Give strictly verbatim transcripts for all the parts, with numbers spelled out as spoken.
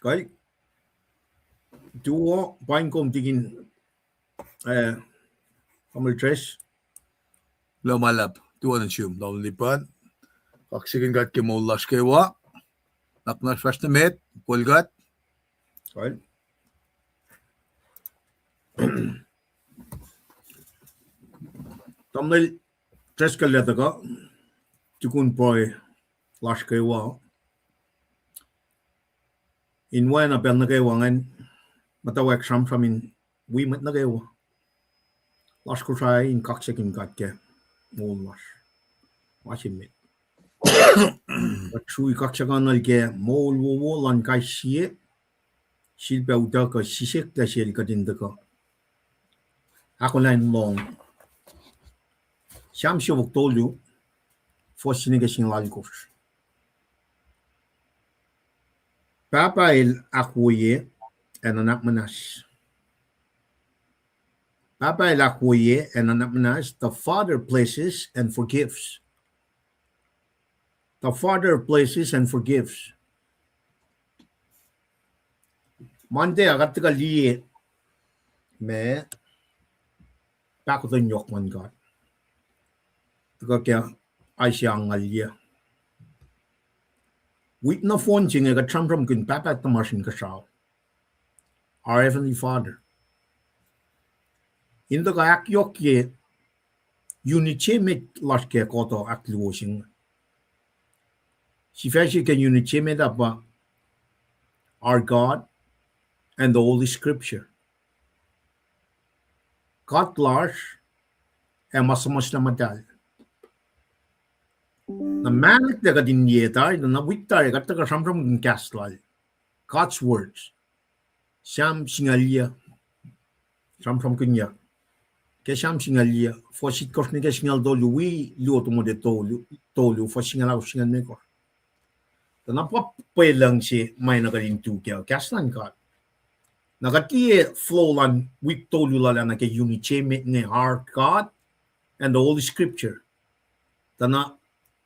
Kal. Tuo, paing kom tikin, eh, Tamuhlwel Tres. Kuloh ma luhlahp. Tuo nuh sum, Tamuhlwel Lipan. Kaksakihn God ke moul lasr kwewa. Nuhnak muhnahs fahsr nuh met, kol God. Kal. Tamuhlwel Tres, kuloh tuhkuh, tukun pruhe lasr kwewa. In oacna pacl nuh kwewa ingacn, muhtwacwacack sramsram in wi mwet nuh kwewa lasr Kosrae in kaksakihn God ke moul lasr. Ma se met, kuht srui kaksakihnuhl ke moul wowo luhn kais sie, sifilpac utuckuh sisek lah sel kuht in tuhkuh ahkolah in lohng. Sam siofok tolu, fuhs se nuh ke singucul alkosr. Pahpah el ahkwoye ac nuhnak muhnahs. Pahpah el ahkwoye ac nuhnak muhnahs, the Father blesses and forgives. The Father blesses and forgives. Monday ah kuht tuhkuh liye ma pahkotwen yohk luhn God. Tuhkuh ke Isaiah angngaul yac. Wik nohfohn se inge kuht sramsramkihn Pahpah tuhmasr Inkuhsrao, our Heavenly Father. In tuhkuh ahkyohkye unit se met lasr ke kuhtuh ahkluo se inge. Sifac se ke unit se met ah pa our God and the Holy Scripture. God lasr ac ma suhmuhslah muhtahl. Na mahlwem lah kuht in liye tari, na wik tari kuht tuhkuh sramsramkihn kahs lal, God's words. Sam singucul yac, sramsramkihnyuck ke Sam singucul yac, fuhs itkohsr nuh ke singucul tolu, wi luo Timothy tolu, tolu, fuhs singucul ahkosr, singucul limekohsr. Tuh na pa pwelucng se ma na kuht in tu kac, kahs luhn God. Na kuht liye flow luhn wik tolu lal ah nuh ke unit se met inge, our God and the Holy Scripture. Tuh na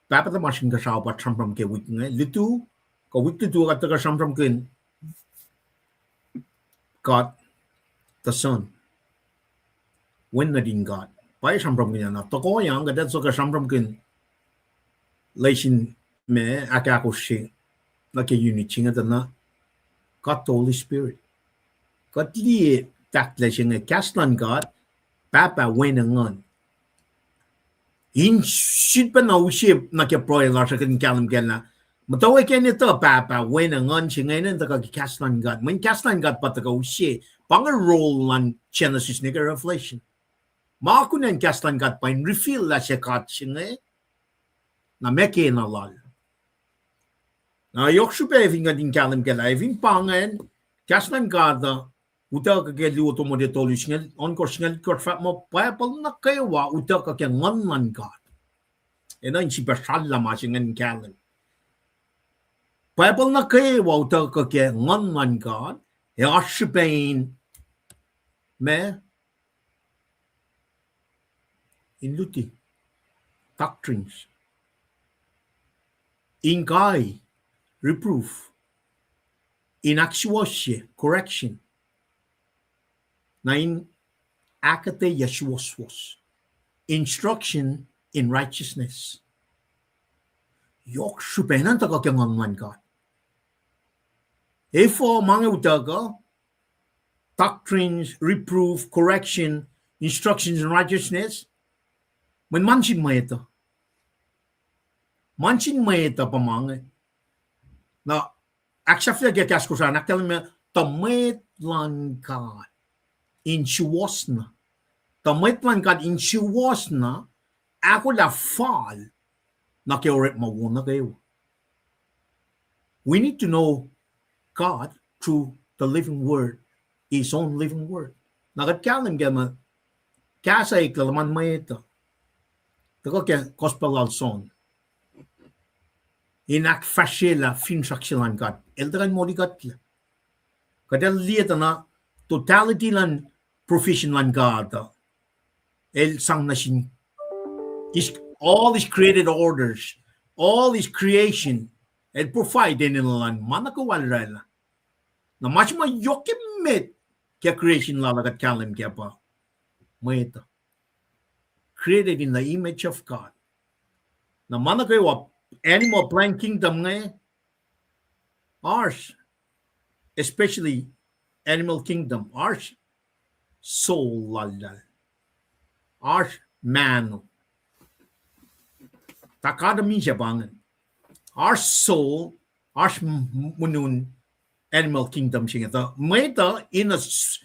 Pahpah tuhmasr Inkuhsrao pa sramsram ke wik inge, lutu, kuh wik lutu kuht tuhkuh sramsramkihn God the Son, Wen nuhtin God. Pa sramsramkihn ah na tohkohyang kuht ac tuhkuh sramsramkihn lesin ma ahkahkosr se nuh ke unit se inge tuh na God the Holy Spirit. Kuht liye tahklac se inge, kahs luhn God, Pahpah, Wen, ac Nguhn. In sifilpacna use nuh ke pruhe lasr uh kuht in kahlwem kac lah muhtwacwacack in etuh Pahpah, Wen, ac Nguhn se inge in tuhkuh ke kahs luhn God. Mweyen kahs luhn God pa tuhkuh use, pa inge role luhn Genesis nuh ke Revelation. Ma kunacn kahs luhn God pa in reveal lah se God se inge, na meac kena lal. Na yohk srihpac fin kuht in kahlwem kac lah fin pa ingacn, kahs luhn God uh utuckuh ke luo Timothy tolu, singucul ohnkohsr, singucul itkohsr fahk muh Bible nuh kwewa utuckuh ke Nguhn luhn God. Enenuh in sifilpac srallah ma se ingacn kahlwem. Bible nuh kwewa utuckuh ke Nguhn luhn God, ac oasr srihpac in ma in luti, doctrines, in kai, reproof, in ahksuwohsye, correction, na in ahkuhtweyac suwohswohs, instruction in righteousness. Yohk srihpac in tuhkuh ke Nguhn luhn God. Efuh ma inge utuckuh, doctrines, reproof, correction, instructions in righteousness? Mweyen ma nuh sin mwet uh. Ma nuh sin mwet uh pa ma inge. Na ahksahfyelah ke kahs Kosrae an ahkkahlwemye tuh mwet luhn God in suwohsna. Tuh mwet luhn God in suwohsna, ahkolah fal nuh ke orekma wo nuh kwewa. We need to know God through the living word, his own living word. Na kuht kahlwem kac muh kahs uh eklac luhman mwet uh. Tuhkuh ke gospel lal John, in ahkfahsryelah finsrak se luhn God. El tuhkuh in molikuhtlac. Kuht ac liye tuh na totality luhn provision luhn God uh, el sang nuh sin his, all his created orders, all his creation, el provide enenuh luhn ma nuh kwewa el oraclah. Na ma se ma yohk emet ke creation lal uh kuht kahlwem kac pa mwet uh, created in the image of God. Na ma nuh kwewa, animal, plant kingdom inge, oasr, especially animal kingdom, oasr soul laltahl, oasr mano. Tuh God misac pa ingacn. Oasr soul, oasr m-, monun animal kingdom se inge. Tuh mwet uh in a s-,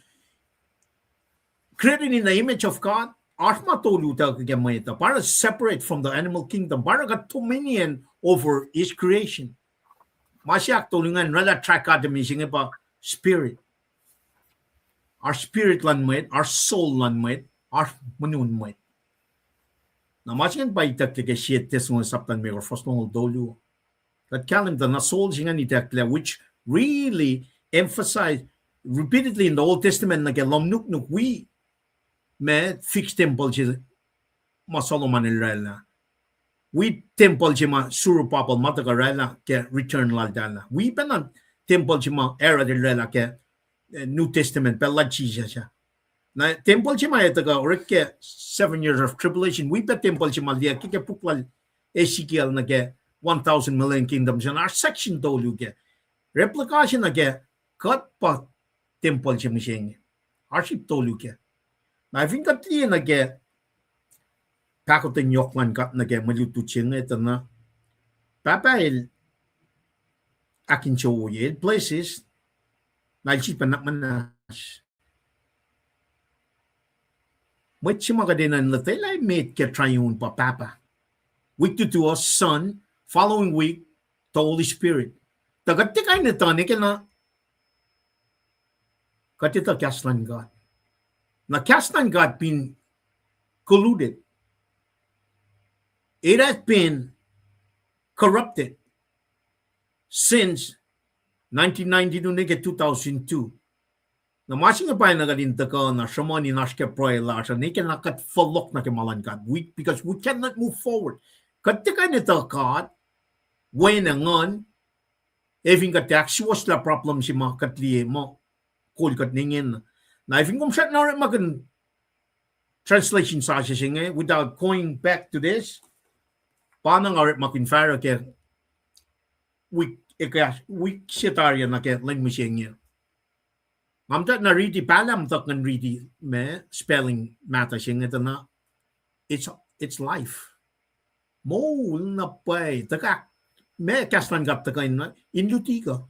created in the image of God, oasr ma tolu tuh ke mwet uh. Pa oruh separate from the animal kingdom. Pa oruh kuh dominion over his creation. Ma se ahktolu ingacn, oraclah trichotomy se inge pa spirit. Oasr spirit luhn mwet, oasr soul luhn mwet, oasr monun mwet. Na ma se ingacn pa itucklac ke Sie Thessalonians sapta limekohsr, fuhs longoul tolu. Kuht kahlwem tuh na soul se ingacn itucklac, which really emphasized repeatedly in the Old Testament nuh ke lohm nuknuk, wi ma fixed temple se ma Solomon el oraclah. Wi temple se ma Zerubbabel ma tuhkuh oraclah ke return laltahl ah. Wi pacna temple se ma Herod el oraclah ke, eh, New Testament, pacl lal Jisus ah. Na temple se ma ac tuhkuh orek ke seven years of tribulation, wi pac temple se ma liye ke, ke puk lal Ezekiel nuh ke one thousand millennium kingdom se, na oasr section tolu kac. Replica se nuh ke kuht pa temple se mihsenge. Oasr ip tolu kac. Na fin kuht liye nuh ke pahkotwen yohk luhn God nuh ke mwe lutlut se inge, tuh na Pahpah el ahkinsewowoye, el blesses, na el sifilpac nuhnak muhnahs. Mwet se ma kuht enenuh in lotwelah emet ke triune pa Pahpah. Week lutu uh Son, following week, the Holy Spirit. Tuh kuht tiac kuh in etuh ne ke na kuht etuh kahs luhn God. Na kahs luhn God been colluded. It has been corrupted since nineteen ninety-two ne ke two thousand two. Na ma se inge pa na kuht in tuhkuh na sruhmuhn in oasr ke pruhe lasr uh, ne ke na kuht fohlohk nuh ke ma luhn God. We, because we cannot move forward. Kuht tiac kuh in etuh God, wen ac nguhn, ac fin kuht tiac ahksuwohslah problem se ma kuht liye muh kol kuht ne ingena. Na fin kom srackna orekmakihn translation sasuc se inge, without going back to this, pa na nga orekmakihn fahsruh ke wik, ekuh, wik se tari ah nuh ke lwen mihsenge. Nga muhtwacta na riti, pahlah muhtwacta ngan riti ma spelling mahtuh se inge tuh na, it's, it's life. Moul na pwacye, tuhkuh, ma kahs luhn God tuhkuh in, in luti kuh,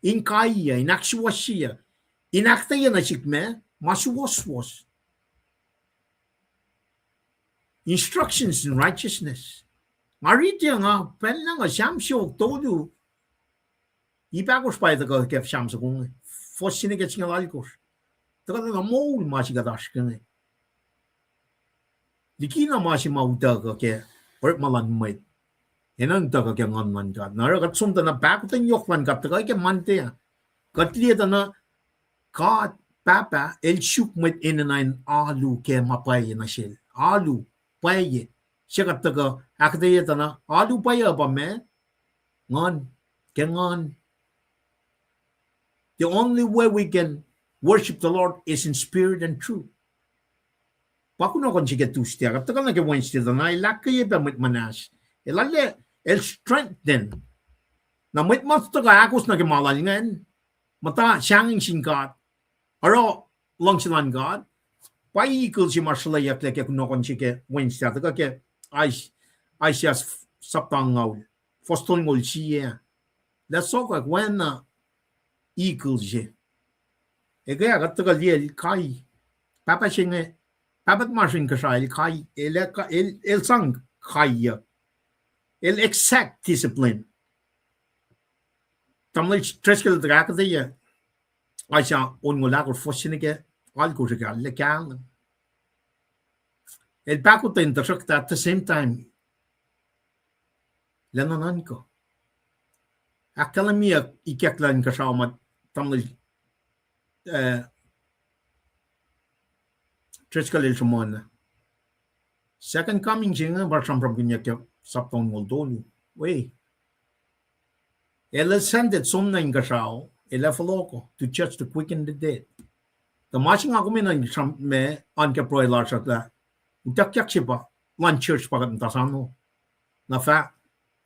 in kaiyuc, in ahksuwohsye, in ahkuhtweyac nuh sihk ma, ma suwohswohs. Instructions in righteousness. Nga riti nga pacl na nga Sam siofok tolu, ip ahkosr pa tuhkuh ke Sam soko inge, fuhs se nuh ke singucul alkosr. Tuhkuh na moul ma se kuht oasr ke inge. Likina ma se ma utuckuh ke orekma luhn mwet, enenuh in utuckuh ke Nguhn luhn God. Na oruh kuht som tuh na pahkotwen yohk luhn God tuhkuh ke Monday ah. Kuht liye tuh na God Pahpah el suk mwet enenuh in alu ke ma pwacye nuh sel. Alu pwacye. Se kuht tuhkuh ahkuhtweyac tuh na alu pwacye pa ma, Nguhn, ke Nguhn. The only way we can worship the Lord is in spirit and truth. Pa kunohkohn se ke Tuesday, kuht tuhkuh nuh ke Wednesday tuh na el ahkkweye pac mwet muhnahs. El arlac, el strengthen. Na mwet ma tuhkuh ahkos nuh ke ma lal ingacn, muhta sahngweng sin God, oruh luhngse luhn God, pa eagle se ma sruhlweyucklac ke kunohkohn se ke Wednesday, tuhkuh ke Is-, Isaiah sapta angngaul, fuhs tolngoul sie. Lah sokwack oacna eagle se. Ekuh ah kuht tuhkuh liye el kai. Pahpah se inge, Pahpah tuhmasr Inkuhsrao el kai, el, el, el sang kaiyuc. El exact discipline. Tamuhlwel Driscoll el tuhkuh ahkuhtweyac Isaiah onngoul ahkosr, fuhs se nuh ke alkosr, ekuh ah el kahlwem. El pahkotwen, tuhsruhktuh at the same time, lacna nuhnkuh. Ahkkahlwemyeyuck ikacklah inkuhsrao ma tamuhlwel, eh, Driscoll el sruhmuhn. Second coming se inge pa sramsramkihnyuck ke sapta onngoul tolu. We, el ascended, som nuh inkuhsrao. el ac fohlohko, to judge the quick and the dead. Tuh ma se nga kom enenuh in sram me an ke pruhe lasr uh lah, utuckyak se pa, lan church pa kuht muhta sano. Na fah,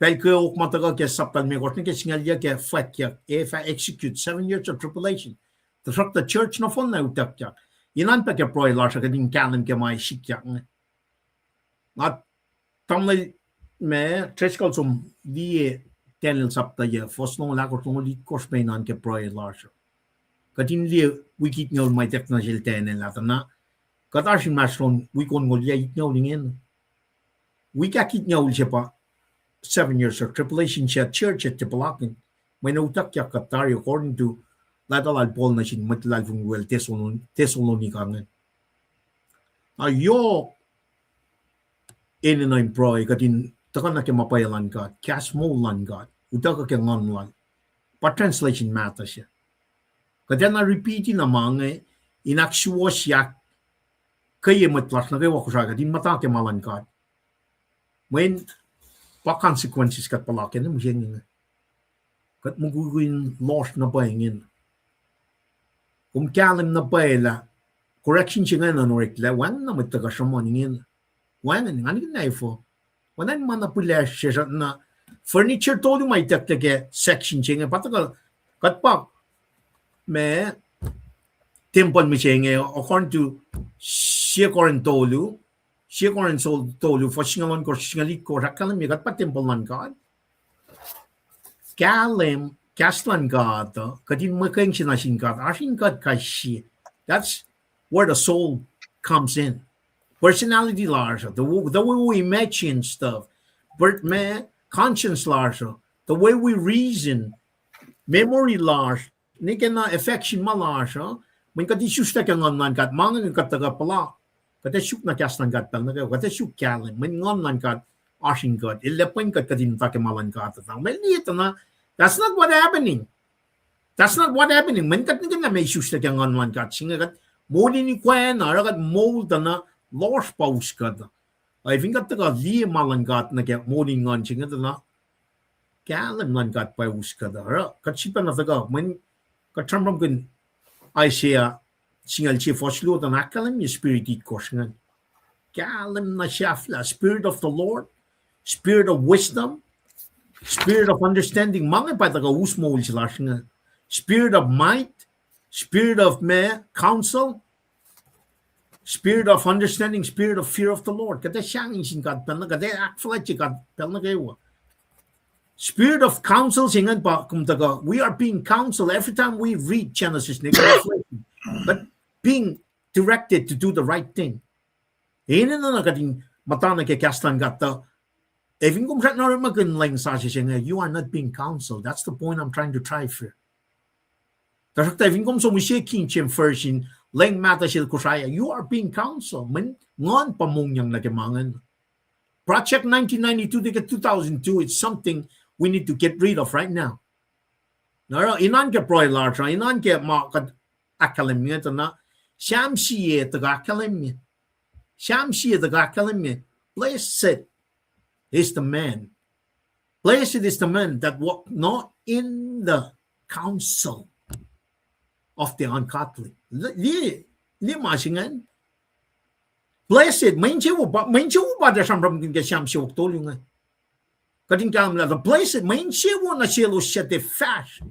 pacl kweok ma tuhkuh ke sapta limekohsr nuh ke singucul yuc ke fwackyuck, ac fah execute seven years of tribulation. Tuhsruhktuh church nohfohn na utuckyak. Inan pac ke pruhe lasr uh kuht in kahlwem ke ma sikyak inge. Nga tamuhlwel me, Driscoll som liye Daniel sapta yuc, fuhs longoul ahkosr, longoul itkohsr me inan ke pruhe lasr uh. Kuht in liye wik itngoul ma ituck nuh sel Daniel ah tuh na, kuht oasr inmahsrlon wik onngoul yac itngoul ingena. Wik ahkitngoul se pa seven years of tribulation se church ah tiac puhlakihn. Mweyen utuckyak kuht tari according to letter lal Paul nuh sin mwet luhlahlfongi wiyacl Thessalon-, Thessalonica inge. Na yohk enenuh in pruhe kuht in tuhkuh nuh ke ma pwacye luhn God, kahs moul luhn God, utuckuh ke Nguhn lal. Pa translation mahtuh se. Kuht enenuh repeat-i na ma inge, in ahksuwohsyak ke ye mwet lasr nuh kwewa Kosrae, kuht in muhta ke ma luhn God. Mweyen pa consequences kuht puhlakihn mihsenge inge. Kuht mukwikwi in lohsr na pwacye ingena. Kom kahlwem na pwacye lah correction se ingena in oreklac, wacngihn na mwet tuhkuh sruhmuhn ingena. Wacngihn, nga nikihn na efuh. Oacna in ma na pilacsr sesr na furniture tolu ma itucklac ke section se inge, pa tuhkuh, kuht pa ma tempuhl mihsenge, according to sie Corinth tolu, sie Corinth tolu, fuhs singucul ohnkohsr, singucul itkohsr, ahkkahlwemye kuht pa tempuhl luhn God. Kahlwem, kahs luhn God uh, kuht in muhkwena se nuh sin God, oasr in kuht kais sie. That's where the soul comes in. Personality lasr uh, the, w- the way we imagine stuff, but ma conscience lasr uh, the way we reason, memory lasr, ne ke na affection ma lasr uh, mweyen kuht isuslac ke Nguhn luhn God, ma inge kuht tuhkuh puhla, kuht ac suk na kahs luhn God pacl nuh kwewa, kuht ac suk kahlwem, mweyen Nguhn luhn God oasr in kuht, el ac pwen kuht, kuht in muhta ke ma luhn God uh. Mweyen liye tuh na, that's not what happening. That's not what happening. Mweyen kuht nikihn na ma isuslac ke Nguhn luhn God se inge, kuht moul in ikwac na, oruh kuht moul tuh na, lohsr pa us kuht. Ac fin kuht tuhkuh liye ma luhn God nuh ke moul in nguhn se inge tuh na, kahlwem luhn God pa us kuht uh. Oruh kuht sifacna tuhkuh, mweyen kuht sramsramkihn Isaiah singucul sie fuhs luo tuh na, ahkkahlwemye spirit itkohsr ingacn. Kahlwem na sahflah, Spirit of the Lord, Spirit of wisdom, Spirit of understanding, ma inge pa tuhkuh us moul se lasr inge. Spirit of might, Spirit of ma, counsel, Spirit of understanding, Spirit of fear of the Lord. Kuht ac sahngweng sin God pacl nuh, kuht ac ahkfuhlwactye God pacl nuh kwewa. Spirit of counsel se ingacn pa kom tuhkuh, we are being counseled every time we read Genesis, ne Revelation, but being directed to do the right thing. Enenuh na kuht in muhta nuh ke kahs luhn God tuh, ac fin kom srackna orekmakihn lweng sasuc se inge, you are not being counseled. That's the point I'm trying to drive here. Tuhsruhktuh fin kom som use King James Version, lweng mahtuh sel Kosrae, you are being counseled. Mweyen Nguhn pa mongyang nuh ke ma ingacn. Project nineteen ninety-two to get two thousand two, it's something we need to get rid of right now. Na oruh inan ke pruhe lasr uh, inan ke ma kuht ahkkahlwemye tuh na, Sam sie tuhkuh ahkkahlwemye. Sam sie tuhkuh ahkkahlwemye, Blessed is the man, blessed is the man that walk not in the counsel of the ungodly. Liye, liye ma se ingacn. Blessed, mwe insewowo pa, mwe insewowo pa tuh sramsramkihn ke Sam siofok tolu inge. Kuht in kahlwem lah tuh blessed, mwe insewowo nuh selos suc tiac fahsr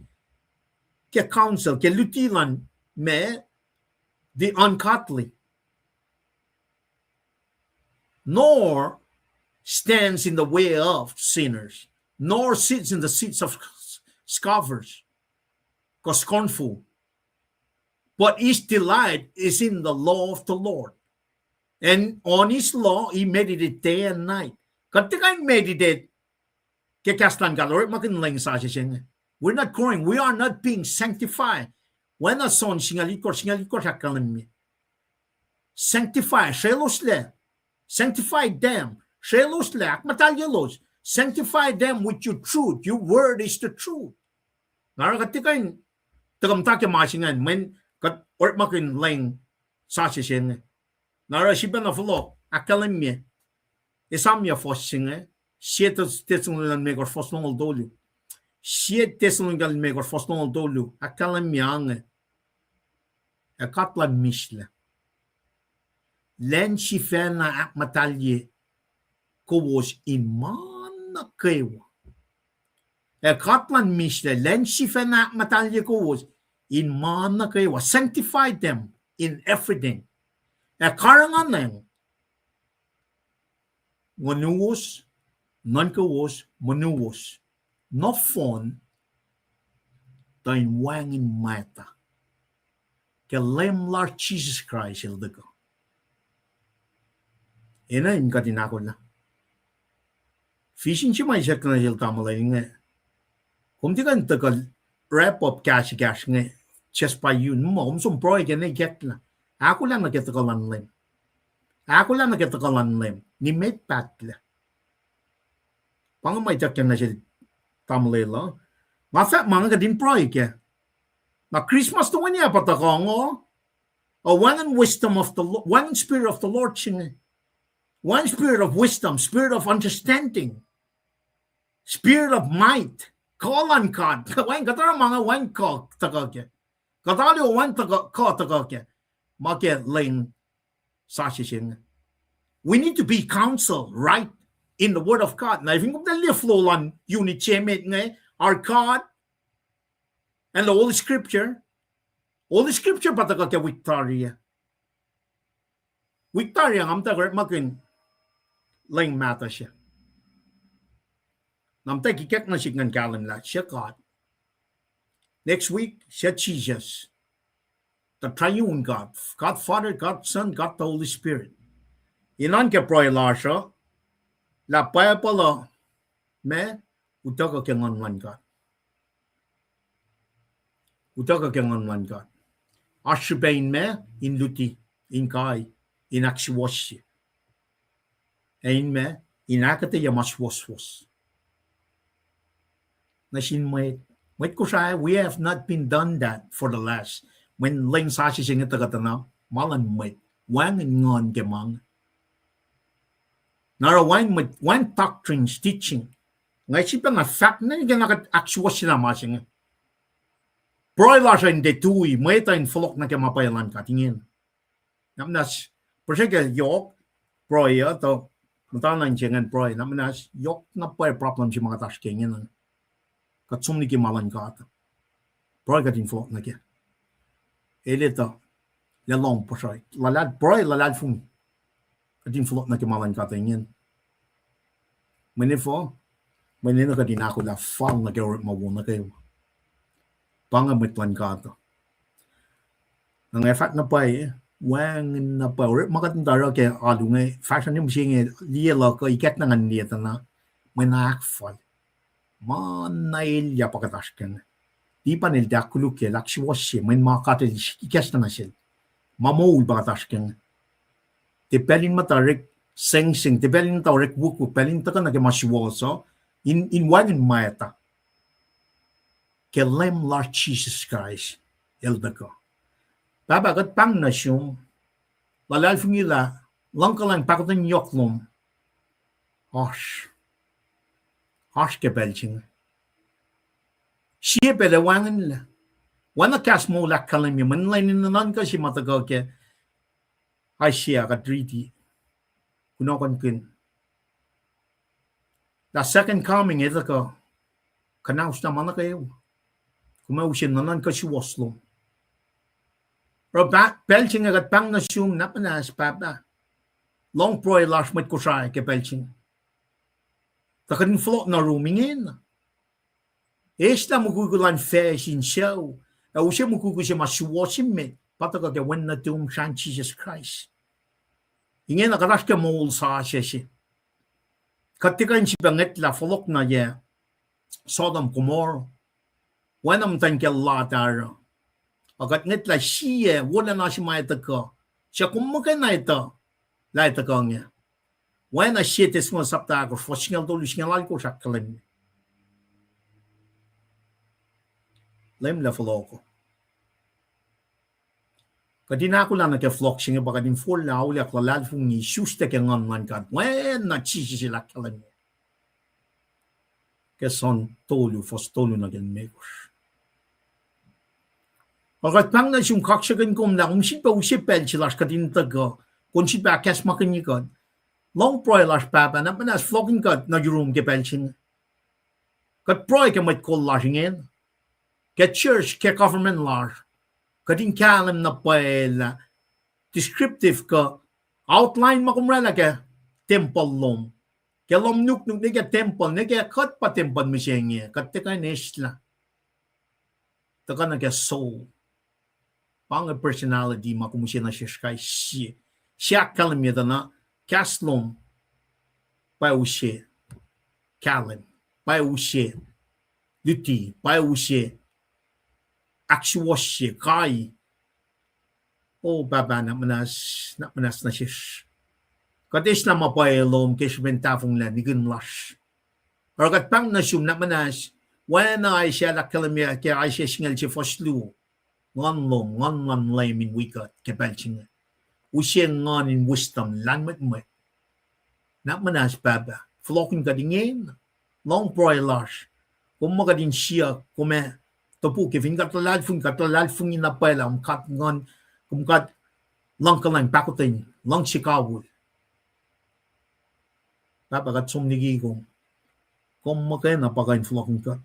ke counsel, ke luti luhn ma, the ungodly, nor stands in the way of sinners, nor sits in the seats of scoffers, kuh scornful, but his delight is in the law of the Lord. And on his law he meditated day and night. Kuht tiac kuh in meditate ke kahs luhn God, orekmakihn lweng sasuc se inge. We're not growing. We are not being sanctified. Oacna John singucul itkohsr, singucul itkohsr ahkkahlwemye. Sanctify, sreloslac. Sanctify them, sreloslac, ahkmuhtahlyelos. Sanctify them with your truth. Your word is the truth. Na oruh kuht tiac kuh in tuhkuh muhta ke ma se ingacn, mweyen kuht orekmakihn lweng sasuc se inge. Na oruh sifacna fohlohk ahkkahlwemye, esamyuc fuhs se inge, sie Thess-, Thessalonians limekohsr fuhs longoul tolu. Sie Thessalonica limekohsr fuhs longoul tolu ahkkahlwemye inge, ac God luhn mihslac, lwen sifacna ahkmuhtahlye kowos in ma nuh kwewa. Ac God luhn mihslac, lwen sifacna ahkmuhtahlye kowos in ma nuh kwewa. Sanctify them in everything. Ac karihngihn ngunuwos, nuhnkowos, monuwos nohfohn, tuh in wacngihn mwacta ke Leum lasr Jisus Kraist el tuhkuh. Enenuh in kuht in ahkolah. Vision se ma isackuh nuh sel tamuhlwel inge, kom tiac kuh in tuhkuh wrap up kahs ekahsr inge just by you. Muh kom som pruhe ke ne ikacklah. Ahkolah nuh ke tuhkuh luhn Leum. Ahkolah nuh ke tuhkuh luhn Leum. Nimet pahtlac. Pa inge ma ituckyang nuh sel tamuhlwel uh. Nga fahk ma inge kuht in pruhe kac. Na Christmas toeni ah pa tuhkuh inge, a wacngihn wisdom of the Lord, wacngihn Spirit of the Lord se inge. Wacngihn Spirit of wisdom, Spirit of understanding, Spirit of might. Kuh luhn God. Wacngihn kuht oruh ma inge, wacngihn kuh tuhkuh kac. Kuht oruh wacngihn tuhkuh, kuh tuhkuh kac. Ma ke lwen sasuc se inge, we need to be counsel, right, in the word of God. Na fin kom tiac liye flow luhn unit se met inge, our God and the Holy Scripture. Holy Scripture pa tuhkuh ke wik tari ah. Wik tari ah nga muhta orekmakihn lwen mahtuh se. Na muhtwacwacack nuh sihk ngan kahlwem lah se God. Next week, se Jesus, the triune God, God Father, God Son, God the Holy Spirit. Inuh ke pruhe lasr uh, lah Bible uh, ma, utuckuh ke Nguhn luhn God. Utuckuh ke Nguhn luhn God. Oasr srihpac in ma, in luti, in kai, in ahksuwohsye. Ac in ma, in ahkuhtweyac ma suwohswohs nuh sin mwet, mwet Kosrae. We have not been done that for the last, mweyen lwen sasuc se inge tuhkuh tuh na ma luhn mwet, wacngihn nguhn ke ma inge. Na oruh wacngihn mwet, wacngihn doctrines, teaching. Nga sifilpacna fahk nuh ke na kuht ahksuwohsye na ma se inge. Pruhe lasr uh in tiac tui, mwet uh in fohlohk nuh ke ma pwacye luhn God ingena. Na muhnahs, puhsrwacke yohk pruhe uh, tuh muhtana in se ingacn pruhe, na muhnahs yohk na pwacye problem se ma kuht oasr ke ingena. Kuht som liki ma luhn God. Pruhe kuht in fohlohk nuh kac. El etuh, lah lohng puhsra, luhlahl, pruhe luhlahlfongi. Kuht in fohlohk nuh ke ma luhn God ingena. Mweyen efuh, mweyen enenuh kuht in ahkolah fal nuh ke orekma wo nuh kwewa. Pa inge mwet luhn God uh. Na nga fahk na pwacye, wacngihn na pwacye orekma kuht in tuh oruh ke alu inge, fahsruh ne mihsenge inge, liye luhk uh ikackna ngan liye tuh na, mweyen ahkfal. Ma na elyah pa kuht oasr kac inge. Lipan el tiac ahkkolukye, el ahksuwohsye, mweyen ma God el ikacslah nuh sel. Ma moul pa kuht oasr kac inge. Tiac pacl in muhta orek sengseng, tiac pacl in muhta orek wukwuk, pacl in tuhkuh nuh ke ma suwohs uh, in, in wacngihn mwacta ke Leum lasr Jisus Kraist el tuhkuh. Pahpah, kuht pahng nuh sum, luhlahlfongi lah luhngkuhlwacng pahkotwen yohk lom oasr, oasr ke pacl se inge. Sie pacl ac wacngihnlac. Oacna kahs moul ahkkahlwemye, mweyen lwen in nuhnuhnkuh se ma tuhkuh ke Isaiah kuht riti, kunohkohn kihn lah second coming el tuhkuh, kuhnauslah ma nuh kwewa. Kom ac use nuhnuhnkuh suwohs lom. Oruh pa-, pacl se inge kuht pahng nuh sum, nahpnahs Pahpah. Lohng pruhe lasr mwet Kosrae ke pacl se inge, tuh kuht in fohlohk nuh yurum ingena. Eslah mukwikwi luhn facsin sucu, ac use mukwikwi se ma suwohs emet, pa tuhkuh ke Wen nuhtum, Srahn Jisus Kraist. Ingena kuht oasr ke moul sasuc se. Kuht tiac kuh in sifilpac ngwetlah fohlohk nuh ye Sodom, Gomorrah. Oacna muhtwacn kiyacl Lot ah oruh. Ac kuht ngwetlah sie wolacna se ma ac tuhkuh, suc kom muhkwena etuh lah ac tuhkuh inge. Oacna sie Thessalonians sapta ahkosr, fuhs singucul tolu, singucul alkosr ahkkahlwemye. Leum El fohlohko. Kuht in ahkolah nuh ke fohlohk se inge pa kuht in forlah auliyak, luhlahlfongi, isuslac ke Nguhn luhn God, oacna Jisus El ahkkahlwemye. Ke John tolu, fuhs tolu nuh ke limekohsr. Ac kuht pahng nuh sum kaksakihn kom lah kom sifilpac use pacl se lasr kuht in tuhkuh, kom sifilpac ahkacsmakihnye kuht. Lohng pruhe lasr, Pahpah, na muhnahs fohlohkihn kuht nuh yurum ke pacl se inge. Kuht pruhe ke mwet kol lasr ingena, ke church, ke government lasr. Kuht in kahlwem na pwacye lah descriptive kuh outline ma kom oraclah ke tempuhl lom. Ke lohm nuknuk, ne ke tempuhl, ne ke kuht pa tempuhl mihsenge, kuht tiac kuh in eslah. Tuhkuh nuh ke soul. Pa inge personality ma kom use nuh sesr kais sie. Sie ahkkahlwemye tuh na kahs lom, pwacye use kahlwem, pwacye use luti, pwacye use ahksuwohsye, kai. O Pahpah, na muhnahs, na muhnahs nuh sesr. Kuht eslah ma pwacye lom ke srihpen tahfonglac nihkihn lasr. Oruh kuht pahng nuh sum, na muhnahs, oacna Isaiah el ahkkahlwemye ke Isaiah singucul se fuhs luo. Nguhn lom, Nguhn luhn Leum in wi kuht ke pacl se inge. Use nguhn in wisdom lahlmwetmwet. Na muhnahs Pahpah, fohlohkihn kuht ingena. Lohng pruhe lasr. Kom muh kuht in siyuck, kom ac topuk ke fin kuht luhlahlfongi, kuht luhlahlfongi na pwacye lah kom God Nguhn, kom God luhngkuhlwacng, pahkotwen, luhngse kawihl. Pahpah, kuht som liki kom. Kom muhkwena pa kuh in fohlohkihn kuht.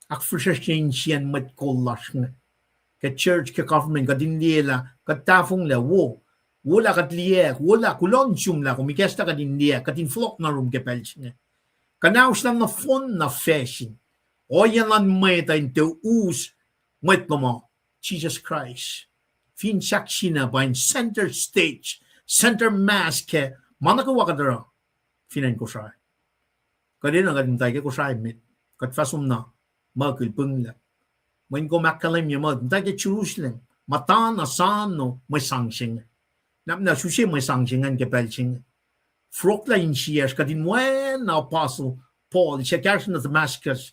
Ahkfihsrwacsrye insiyacn mwet kol lasr inge. Ke church, ke government, kuht in liye lah kuht tahfonglac, wo. Wo lah kuht liye, wo lah kuloh nuh sum lah kom ikacslah kuht in liye, kuht in fohlohk nuh yurum ke pacl se inge. Kuhnahoslac nohfohn na facsin. Ohiyacn luhn mwet uh in tiac us mwet lohm uh, Jisus Kraist. Fin sahksina pa in center stage, center mass ke ma nuh kwewa kuht oruh fin acn Kosrae. Kuht enenuh kuht muhta ke Kosrae met, kuht fah som na Muckil, Pinglac. Mweyen kom ahkkahlwemye muh muhta ke Jerusalem, muhta na sano mwe sang se inge. Na muhnahs use mwe sang se ingacn ke pacl se inge. Fohlohklah insiyacsr kuht in oacna apostle Paul, suc kahsruh nuh Damascus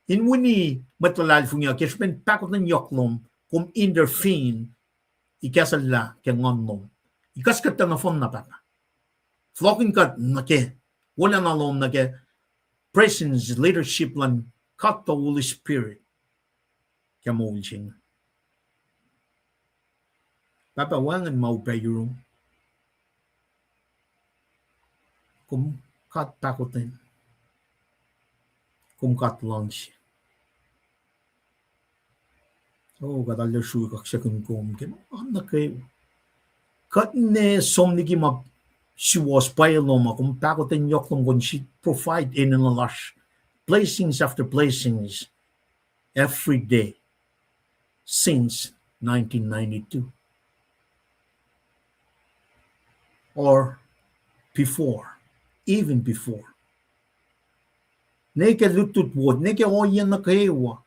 in wini mwet luhlahlfongi uh ke srihpen pahkotwen yohk lom, kom intervene, ikacslah ke nguhn lom. Ikacslah kuht nohfohn na Pahpah. Fohlohkihn kuht nuh ke wolacna lom, nuh ke presence, leadership luhn God the Holy Spirit ke moul se inge. Pahpah, wacngihn ma upac yurum. Kom God pahkotwen. Kom God luhngse. O, kuht arlac sruhk kaksakihn kom ke ma nuh kwewa. Kuht ne som liki ma suwohs, pwacye lom uh, kom pahkotwen yohk lom, kom srihk provide enenuh lasr, blessings after blessings every day since nineteen ninety-two. Or before, even before. Ne ke lutlut wot, ne ke ohiyac nuh kwewa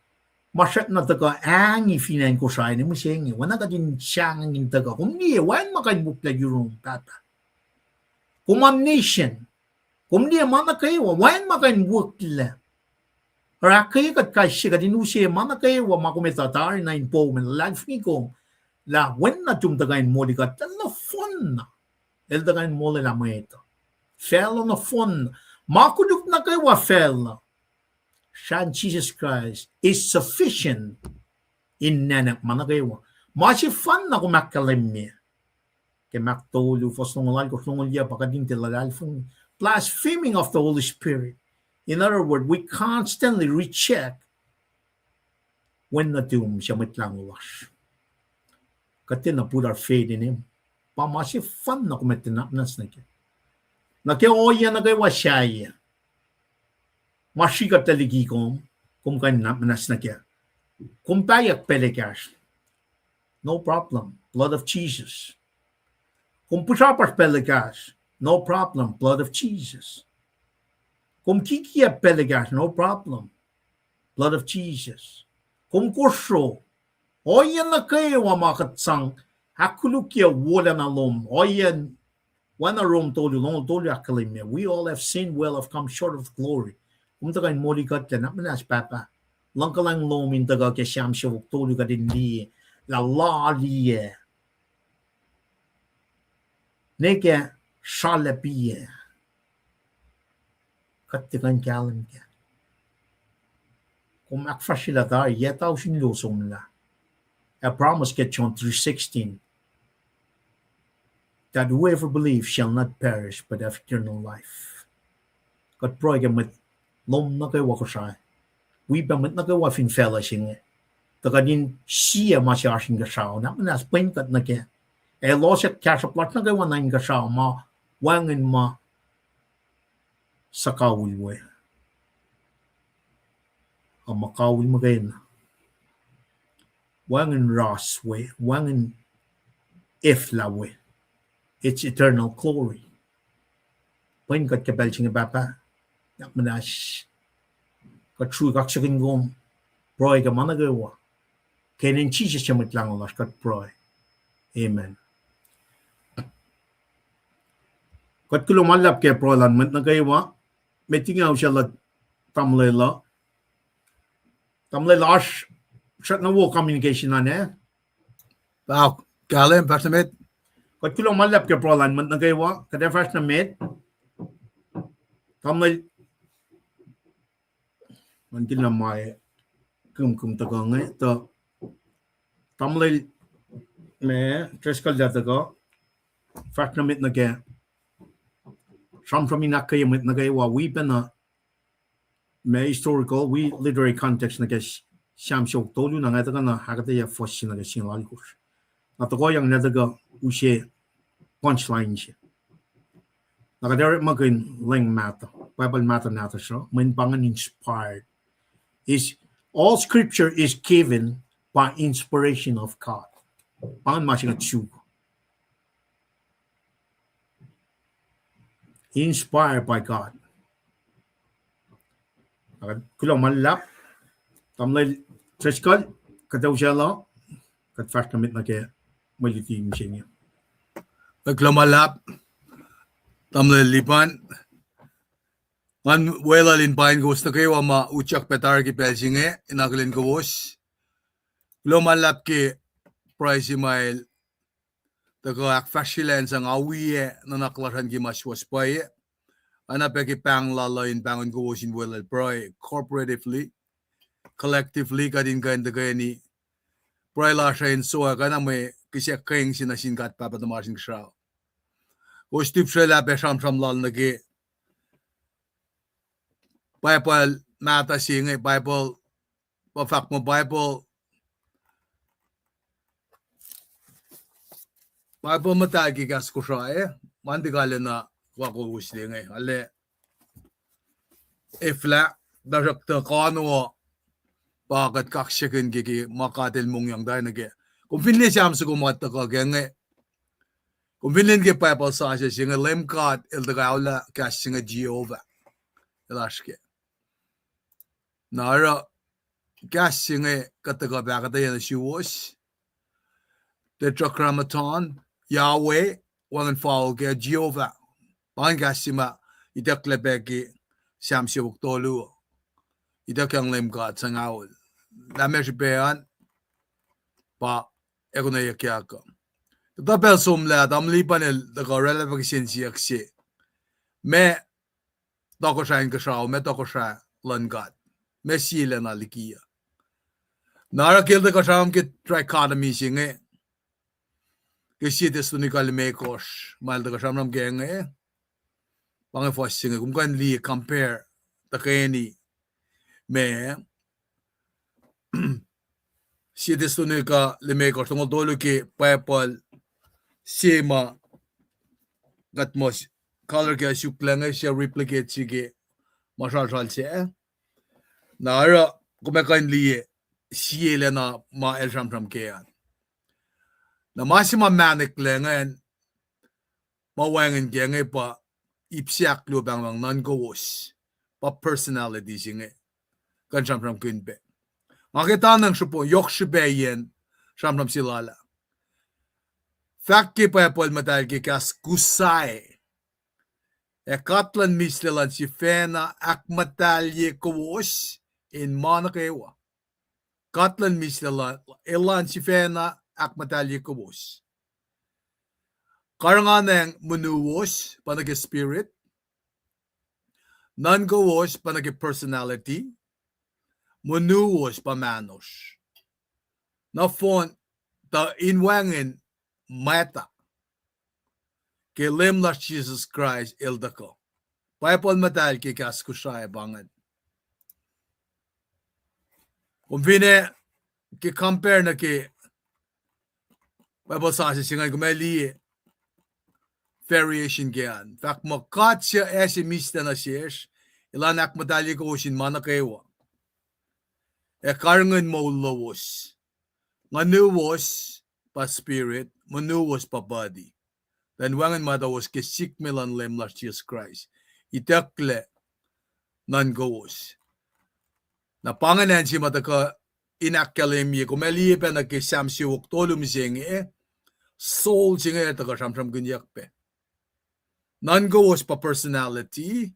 ma srackna tuhkuh, angi fin acn Kosrae ne mihsenge, oacna kuht in sahngweng in tuhkuh. Kom liye, wacngihn ma kuh in wihklac yurum, Pahpah. Kom ma nation. Kom liye ma nuh kwewa, wacngihn ma kuh in wihklac. Oruh ahkkweye kuht kais sie kuht in use ma nuh kwewa ma kom etuh tari na in poum, luhlahlfongi kom lah Wen nuhtum tuhkuh in moli kuht, el nohfohn na. El tuhkuh in molwelah mwet uh. Facluh nohfohn na. Ma koluk nuh kwewa facluh, srahn Jisus Kraist is sufficient in nacnwack ma nuh kwewa. Ma sefanna kom ahkkahlwemye ke Mark tolu, fuhs longoul alkosr, longoul yac, pa kuht in tiac luhlahlfongi. Blaspheming of the Holy Spirit. In other words, we constantly reject Wen nuhtum suc Mwet Lahngo lasr. Kuht tiacna put our faith in him. Pa ma sefanna kom ac tiac nap muhnahs nuh kac. Nuh ke ohiyac nuh kwewa sahyac ma srihk kuhtlac liki kom, kom kuh in nap muhnahs nuh kac. Kom pahyuck pacl ekahsr, no problem, blood of Jesus. Kom pihsrapasr pacl ekahsr, no problem, blood of Jesus. Kom kikiap pacl ekahsr, no problem, blood of Jesus. Kom kosro, ohiyac nuh kwewa ma kuht sang ahkkolukye wolacna lom, ohiyac oacna Rom tolu, longoul tolu ahkkahlwemye, we all have sinned, we all have come short of glory. Kom tuhkuh in moli kuhtlac, nap muhnahs Pahpah. Luhngkuhlwacng lom in tuhkuh ke Sam siofok tolu kuht in liye lah laliyac, ne ke sralapiyac, kuht tiac kuh in kahlwem kac. Kom ahkfahsryelah tari, yac tausin luo somlah. Ac promise ke John three sixteen, that whoever believes shall not perish but have eternal life. Kuht pruhe ke mwet lohm nuh kwewa Kosrae, wi pac mwet nuh kwewa fin facluh se inge, tuh kuht in sie ma se oasr inkuhsrao, na muhnahs pwen kuht nuh kac. Ac elos ac kahsruhp lasr nuh kwewa nuh inkuhsrao ma wacngihn ma suhkawihl we, ac ma kawihl muhkwena, wacngihn ras we, wacngihn eflah we. It's eternal glory. Pwen kuht ke pacl se inge Pahpah, na muhnahs kuht sruhk kaksakihn kom, pruhe ke ma nuh kwewa. Ke inen Jisus su Mwet Lahngo lasr kuht pruhe. Amen. Kuht kuloh ma luhlahp ke pruhe luhn mwet nuh kwewa. Met inge usaclah tamuhlwel uh. Tamuhlwel oasr srackna wo communication an, eh? Pahk, kahlwem, fahsr nuh met. Kuht kuloh ma luhlahp ke pruhe luhn mwet nuh kwewa, kuht ac fahsr nuh met. Tamuhlwel, ngan kihla ma kihmkihm tuhkuh inge, tuh tamuhlwel ma Driscoll lah tuhkuh, fahsr nuh met nuh ke sramsram in ahkkweye mwet nuh kwewa, wi pacna ma historical, wi literary context nuh ke Sam siofok tolu, na nga tuhkuh na ahkuhtweyac fuhs se nuh ke singucul alkosr. Na tohkohyang lah tuhkuh use punchline se. Na kuht orekmakihn leng mahtuh, Bible mahtuh nahtuhsr uh, mweyen pa ingacn inspired. Is, all scripture is given by inspiration of God. Pa ingacn ma se kuht suk. Inspired by God. Kuloh ma luhlahp, tamuhlwel Driscoll, kuht ac usaclah, kuht fahsr nuh met nuh ke mwe luti mihsenge. Kuloh ma luhlahp, tamuhlwel Lipan. Ngan weluhl in paing kowos nuh kwewa ma utyak pac tari ke pacl se inge in akihlen kowos. Kuloh ma luhlahp ke pruhe se ma el tuhkuh ahkfahsryelah in sang awiyac nuhnak lasr an ke ma suwohs pwacye. Oacna pac ke pahng lal uh in pahngon kowos in weluhl pruhe corporatively, collectively, kuht in kuh in tuhkweni pruhe lasr uh in sowack oacna mwe kihsac keng se nuh sin God Pahpah tuhmasr Inkuhsrao. Kowos tihpsrelah pac sramsram lal nuh ke Bible mahtuh se inge, Bible, pa fahk muh Bible, Bible muhtahl ke kahs Kosrae, ma tiac kalena, kuh kowos liye inge, arlac eflah, tuhsruhktuh kano uh pa kuht kaksakihn ke, ke ma God El mongyang tari nuh kac. Kom fin liye Sam soko ma tuhkuh ke inge, kom fin liye ke Bible sasuc se inge, Leum God El tuhkuh aolah kahs se inge Jehovah. El oasr kac. Na oruh kahs se inge kuht tuhkuh pac ahkuhtweyac nuh suwos, Tetragrammaton, Yahweh, wacngihn foul kac, Jehovah. Pa ingacn kahs se ma itucklac pac ke Sam siofok tolu, ituckyang Leum God sang aol. Lah meac srihpac an, pa ac konweyuckyak uh. Kuhtuh pacl somlah, tamuhlwel Lipan el tuhkuh oraclah pac kihsen siyuck se. Meac tohkohsrah inkuhsrao, meac tohkohsrah luhn God, meac sie lacna liki uh. Na oruh ke el tuhkuh sramsram ke trichotomy se inge, ke Sie Thessalonica limekohsr, ma el tuhkuh sramsram ke inge, pa inge fuhs se inge, kom kuh in liye compare tuhkweni ma Sie Thessalonica limekohsr, tolngoul tolu ke Bible se ma kuht muh scholar ke suk lah inge, sie replicate se ke ma sralsral sac. Na oruh kom ac kuh in liye sie lacna ma el sramsram ke an. Na ma se ma mahneklac ingacn, ma wacngihn ke inge pa ip se ahkluo pahngpahng nuhnkowos, pa personality se inge, kuh in sramsramkihn pac. Nga ke tanwacng srihpo-, yohk srihpac yen sramsram se lal ah. Fahk ke Bible muhtahl ke kahs Kusae, ac God luhn mislac luhn sifacna ahkmuhtahlye kowos in ma nuh kwewa. God luhn mislac luhn, elan sifacna ahkmuhtahlye kowos. Karuhnganwacng monuwos pa nuh ke spirit, nuhnkowos pa nuh ke personality, monowos pa mahnosr. Nohfohn tuh in wacngihn mwacta ke Leum lasr Jisus Kraist El tuhkuh. Bible muhtahl ke kahs Kosrae pa ingacn. Kom fin ke compare nuh ke Bible sasuc se ingacn, kom ac liye variation ke an. Fahk muh God suc ase mista nuh sesr, elan ahkmuhtahlye kowos in ma nuh kwewa. Ac karihngihn moul lowos. Nguhnuwos pa spirit, monowos pa body. Tuh in wacngihn matowos ke sikme luhn Leum lasr Jisus Kraist. Itucklac nuhnkowos. Na pa ingacn acn se ma tuhkuh in ahkkahlwemye, kom ac liye pac nuh ke Sam siofok tolu mihsenge, soul se inge tuhkuh sramsramkihnyuck pac. Nuhnkowos pa personality,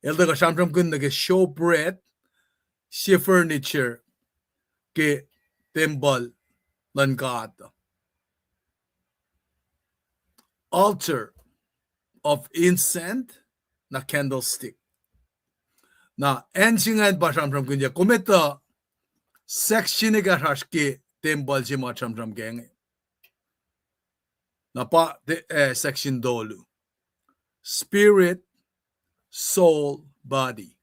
el tuhkuh sramsramkihn nuh ke showbread, sie furniture ke tempuhl luhn God. Altar of incense, na candlestick. Na acn se ingacn pa sramsramkihnyuck, kom etuh section ekahsr oasr ke tempuhl se ma sramsram kac inge. Na pa, eh, section tolu. Spirit, soul, body.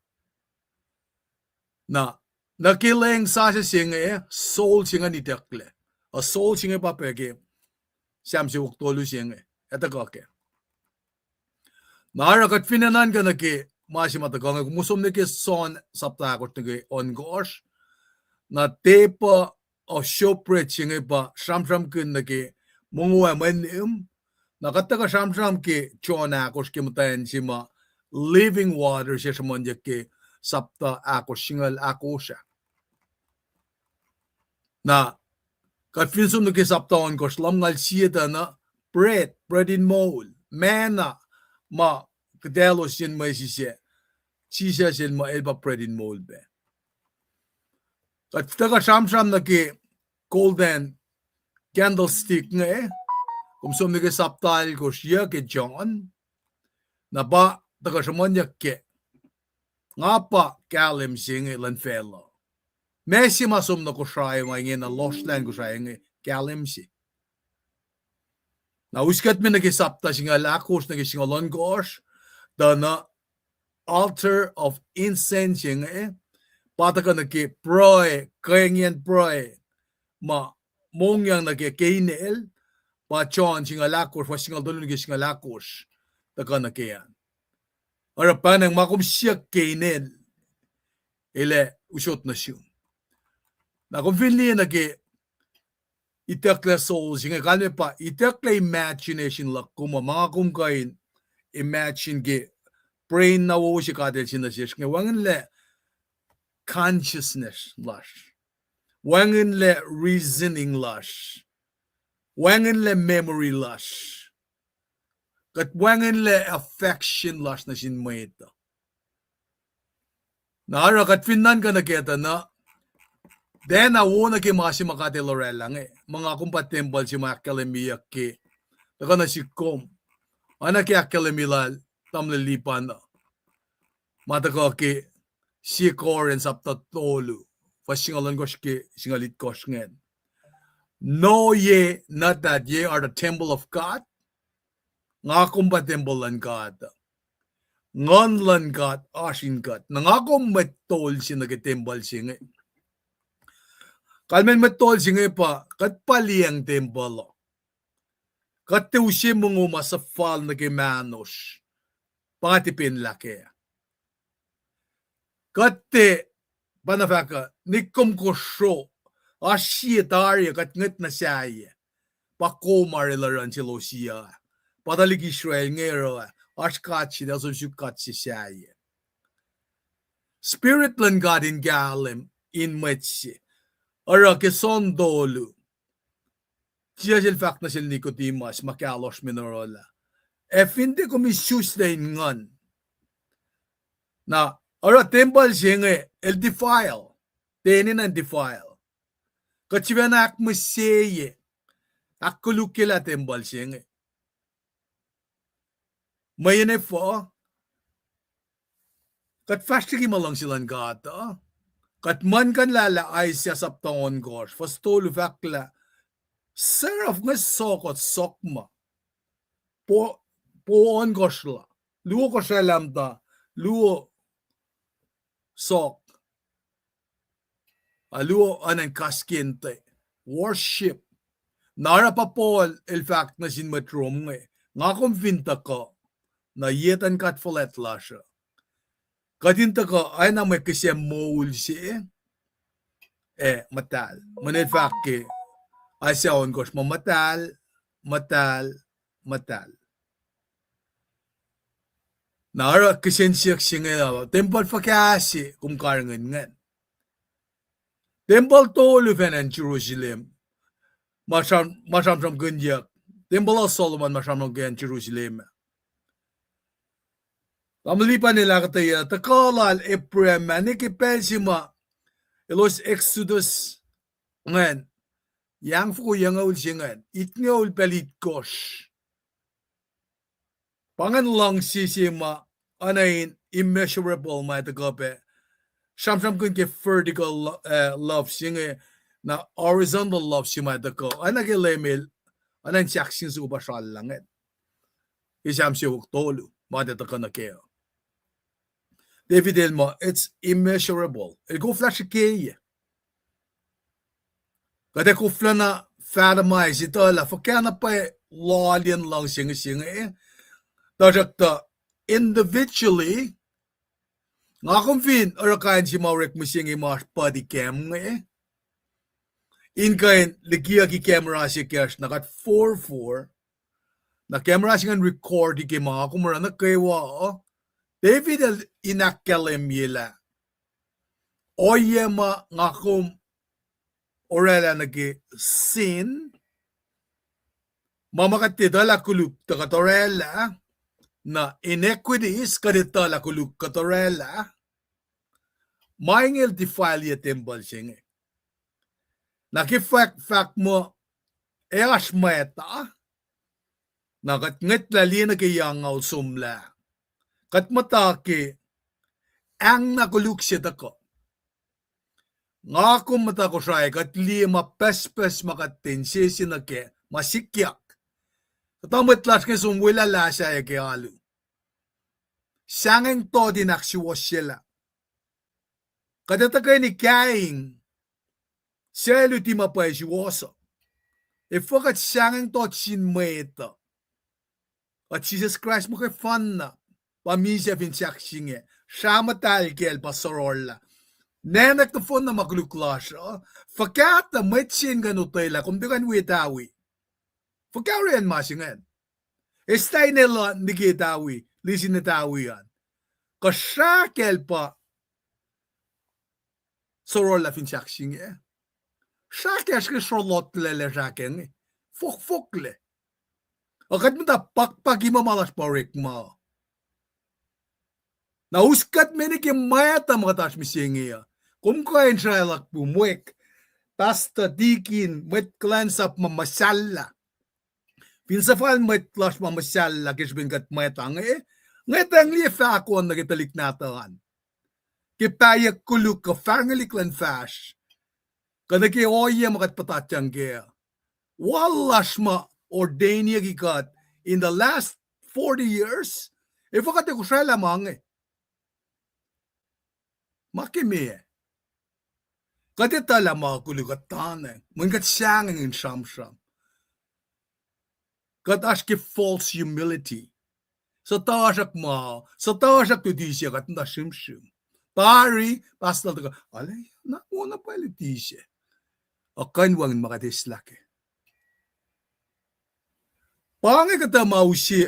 Na, nuh ke lwen sasuc se inge, soul se inge itucklac. A soul se inge pa pac ke Sam siofok tolu se inge, etuh kuh kac. Na oruh kuht fin nuhnkuh nuh ke ma se ma tuhkuh inge, kom som nuh ke John sapta ahkosr nuh ke ohnkohsr. Na tempuhl of showbread se inge pa sramsramkihn nuh ke mongo ac mwe nihm. Na kuht tuhkuh sramsram ke John ahkosr ke muhtwacn se ma living water se sruhmuhnyuck ke sapta ahkosr singucul ahkosr ah. Na kuht fin som nuh ke sapta ohnkohsr, lumngaul sie tuh na bread, bread in mold, manna, ma kuhtaclos sin mwesis ah, Jisus el muh el pa bread in mold pac. Kuht tuhkuh sramsram nuh ke golden candlestick inge, kom som nuh ke sapta alkosr yuc ke John, na pa tuhkuh sruhmuhnyuck ke, nga pa kahlwem se inge luhn facluh. Ma se ma som nuh Kosrae ma ingena lohsrlah in Kosrae inge kahlwem se. Na us kuht me nuh ke sapta singucul ahkosr nuh ke singucul ohnkohsr, tuh na altar of incense se inge, pa tuhkuh nuh ke pruhe, kengiyacn pruhe ma mongyang nuh ke Kain el, pa John singucul ahkosr, fuhs singucul tolu nuh ke singucul ahkosr, tuhkuh nuh ke an. Oruh pacna ma kom siyuck Kain el, el ac usot nuh sum. Na kom fin liye nuh ke itucklac soul se inge, kalmac pa itucklac imagination luhk kom uh, ma nga kom kuh in imagine ke brain na wo se God el se nuh sesr inge, wacngihnlac consciousness lasr, wacngihnlac reasoning lasr, wacngihnlac memory lasr, kuht wacngihnlac affection lasr nuh sin mwet uh. Na oruh kuht fin nuhnkuh nuh kac tuh na, tiacna wo nuh ke ma se ma God el oraclah inge, ma nga kom pa tempuhl se ma ahkkahlwemyeyuck ke, tuhkuh nuh sihk kom, oacna ke ahkkahlwemye lal tamuhlwel Lipan uh, ma tuhkuh ke Sie Korin sapta tolu, fuhs singucul ohnkohsr ke singucul itkohsr ingacn. Know ye not that ye are the temple of God? Nga kom pa tempuhl luhn God. Nguhn luhn God oasr in kuht. Na nga kom mwet tol se nuh ke tempuhl se inge. Kalmacn mwet tol se inge pa, kuht pa liyacacng tempuhl uh. Kuht tiac use mongo ma suhfal nuh ke mahnosr, pa tiac pacl lah kac. Kuht tiac, pa na fahk uh, nick kom kosro, oasr sie tari uh kuht ngwet nuh sahyac, pa kom arulacna selos uh, pa tuhlihk Israel inge oruh, oasr God se, eltahl som suk God se sahyac. Spirit luhn God in kahlwem in mwet se. Oruh ke John tolu, Jisus el fahk nuh sel Nicodemus ma kahlohsr me oruh lah, ac fin tiac kom isuslac in nguhn. Na oruh tempuhl se inge el defile, tiac enenuh in defile. Kuht sifacna ahkmihsye, ahkkolukyelah tempuhl se inge. Mweyen efuh? Kuht fahsr liki ma luhngse luhn God uh. Kuht muhlkuhnlah lah Isaiah sapta ohnkohsr, fuhs tolu fahk lah, seraph inge sokot sokma, po, po ohnkohsr la, luo kosraclah muhta, luo sok, a luo oacna in kaskente, worship. Na oruh pa Paul el fahk nuh sin mwet Rom inge, nga kom fin tuhkuh, na ye tuh in God fuhlwact lasr uh. Kuht in tuhkuh, oacna mwe kihsac moul se, ac muhtahl. Mweyen el fahk ke Isaiah ohnkohsr muh muhtahl, muhtahl, muhtahl. Na oruh kihsen siyuck se inge uh, tempuhl fuhkah se kom karihngihn ingacn? Tempuhl tolu fin acn Jerusalem, ma sram-, ma sramsramkihnyuck. Tempuhl uh Solomon ma sramsramkihn acn Jerusalem ah. Tamuhlwel Lipan el ahkuhtweyac, tuhkuh lal Abraham ah, ne ke pacl se ma elos Exodus ingacn, yang foko yucngucul se ingacn, itngucul pacl itkohsr. Pa ingacn luhngse se ma, oacna in immeasurable ma tuhkuh pac. Sramsramkihn ke vertical lo-, eh, love se inge, na horizontal love se ma tuhkuh. Oacna ke Leum el, oacna in sahk sin soko pa srallangacn. Ke Sam siofok tolu, ma tuh tuhkuh nuh kac. David el muh, it's immeasurable. El koflah srihkeyac. Kuht ac koflana fathom-i etuh lah fuhkah na pwacye loaliyacn luhngse inge se inge. Tuhsruhktuh individually, nga kom fin oruh kain se ma orek mihsenge ma oasr body cam inge, in kuh in likiyucki camera se kacsr na kuht forfor, na camera se ingacn record ke ma nga kom oruh nuh kwewa uh. David el in ahkkahlwemye lah ohiyac ma nga kom oraclah nuh ke sin, ma ma kuht etuh lah koluk tuh kuht oraclah, na iniquities kuht etuh lah koluk kuht oraclah, ma inge el defile-ye tempuhl se inge. Na ke fahk, fahk muh ac oasr mwacta, na kuht ngwetlah liye nuh ke yac angngaul somlah, kuht muhta ke ahng na koluk se tuhkuh. Nga kom muhta Kosrae, kuht liye ma pucspucs ma kuht ten sese nuh kac, ma sikyak. Kuhtuh mwet lasr inge som welah lah sahyac ke alu. Sahngweng tot in ahksuwohsyelah. Kuht etuh keni kaing, suc luti ma pwacye suwohs uh. Efuh kuht sahngweng tot sin mwet uh? Kuht Jisus Kraist muhkwena pa misac fin sahk se inge, srah muhtahl kacl pa sororlah. Nacnwack nohfohnna ma koluk lasr uh, fuhkah tuh mwet se in kuh in otwelah, kom tiac kuh in wi etawi. Fuhkah oraclah ma se ingacn? Eslah in elah nike etawi, lisin etawi an. Kuh srah kacl pa sororlah fin sahk se inge? Srah kacsr ke srolotlac srah kac inge. Fokfoklac. Ac kuht muhta pakpaki ma ma lasr pa orekma. Na us kuht mene ke mwacta ma kuht oasr mihsenge uh. Kom kuh in sralah pum mwek, pastor, tikin, mwet kuhlwacnsap ma muhsahllah. Fin suhfal mwet lasr ma muhsahllah ke srihpen kuht mwacta inge, ngetang liye fahk on nuh ke tuhlihk nahtuhl an. Ke pahyuck koluk kuh fahrengelihk luhn fahsr, kuh nuh ke ohiyac ma kuht puhtatyang kac. Wal lasr ma ordain-yucki kuht in the last forty years, efuh kuht ac kosraclah ma inge? Ma ke meac? Kuht etuh lah ma koluk kuht tanacng, mweyen kuht sahngweng in sramsram. Kuht oasr ke false humility. Suhtuhsruhk ma, suhtuhsruhk luti se kuht muhta srimsrim. Tari, pastor tuhkuh, ale, na wona pwacye luti se. Ac kuh in wacngihn ma kuht eslah kac. Pa inge kuhtuh ma use,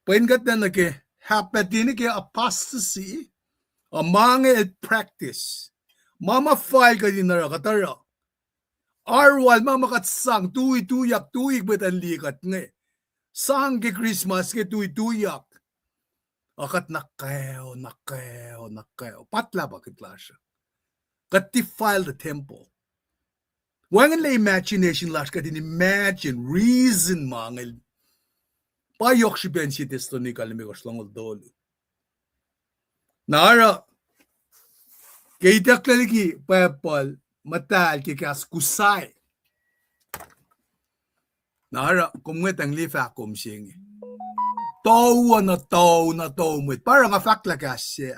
pwen kuht nuh ke habit in ke apostasy, ac ma inge el practice. Ma ma fal kuht in oruh, kuht oruh. Arwal ma ma kuht sang, tui tuyak, tui mwet in liye kuht inge. Sang ke Christmas inge tui tuyak. Ac kuht nuh kwewa, nuh kwewa, nuh kwewa. Patlah pa kuht lasr uh. Kuht defile the temple. Wacngihnlac imagination lasr kuht in imagine, reason ma inge. Pa yohk srihpen sie Thessalonica limekohsr longoul tolu. Na oruh, Ke itucklac liki Bible, muhtahl ke kahs Kusai. Na oruh kom ngwetacng liye fahk kom se inge. Tohu na tohu na tohu mwet. Pa oruh nga fahk lah kahs se.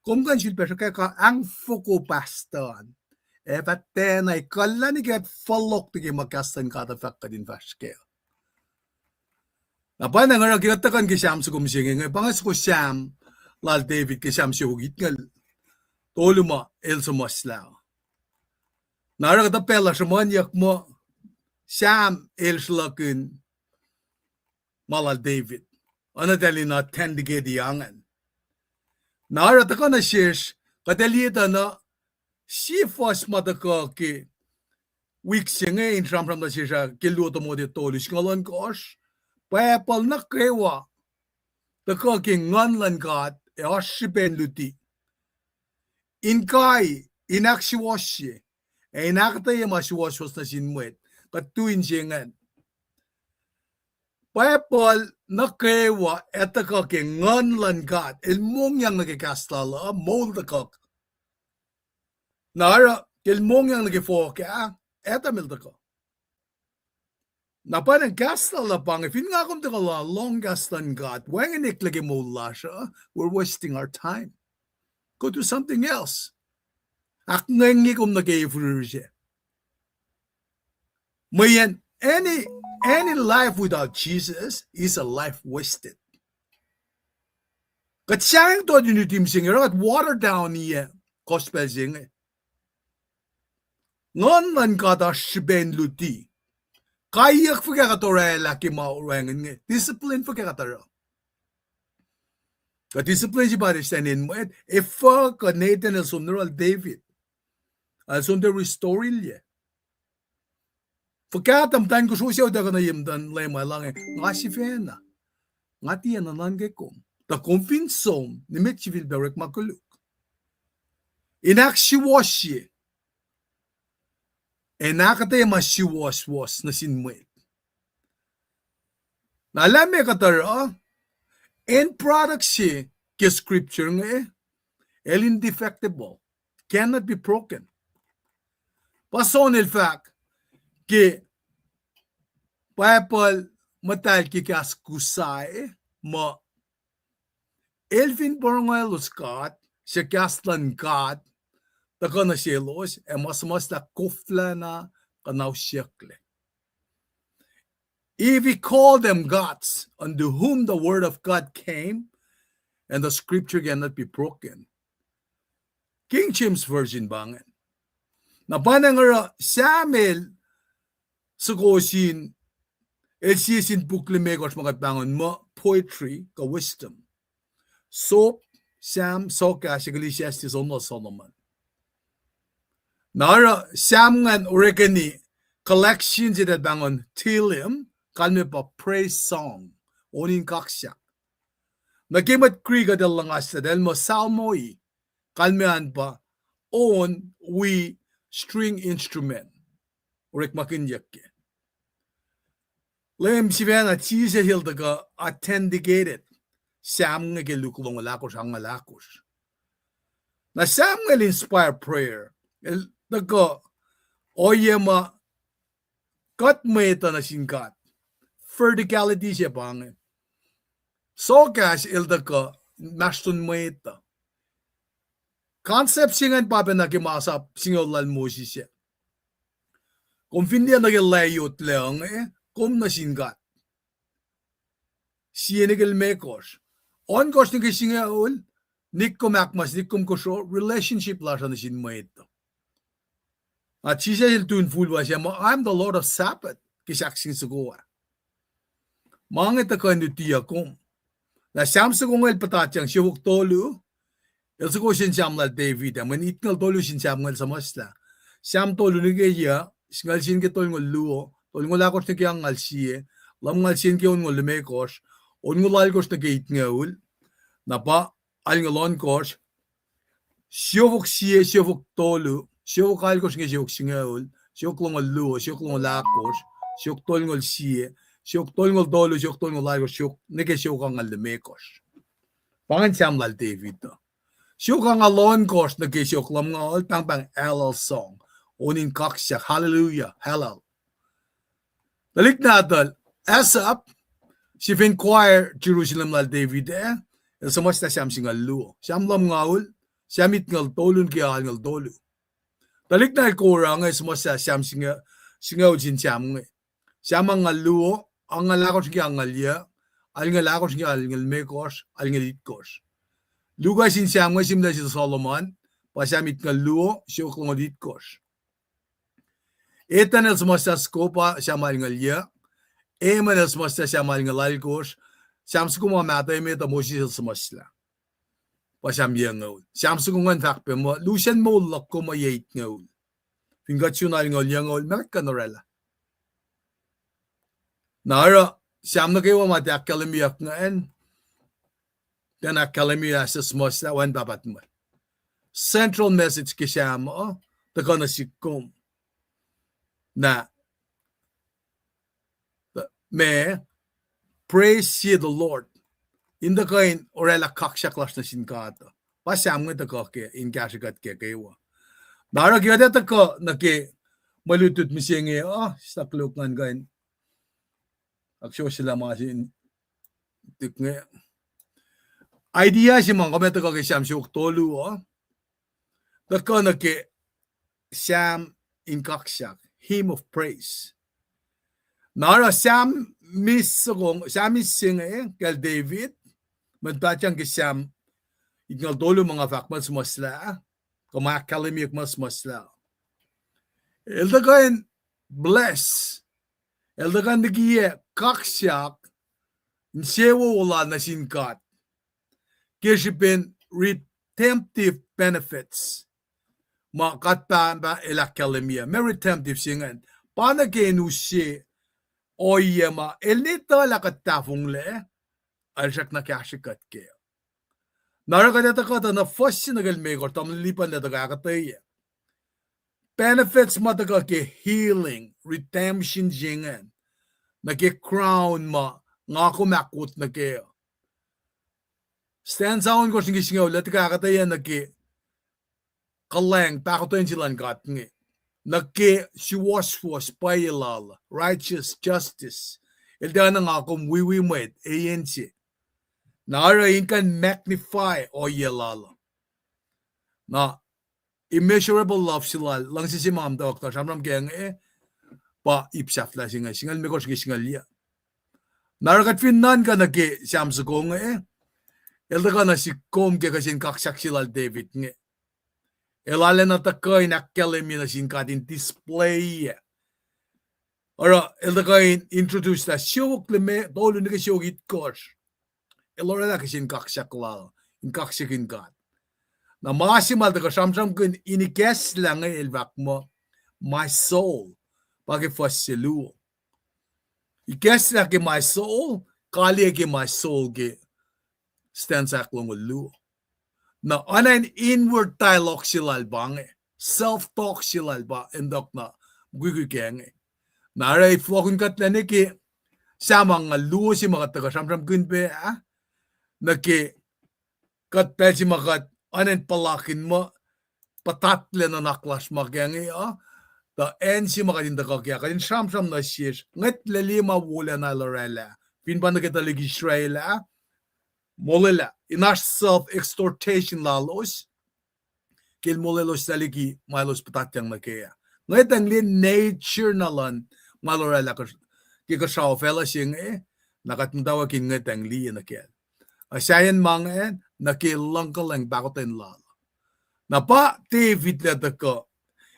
Kom kuh in sifilpac sruhkwack ahngfoko pastor an. Ac fah tiacna ekuhllah nuh ke kuht fohlohk nuh ke ma kahs luhn God uh fahk kuht in fahsr kac. Na pa na nga oruh ke kuht tuhkuh ke Sam soko mihsenge inge, pa inge soko Sam lal David ke Sam siofok itngucul tolu ma el suhmuhslah. Na oruh kuhtuh pacl uh sruhmuhnyuck muh Sam el sruhlahkihn ma lal David. Oacna eltahl in authenticate-i ingacn. Na oruh tuhkuh nuh sesr, kuht ac liye tuh na sie fuhs ma tuhkuh ke wik se inge in sramsram nuh sesr ah ke luo Timothy tolu singucul ohnkohsr, Bible nuh kwewa tuhkuh ke Nguhn luhn God ac oasr srihpen luti in kai, in ahksuwohsye, ac in ahkuhtweye ma suwohswohs nuh sin mwet. Kuht tu in se ingacn. Bible nuh kwewa ac tuhkuh ke Nguhn luhn God. El mongyang nuh ke kahs lal uh, moul tuhkuh. Na oruh ke el mongyang nuh ke fohk ah, etuh ma el tuhkuh. Na pa na kahs lal uh pa inge, fin nga kom tuhkuh lohng kahs luhn God, wacngihn eklac ke moul lasr uh, we're wasting our time. Go do something else. Ahkngwengye kom nuh ke fihrihr se. Mweyen any, any life without Jesus is a life wasted. Kuht sahngweng tuh in luti mihsenge, oruh kuht water down-i gospel se inge. Nguhn luhn God oasr srihpen luti. Kaiyuck fuhkah kuht orwaclah ke ma wacngihn inge. Discipline fuhkah kuht oruh. Kuh discipline se pa eslah in mwet, efuh kuh Nathan el som nuh yohrohl David. El som tiac restore-ilyac. Fuhkah tuh muhtwacn kosro se utuckuh nuh ye muhtuhn Leum ah, elan inge, nga sifacna. Nga tiac nuhnuhnkuh kom. Tuh kom fin som, nimet sifilpac orekma koluk. In ahksuwohsye. In ahkuhtweyac ma suwohswohs nuh sin mwet. Na lah meac kuht oruh, end product se ke scripture inge, el indefectible, cannot be broken. Pa John el fahk ke Bible muhtahl ke kahs Kusai muh, el fin porongoelos God, suc kahs luhn God tuhkuh nuh selos, ac ma suhmuhslah koflahna kuhnausyucklac. If he called them gods, unto whom the word of God came, and the scripture cannot be broken. King James Version pa ingacn. Na pa na nga oruh Samuel soko sin, el sie sin puk limekohsr ma kuht pahngon muh poetry kuh wisdom. Sop, Sam, Sokahs, Ecclesiastes, on lal Solomon. Na oruh Sam ingacn orekeni collection se eltahl pahngon Tehillim, kalmac pa praise song, on in kaksak. Na ke mwet Greek eltahl luhngaslah, eltahl muh psalmoi, kalmac an pa on wi string instrument. Orekmakihnyuck ke Leum sifacna, Jisus el tuhkuh authenticated Sam inge ke luo longoul ahkosr, angngaul ahkosr. Na Sam inge el inspire prayer. El tuhkuh ohiyac ma kuht mwet uh nuh sin God. Verticality se pa inge. Sokahs el tuhkuh inmahsrlon mwet uh. Concept se ingacn pa pacna ke masap singucul lal Moses ah. Kom fin liye nuh ke layot lac inge, kom nuh sin God. Sie nuh ke limekohsr. Ohnkohsr nuh ke singucul, nik kom ahkmas, nik kom kosro, relationship lasr uh nuh sin mwet uh. Na Jisus el tu in fulwa se muh, I am the Lord of Sabbath, ke sahk se inge soko ah. Ma inge tuhkuh in lutiyuc kom. Na Sam soko inge el puhtatyang siofok tolu, el soko sin Sam lal David ah, mweyen itngucul tolu sin Sam inge el suhmuhslah. Sam tolu nuh ke yac, singucul sie nuh ke tolngucul luo, tolngucul ahkosr nuh ke angngaul sie, lumngaul sie nuh ke onngucul limekohsr, onngucul alkosr nuh ke itngucul, na pa alngucul ohnkohsr, siofok sie, siofok tolu, siofok alkosr nuh ke siofok singucul, siofok longoul luo, siofok longoul ahkosr, siofok tolngucul sie, siofok tolngucul tolu, siofok tolngucul alkosr, siofok nuh ke siofok angngaul limekohsr. Pa ingacn Sam lal David uh. Siofok angngaul ohnkohsr nuh ke siofok lumngaul, pahngpahng Hallel song. On in kaksak, Hallelujah, Hallel. Tuhlihk nahtuhl, Asaph, sifacn choir Jerusalem lal David ah, el suhmuhslah Sam singucul luo. Sam lumngaul, Sam itngucul tolu nuh ke alngucul tolu. Tuhlihk nahtuhl Korah inge suhmuhslah Sam singucul sin Sam inge. Sam angngaul luo, angngaul ahkosr nuh ke angngaul yuc, alngucul ahkosr nuh ke alngucul limekohsr, alngucul itkohsr. Luo sin Sam inge sihmlac sel Solomon, pa Sam itngucul luo, siofok longoul itkohsr. Ethan el suhmuhslah soko pa Sam alngucul yuc. Heman el suhmuhslah Sam alngucul alkohsr. Sam soko ma mahtuh emet uh Moses el suhmuhslah, pa Sam yucngucul. Sam soko ingacn fahk pac muh lusen moul luhk kom uh yac itngucul? Fin kuht sun alngucul yucngucul, ma kuht kuh in orwaclah? Na oruh Sam nuh kwewa ma tiac ahkkahlwemyeyuck ingacn, tiacna ahkkahlwemye lah suhmuhslah, wacngihn pahpah tuhmwacl. Central message ke Sam uh tuhkuh nuh sihk kom. Na, ma, praise ye the Lord. In tuhkuh in orwaclah kaksak lasr nuh sin God uh. Pa Sam inge tuhkuh ke in kahsrwe kuht ke kwewa. Na oruh ke kuht ac tuhkuh nuh ke mwe lutlut mihsenge uh, sahk luk ngan kuh in ahksuwohsyelah ma se in tihk inge. Idea se ma kom ac tuhkuh ke Sam siofok tolu uh, tuhkuh nuh ke Sam in kaksak, hymn of praise. Na oruh Sam mis soko, Sam mis se inge kacl David, mwet pahtiyang ke Sam itngucul tolu ma nga fahk muh suhmuhslah, kuh ma ahkkahlwemyeyuck muh suhmuhslah, el tuhkuh in bless, el tuhkuh in likiyac kaksak insewowo lal nuh sin God ke srihpen redemptive benefits ma God Pahpah el ahkkahlwemye. Ma redemptive se ingacn pa nuh ke in use ohiyac ma el etuh lah kuht tahfonglac, el srackna kahsrwe kuht kac. Na oruh kuht ac tuhkuh tuh nuh fuhs se nuh ke limekohsr, tamuhlwel Lipan el tuhkuh ahkuhtweyac benefits ma tuhkuh ke healing, redemption se ingacn, nuh ke crown ma nga kom ahkwot nuh kac. Stanza ohnkohsr nuh ke singucul el tuhkuh ahkuhtweyac nuh ke kuhlwacng pahkotwen se luhn God inge, nuh ke suwohswohs pwacye lal, righteous justice. El tiacna nga kom wiwi mwet, eyan se. Na oruh in kuh in magnify ohiyac lal. Na immeasurable love se lal, luhngse se ma muhta kuh sramsram kac inge, pa ip sahflah se inge, singucul limekohsr ke singucul yuc. Na oruh kuht fin nuhnkuh nuh ke Sam soko inge, el tuhkuh nuh sihk kom ke kihsen kaksak se lal David inge. El arulacna tuhkuh in ahkkahlwemye nuh sin God in display. Oruh el tuhkuh in introduce lah siofok lime tolu nuh ke siofok itkohsr, el orwaclah kihsen kaksak lal in kaksakihn God. Na ma se ma el tuhkuh sramsramkihn in ikacslah inge el fahk muh, my soul, pa ke fuhs se luo. Ikacslah ke my soul, kaliyac ke my soul ke stanza ahklongoul luo. Na oacna in inward dialogue se lal pa inge, self talk se lal pa in tok na mukwikwi kac inge. Na oruh fohlohkihn kuht lah nuh ke Sam angngaul luo se ma kuht tuhkuh sramsramkihn pac ah, nuh ke kuht pacl se ma kuht oacna in puhlakihn muh puhtatlac nuhnak lasr ma kac inge uh, tuh acn se ma kuht in tuhkuh kac, kuht in sramsram nuh sesr, ngwetlah liye ma wolacna el orwaclah. Fin pa nuh ke tuhlihk Israel ah, molwelah in oasr self-exaltation lalos, ke el molweloslac liki ma elos puhtatyang nuh kac ah. Ngwetacng liye nature na luhn ma el orwaclah ke kuhsrao facluh se inge, na kuht muhtwacwacack in ngwetacng liye nuh kac. Ac sahyacn ma inge, nuh ke luhngkuhlwacng pahkotwen lal. Na pa David lah tuhkuh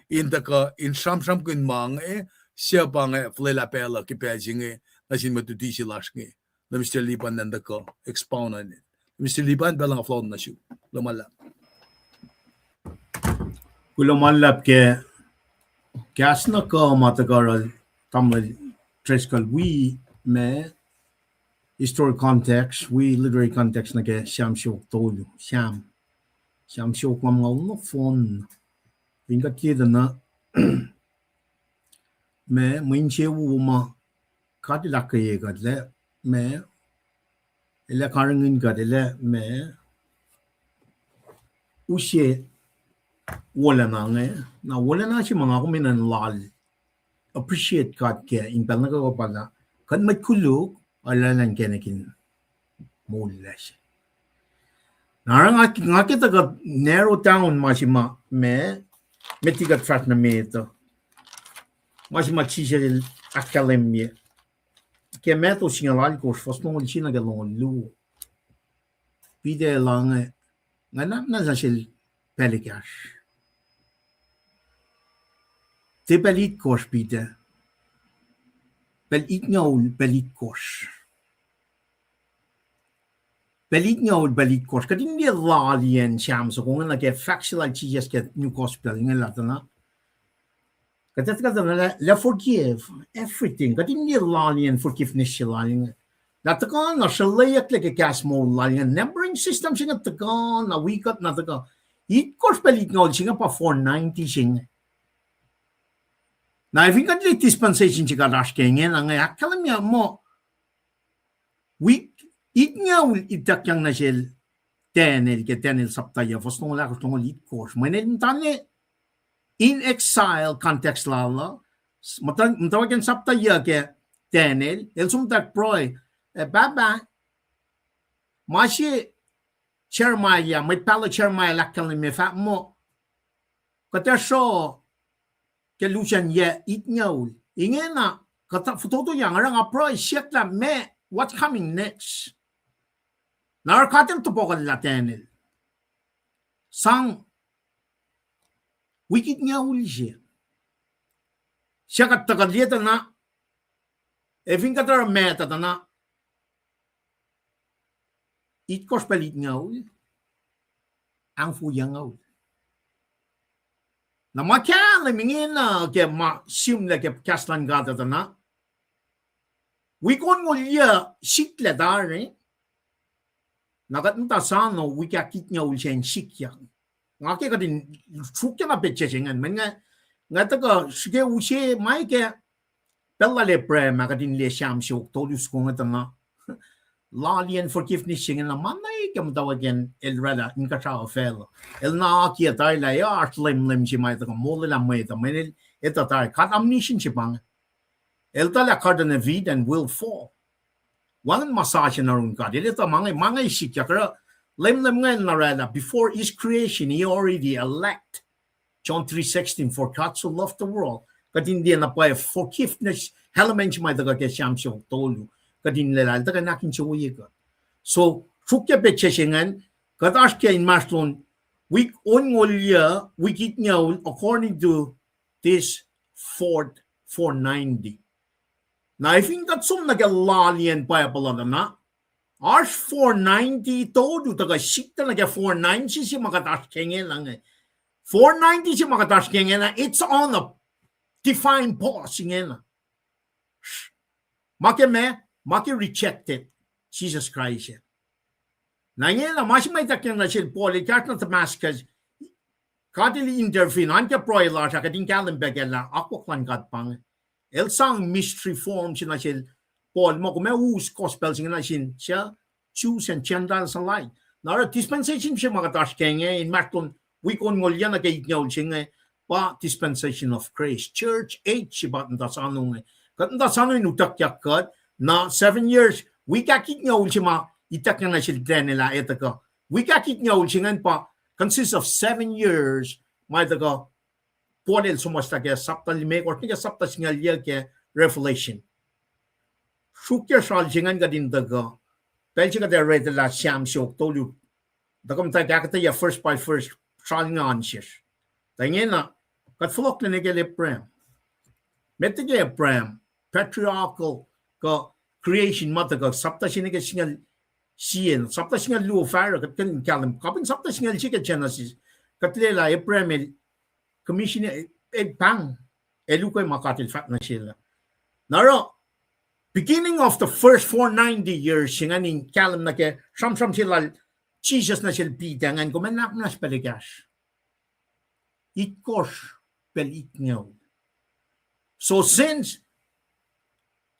in tuhkuh in sramsramkihn ma inge, suc pa inge fuhlwelah pacl uh ke pacl se inge nuh sin mwet luti se lasr inge, Minister Lipan, in tuhkuh expound on it. Minister Lipan, pacl uh nga fohlohk nuh sum. Kuloh ma luhlahp. Kuloh ma luhlahp ke kahs na kuh ma tuhkuh oruh tamuhlwel Driscoll wi ma historical context, wi literary context nuh ke Sam siofok tolu, Sam. Sam siofok lumngaul nohfohn. Fin kuht liye tuh na ma mwe insewowo ma God El ahkkweye kuht lah, ma El ac karihngihn kuht, El ac ma, use wolacna inge, na wolacna se ma nga kom enenuh in lal appreciate God kac in pacl nuh kwewa pa lah kuht mwet koluk, arulacna inkacnek in moul lasr. Na oruh nga, nga ke tuh kuht narrow down ma se ma, ma, met liki kuht fahsr nuh met uh, ma se ma Jisus el ahkkahlwemye ke Matthew singucul alkosr, fuhs longoul sie nuh ke longoul luo. Peter el inge, nga nahtuhsr nuh sel pacl ekahsr. Tiac pacl itkohsr, Peter. Pacl itngucul, pacl itkohsr. Pacl itngucul, pacl itkohsr. Kuht in liye laliyacn Sam soko inge nuh ke fahk se lal Jisus ke New Gospel inge lah tuh na, kuht etuh tuh na lah, lah forgive everything. Kuht in liye laliyacn forgiveness se lal inge. Lah tuhkuh na sruhlweyucklac ke kahs moul lal inge. Numbering system se inge tuhkuh na wi kuht na tuhkuh. Itkohsr pacl itngucul se inge pa four ninety se inge. Na efin kuht liye dispensation se kuht oasr ke ingena inge, ahkkahlwemye muh wik itngucul ituckyang nuh sel Daniel ke Daniel sapta yuc, fuhs longoul ahkosr, longoul itkohsr. Mweyen el muhta ne in exile context lal uh, muhta, muhtwacwacack in sapta yuc ke Daniel, el som muhtwacwacack pruhe, eh, Pahpah, ma se Jeremiah, mwet pahluh Jeremiah el ahkkahlwemye fahk muh, kuht ac sruoh ke lusen yac itngucul. Ingena, kuht fototoyang, oruh nga pruhe siyuck lah meac, what's coming next. Na oruh God el tohpohkuhllah Daniel, sang wik itngucul se. Siyuck kuht tuhkuh liye tuh na, efin kuht oruh met uh tuh na, itkohsr pacl itngucul, ahngfongiyucngucul. Na ma kahlwem ingena ke ma sihmlac ke kahs luhn God uh tuh na, wik onngoul yuc siklac tari, na kuht muhta soano wik ahkitngucul se in sikyak. Nga ke kuht in sruokyac na petsac se ingacn, mweyen nga, nga tuhkuh srihke use ma ke pacl lal Abraham ah, kuht in liye Sam siofok tolu soko inge tuh na, laliyacn forgiveness se ingena ma nuh ke muhtwacwacack in el oraclah inkuhsrao facluh. El na akiyac tari lah ac oasr lemlem se ma ac tuhkuh molwelah mwet uh, mweyen el etuh tari God omniscient se pa inge. El etuh lah Garden of Eden will fall. Wacngihn ma sasuc in arun God. El etuh ma inge, ma inge sikyak, oruh lemlem ingacn oraclah, before his creation, he already elect. John three sixteen, for God so loved the world. Kuht in liye na pwacye forgiveness element se ma tuhkuh ke Sam siofok tolu. Kuht in liye lah el tuhkuh in ahkinsewowoye kuht. So, sruokyac petsac se ingacn, kuht oasr ke inmahsrlon wik onngoul yuc, wik itngucul, according to this fourth four ninety. Na efin kuht som nuh ke laliyacn Bible uh tuh na, oasr four ninety tolu tuhkuh sikyak nuh ke four ninety se ma kuht oasr ke ingena inge. Four ninety se ma kuht oasr ke ingena, it's on a divine pause ingena. Ma ke meac, ma ke rejected Jisus Kraist. Na ingena ma se ma ituckyang nuh sel Paul, el kahsruh nuh Damascus, God el intervene, oan ke pruhe lasr ah, kuht in kahlwem pac kac lah akwuck luhn God pa inge. El sang mystery form se nuh sel Paul, muh kom ac us gospel se inge nuh sin suc, Jews and Gentiles alike. Na oruh dispensation se ma kuht oasr ke inge, inmahsrlon wik onngoul yuc nuh ke itngucul se inge, pa dispensation of grace. Church age se pa muhta soano inge. Kuht muhta soano in utuckyak kuht, na seven years, wik ahkitngucul se ma ituckyang nuh sel Daniel ah etuh kuh. Wik ahkitngucul se ingacn pa consist of seven years, ma etuh kuh Paul el suhmuhslah ke sapta limekohsr nuh ke sapta singucul yuc ke Revelation. Sruokyac sral se ingacn kuht in tuhkuh, pacl se kuht ac read lah Sam siofok tolu, tuhkuh muhtwacwacack ahkuhtweyac verse by verse, sral inge an sesr. Tuh ingena, kuht fohlohklac nuh ke Abraham. Met liki Abraham, patriarchal, kuh creation ma tuhkuh, sapta se nuh ke singucul sie, sapta singucul luo fahsruh, kuht kuh in kahlwem, kapin sapta singucul sie ke Genesis, kuht liye lah Abraham el commission, el pahng, el ukwe ma God el fahk nuh sel ah. Na oruh, beginning of the first four ninety years, se ingacn in kahlwem nuh ke sramsram se lal Jisus nuh sel Peter ingacn, kom ac nuhnak muhnahs pacl ekahsr. Itkohsr pacl itngucul. So since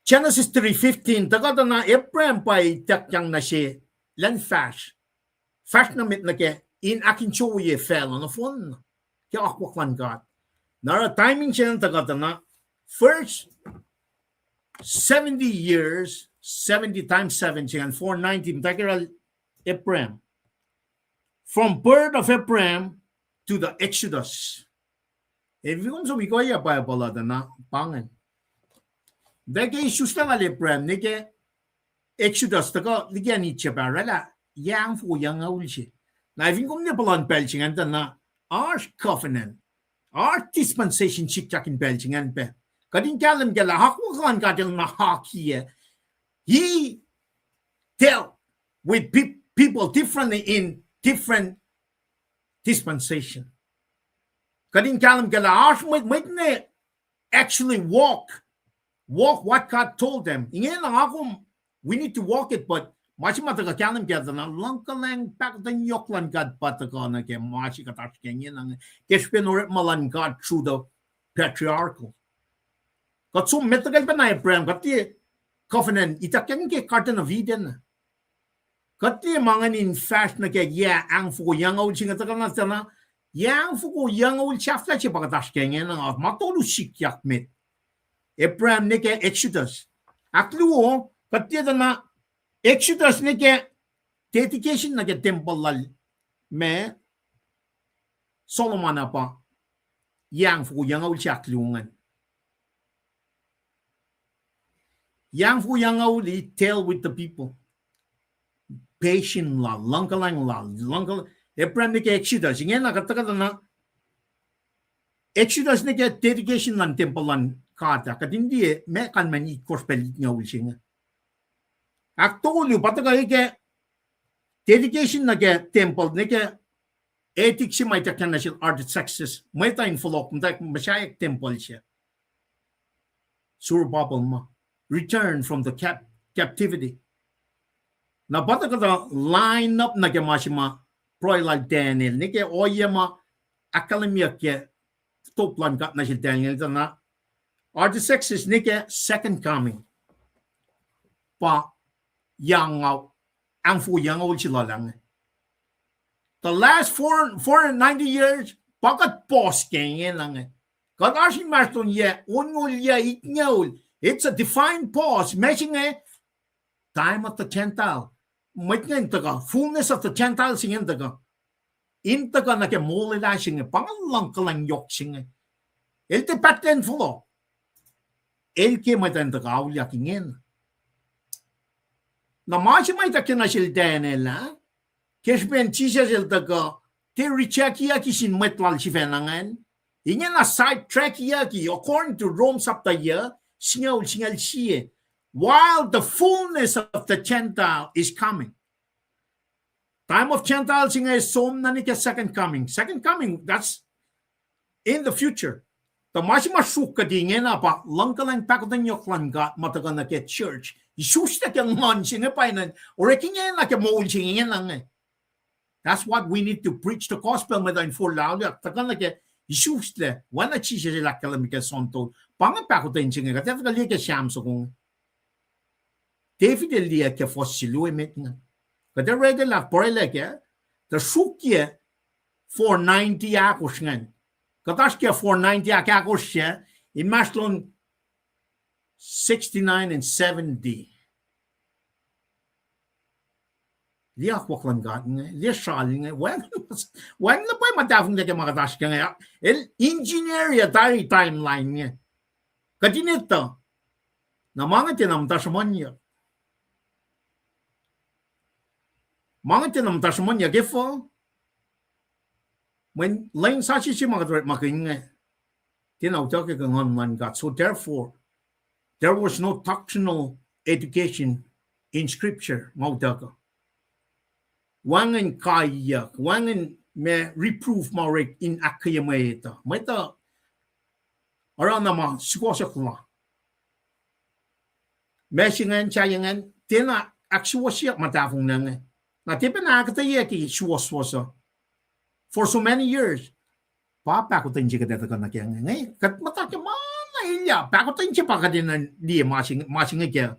Genesis three fifteen, tuhkuh tuh na Abraham pa ituckyang nuh se lwen fahsr, fahsr nuh met nuh ke in ahkinsewowoye facluh nohfohn ke akwuck luhn God. Na oruh timing se inge tuhkuh tuh na first seventy years, seventy times seven, se ingacn four ninety, muhtwacwacack Abraham. From birth of Abraham to the Exodus. Ac fin kom som ikoac Bible uh tuh na pa ingacn. Tuh ke isuslac lal Abraham nuh ke Exodus tuhkuh liki an Egypt ah oraclah yac angfoko yucngoul se. Na fin kom ne puhlan pacl se ingacn tuh na oasr covenant, oasr dispensation sikyak in pacl se ingacn pac. Kuht in kahlwem kac lah akwuck luhn God el na akiyac. He dealt with peop- people differently in different dispensation. Kuht in kahlwem kac lah oasr mwet, mwet inge actually walk, walk what God told them. Ingena nga kom, we need to walk it, but ma se ma tuhkuh kahlwem kac tuh na luhngkuhlwacng pahkotwen yohk luhn God pa tuhkuh nuh ke ma se kuht oasr ke ingena inge ke srihpen orekma luhn God through the patriarchal. Kuht som met tuhkuh pacna Abraham, kuht tiac covenant ituckyang ke Garden of Eden. Kuht tiac ma ingacn in fahsr nuh ke yac angfoko yucngoul se inge tuhkuh na tuh na yac angfoko yucngoul sahflah se pa kuht oasr ke ingena, ma tolu sikyak met. Abraham nuh ke Exodus. Ahkluo, kuht tiac tuh na Exodus nuh ke dedication nuh ke tempuhl lal ma Solomon ah pa yac angfoko yucngoul se ahkluo ingacn. Yac angfoko yucngoul, he dealt with the people. Patient lal, luhngkuhlwacng lal, luhngkuhl- Abraham nuh ke Exodus, ingena kuht tuhkuh tuh na Exodus nuh ke dedication luhn tempuhl luhn God ah, kuht in liye ma kalmacn itkohsr pacl itngoul se inge. Ahktolu, pa tuhkuh ke dedication nuh ke tempuhl nuh ke edict se ma ituckyang nuh sel Artaxerxes, mwet uh in fohlohk muhtwacwacack muhsaheack tempuhl se. Zerubbabel ma, return from the cap- captivity. Na pa tuhkuh tuh line up nuh ke ma se ma pruhe lal Daniel nuh ke ohiyac ma ahkkahlwemyeyuck ke top luhn God nuh sel Daniel tuh na Artaxerxes nuh ke second coming pa yac angfoko yucngoul se lal inge. The last four, four hundred ninety years pa kuht pause ke ingena inge. Kuht oasr inmahsrlon yac onngoul, yac itngoul. It's a defined pause. Ma se inge time of the Gentile. Mwet inge in tuhkuh, fullness of the Gentile se inge in tuhkuh. In tuhkuh nuh ke molwelah se inge, pa inge luhngkuhlwacng yohk se inge. El tiac pahtlac in fohlohk. El ke mwet uh in tuhkuh auliyak ingena. Na ma se ma ituckyang nuh sel Daniel ah, ke srihpen Jisus el tuhkuh, tiac rejectyucki sin mwet lal sifacna ingacn. Ingena sidetrackiyucki, according to Rome sapta yuh, singucul, singucul sie. While the fullness of the Gentile is coming. Time of Gentiles inge som na nuh ke second coming. Second coming, that's in the future. Tuh ma se ma sruok kuht ingena pa luhngkuhlwacng pahkotwen yohk luhn God ma tuhkuh nuh ke church. Isuslac ke nguhn se inge pa ingacn, orek ingena ke moul se ingena inge. That's what we need to preach the gospel, mwet uh in forlah auliyak, tuhkuh nuh ke isuslac, oacna Jisus el ahkkahlwemye ke John tolu. Pa inge pahkotwen se inge, kuht ac tuhkuh liye ke Sam soko inge. David el liye ke fuhs se luo emet inge. Kuht ac read lah pruhelah kac, tuh sruokyac four ninety ahkosr ingacn. Kuht oasr ke four ninety ahkosr se, inmahsrlon sixty-nine and seventy. Liye akwuck luhn God inge, liye sral inge, wacngihn, wacngihn na pwacye ma tahfonglac ke ma kuht oasr ke inge, el engineer-ye tari timeline inge. Kuht in etuh, na ma inge tiacna muhta sruhmuhnyuck. Ma inge tiacna muhta sruhmuhnyuck efuh? Mweyen lwen sasuc se ma kuht orekmakihn inge, tiacna utuckuh ke nguhn luhn God. So therefore, there was no doctrinal education in scripture ma utuckuh. Wacngihn kaiyuck, wacngihn ma reproof ma orek in ahkkweye mwet uh. Mwet uh oruh na ma sukohsohk la. Ma se ingacn, sahyac ingacn, tiacna ahksuwohsyeyuck ma tahfonglac inge. Na tiac pacna ahkuhtweyucki suwohswohs uh for so many years. Pa pahkotwen se kuht ac tuhkuh nuh ke inge. Kuht muhta ke ma na elyah, pahkotwen se pa kuht in liye ma se inge kac.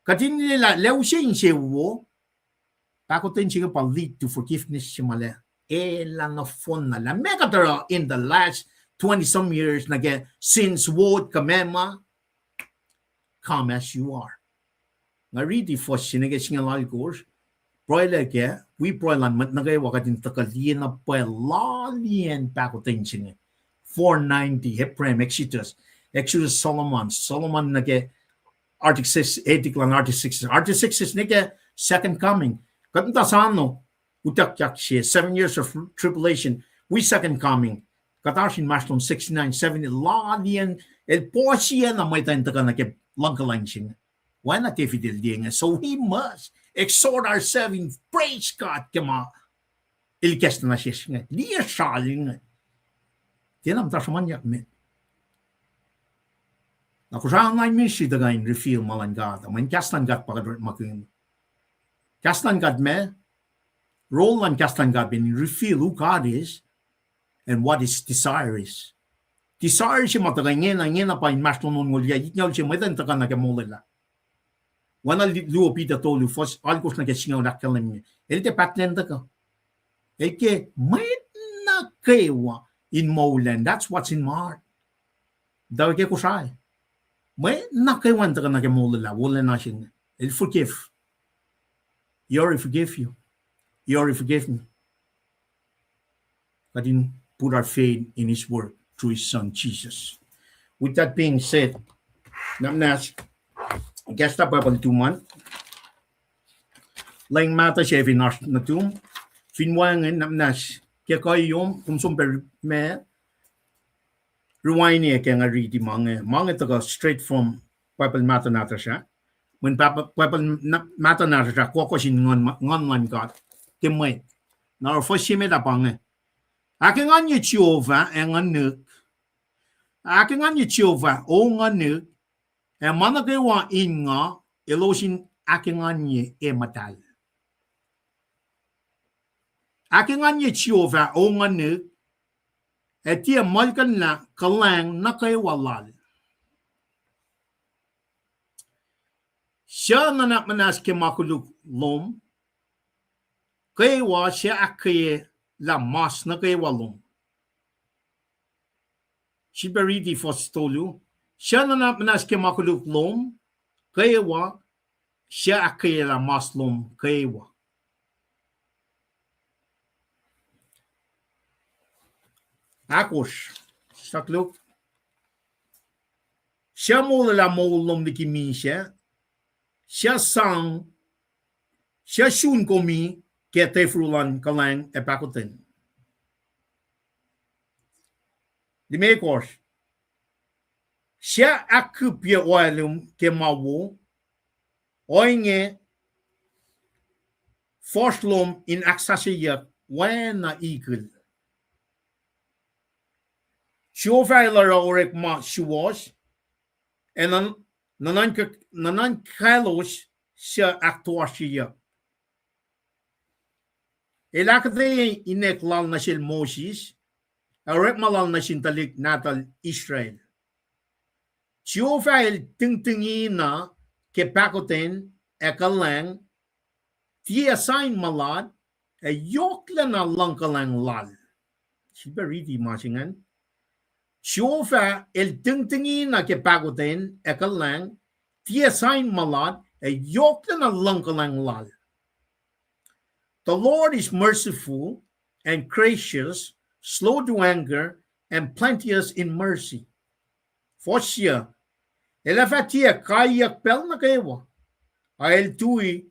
Kuht in liye lah use insewowo, pahkotwen se inge pa lead to forgiveness se ma lac. elah nohfohnna lah meac kuht oruh in the last twenty some years nuh ke since wot kuh meac ma, come as you are. Nga riti fuhs se nuh ke singucul alkosr, pruhelah ke, wi pruhe luhn mwet nuh kwewa kuht in tuhkuh liye na pwacye loaliyacn pahkotwen se inge. Four ninety, Abraham, Exodus, Exodus, Solomon, Solomon nuh ke Artaxerxes, edict luhn Artaxerxes, Artaxerxes nuh ke second coming. Kuht muhta sano, utuckyak se, seven years of tribulation, wi second coming. Kuht oasr inmahsrlon sixty-nine, seventy, loaliyacn, el puhsiyacna mwet in tuhkuh nuh ke luhngkuhlwacng se inge. Oacna David el liye inge, so we must exhort ourselves in praise God ke ma el ikacslah nuh sesr inge, liye sral inge. Tiacna muhta sruhmuhnyuck met. Na Kosrae online ministry tuhkuh in reveal ma luhn God, mweyen kahs luhn God pa kuht orekmakihn. Kahs luhn God me, role luhn kahs luhn God in reveal who God is and what his desire is. Desire se ma tuhkuh ingena, ingena pa inmahsrlon onngoul yac itngoul se mwet in tuhkuh nuh ke molwelah. Oacna li-, luo Peter tolu, fuhs alkosr nuh ke singucul ahkkahlwemye, el tiac pahtlac in tuhkuh. El ke mwet nuh kwewa in moul an, that's what's in my heart. Tuh ke Kosrae, mwet nuh kwewa in tuhkuh nuh ke molwelah, wolacna se inge, el forgive. He already forgive you. He already forgive me. Kuht in put our faith in his work through his son Jesus. With that being said, na muhnahs, kahsruh Bible tuhmom, leng mahtuh se fin oasr nuhtum, fin wacngihn na muhnahs, ke kuhiyom, kom som pac ma, rewind ke nga riti ma inge, ma inge tuhkuh straight from Bible mahtuh nahtuhsr ah. Mweyen Bible, Bible na-, mahtuh nahtuhsr ah kohkohsin nguhn, nguhn luhn God ke mwet. Na oruh fuhs se met ah pa inge. Ahkenganye Jehovah ac nguhnihk. Ahkenganye Jehovah, O nguhnihk, ac ma nuh kwewa in nga, elos in ahkenganye ac muhtahl. Ahkenganye Jehovah, O nguhnihk, ac tiac muhlkuhnlah kuhlwacng nuh kwewa lal. Suc nuhnak muhnahs ke ma koluk lom kwewa, suc ahkkweye lah mas nuh kwewa lom. Sifilpac riti fuhs tolu. Suc nuhnak muhnahs ke ma koluk lom kwewa, suc ahkkweye lah mas lom kwewa. Ahkosr, sakluk. Suc molwelah moul lom liki misac, suc sang, suc sun komi ke tefru luhn kuhlwacng ac pahkotwen. Limekohsr. Suc ahkkihpye oalum ke ma wo, ohinge fuhsr lom in ahksasucyeyuck oacna ikil. Jehovah el oruh orekma suwohs, ac nuhnuhnk-, nuhnuhnkwaclos suc ahktoasryeyuck. El ahkuhtweyac inek lal nuh sel Moses, ac orekma lal nuh sin tuhlihk nahtuhl Israel. Jehovah el tingtingina ke pahkotwen ac kuhlwacng, tiac sain mulat, ac yohklacna luhngkuhlwacng lal. Sifilpac riti ma se ingacn. Jehovah el tingtingina ke pahkotwen ac kuhlwacng, tiac sain mulat, ac yohklacna luhngkuhlwacng lal. The Lord is merciful and gracious, slow to anger, and plenteous in mercy. Fuhs yuc, el ac fah tiac kaiyuck pacl nuh kwewa, a el tui,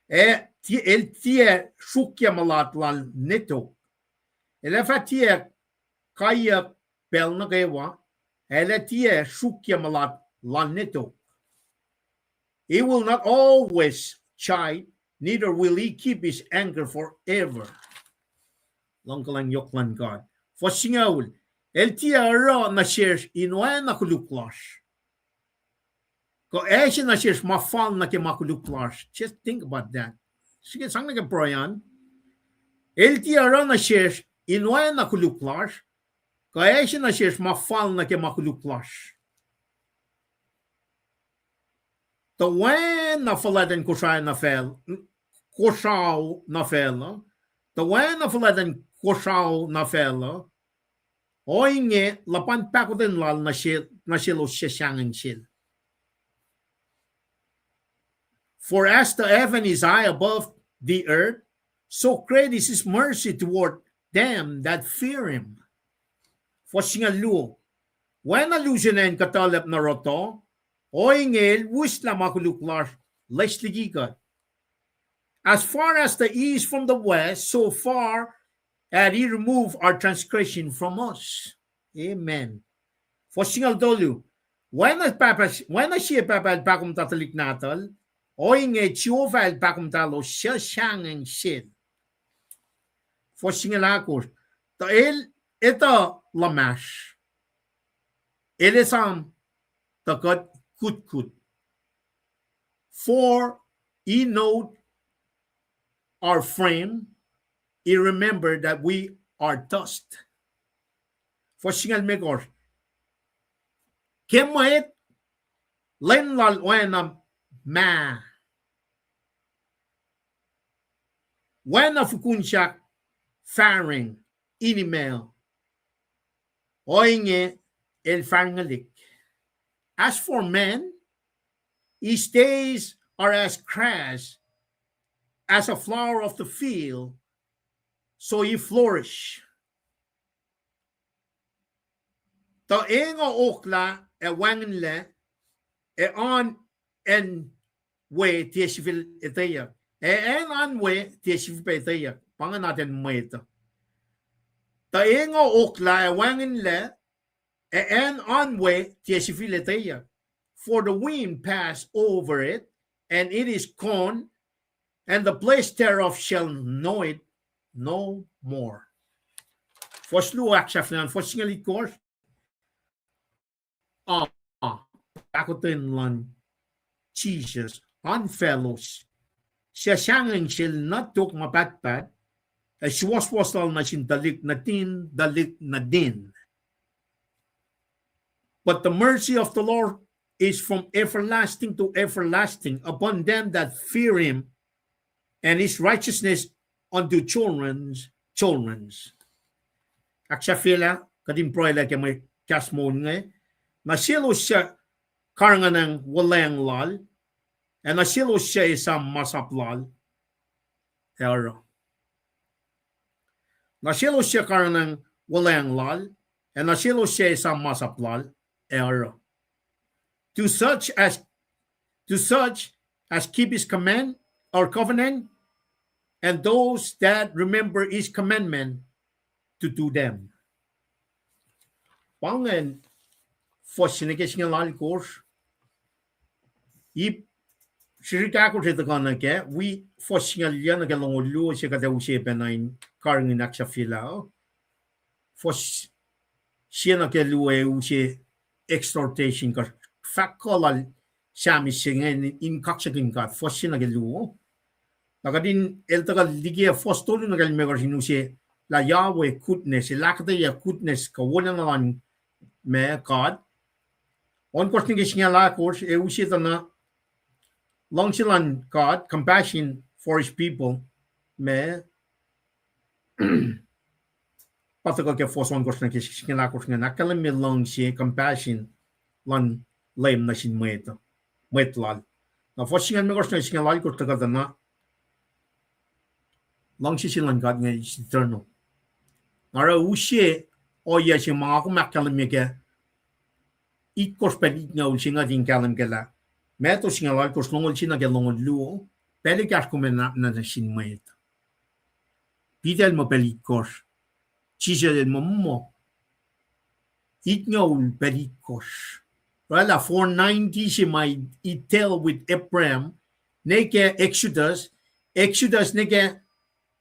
ac ti-, el tiac sruokyac mulat lal ne tok. El ac fah tiac kaiyuck pacl nuh kwewa, ac el ac tiac sruokyac mulat lal ne tok. He will not always chide, neither will he keep his anger forever. Luhngkuhlwacng yohk luhn God. Fuhs singucul, el tiac oruh nuh sesr in oacna koluk lasr, kuh ase nuh sesr ma fal nuh ke ma koluk lasr. Just think about that. Srihke sang nuh ke pruhe an. El tiac oruh nuh sesr in oacna koluk lasr, kuh ase nuh sesr ma fal nuh ke ma koluk lasr. Tuh oacna fuhlwactacn Kosrae nuh facl-, Kosrae nuh facluh, Tuh oacna fuhlwactan kosrao nuh facluh, ohinge luhpan pahkotwen lal nuh se-, nuh selos suc sahngweng sel. For as the heaven is high above the earth, so great is his mercy toward them that fear him. Fuhs singucul luo. Oacna lusen acn kuhtuhlacp nuh rohtoh, ohinge el wihslah ma koluk lasr loes liki kuht. As far as the east from the west, so far hath he removed our transgression from us. Amen. Fuhs singucul tolu. Oacna pahpah, oacna sie pahpah el pahkomuhta tuhlihk nahtuhl, ohinge Jehovah el pahkomuhta elos suc sahngweng sel. Fuhs singucul ahkosr. Tuh el etuh luhmahsr. El esam tuh kuht kutkut. For he knoweth our frame, he remembered that we are dust. Fuhs singucul limekohsr. Ke mwet, lwen lal oacna mah, oacna fukun sahk fahreng, inimac, ohinge el fahrngulik. As for man, his days are as grass, as a flower of the field, so he flourish. Tuh enga oklah ac wacngihnlac, ac oan acn we tiac sifil etweyuck. Ac acn oan we tiac sifilpac etweyuck. Pa ingacn atacn mwet uh. Tuh enga oklah ac wacngihnlac, ac acn oan we tiac sifil etweyuck. For the wind pass over it, and it is gone, and the place thereof shall know it no more. Fuhs luo ahksahfyelah, fuhs singucul itkohsr. Ah, pahkotwen luhn Jisus, oan faclos suc sahngweng sel nuh tok ma pahtpaht, ac suwohswohs lal nuh sin tuhlihk nuhtin, tuhlihk nuhtin. But the mercy of the Lord is from everlasting to everlasting upon them that fear him, and his righteousness unto children's children. Ahksahfyelah, kuht in pruhelah ke mwe kahs moul inge, nuh selos suc karihngihn wuhlweacng lal, ac nuh selos suc esam masap lal, ac oruh. Nuh selos suc karihngihn wuhlweacng lal, ac nuh selos suc esam masap lal, ac oruh. To such as, to such as keep his command or covenant, and those that remember his commandment to do them. Pa ingacn fuhs se nuh ke singucul alkosr. Ip srihsrihk ahkosr se tuhkuh nuh kac, wi fuhs singucul yac nuh ke longoul luo se kuht ac use pacna in karihngihn ahksahfyelah. Fuhs se nuh ke luo ac use exhortation kuh fahk kuh lal Psalmist se inge in kaksakihn God, fuhs se nuh ke luo. Na kuht in el tuhkuh liki fuhs tolu nuh ke limekohsr in use lah Yahweh goodness, el ahkuhtweyac goodness kuh wolacna luhn ma God. Ohnkohsr nuh ke singucul alkosr ac use tuh na luhngse luhn God, compassion for his people, ma pa tuhkuh ke fuhs ohnkohsr nuh ke singucul alkosr ingacn, ahkkahlwemye luhngse, compassion luhn Leum nuh sin mwet, mwet lal. Na fuhs singucul limekohsr nuh ke singucul alkosr tuhkuh tuh na luhngse se luhn God inge is eternal. Nga oruh use ohiyac se ma nga kom ahkkahlwemye ke itkohsr pacl itngoul se nga in kahlwem kac lah Matthew singucul alkosr longoul se nuh ke longoul luo, pacl ekahsr kom ac nuhnak nuh sin mwet. Peter el muh pacl itkohsr, Jisus el muh muh itngoul pacl itkohsr. Oraclah four ninety se ma it tell with Abraham, nuh ke Exodus, Exodus nuh ke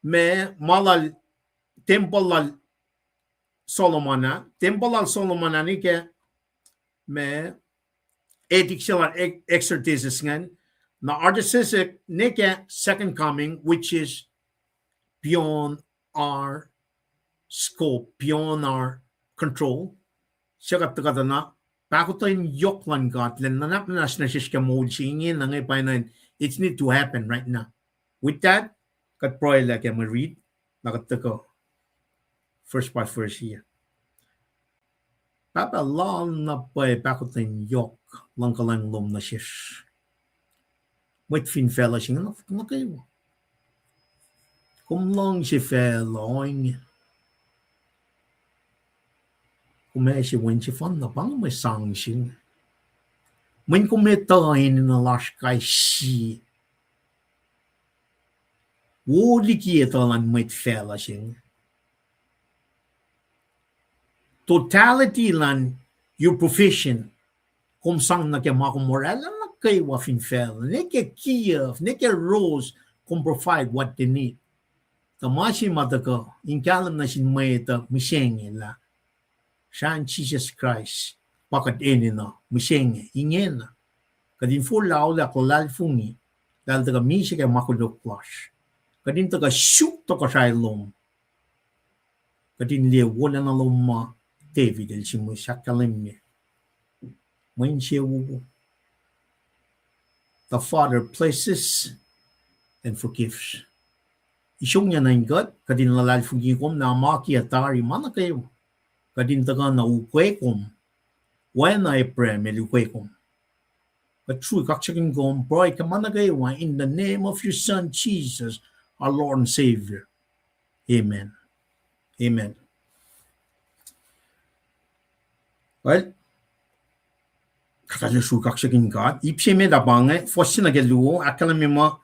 ma, ma lal tempuhl lal Solomon ah, tempuhl lal Solomon ah nuh ke ma, etik se lal Exodus ingacn, na Artaxerxes nuh ke second coming, which is beyond our scope, beyond our control. Su kuht tuhkuh tuh na pahkotwen yohk luhn God, lwen nuhnak muhnahs nuh sesr ke moul se inge, na inge pacna, it's need to happen right now. With that, kuht pruhelah ke mwe rit. Na kuht tuhkuh first by first uh. Pahpah lal, na pwacye pahkotwen yohk luhngkuhlwacng lom nuh sesr. Mwet fin facluh se inge nuh kwewa. Kom luhngse facluh ohinge. Kom ase wen sefanna, pa inge mwe sang se inge. Mweyen kom etuh enenuh lasr kais sie. Wo liki etuh luhn mwet facluh se inge. Totality luhn your provision, kom sang nuh ke ma kom oraclah nuh kwewa fin facluh, ne ke kiyuhf, ne ke ros, kom provide what they need. Tuh ma se ma tuhkuh in kahlwem nuh sin mwet uh mihsenge lah srahn Jisus Kraist pa kuht enenuh mihsenge ingena. Kuht in forlah, aolak, luhlahlfongi lah El tuhkuh misac ke ma koluk lasr. Kuht in tuhkuh suk tohkohsrahi lom. Kuht in liye wolacna lom ma David el sihmihs ahkkahlwemye. Mwe insewowo. The Father blesses and forgives. Isongyac nuh in kuht, kuht in luhlahlfongi kom na ma kiyac tari ma nuh kwewa. Kuht in tuhkuh na ukwe kom, oacna Abraham el ukwe kom. Kuht srui kaksakihn kom, pruhe ke ma nuh kwewa in the name of your Son Jesus, our Lord and Savior. Amen. Amen. Well, kuht arlac srui kaksakihn God. Ip se met ah pa inge, fuhs se nuh ke luo, ahkkahlwemye muh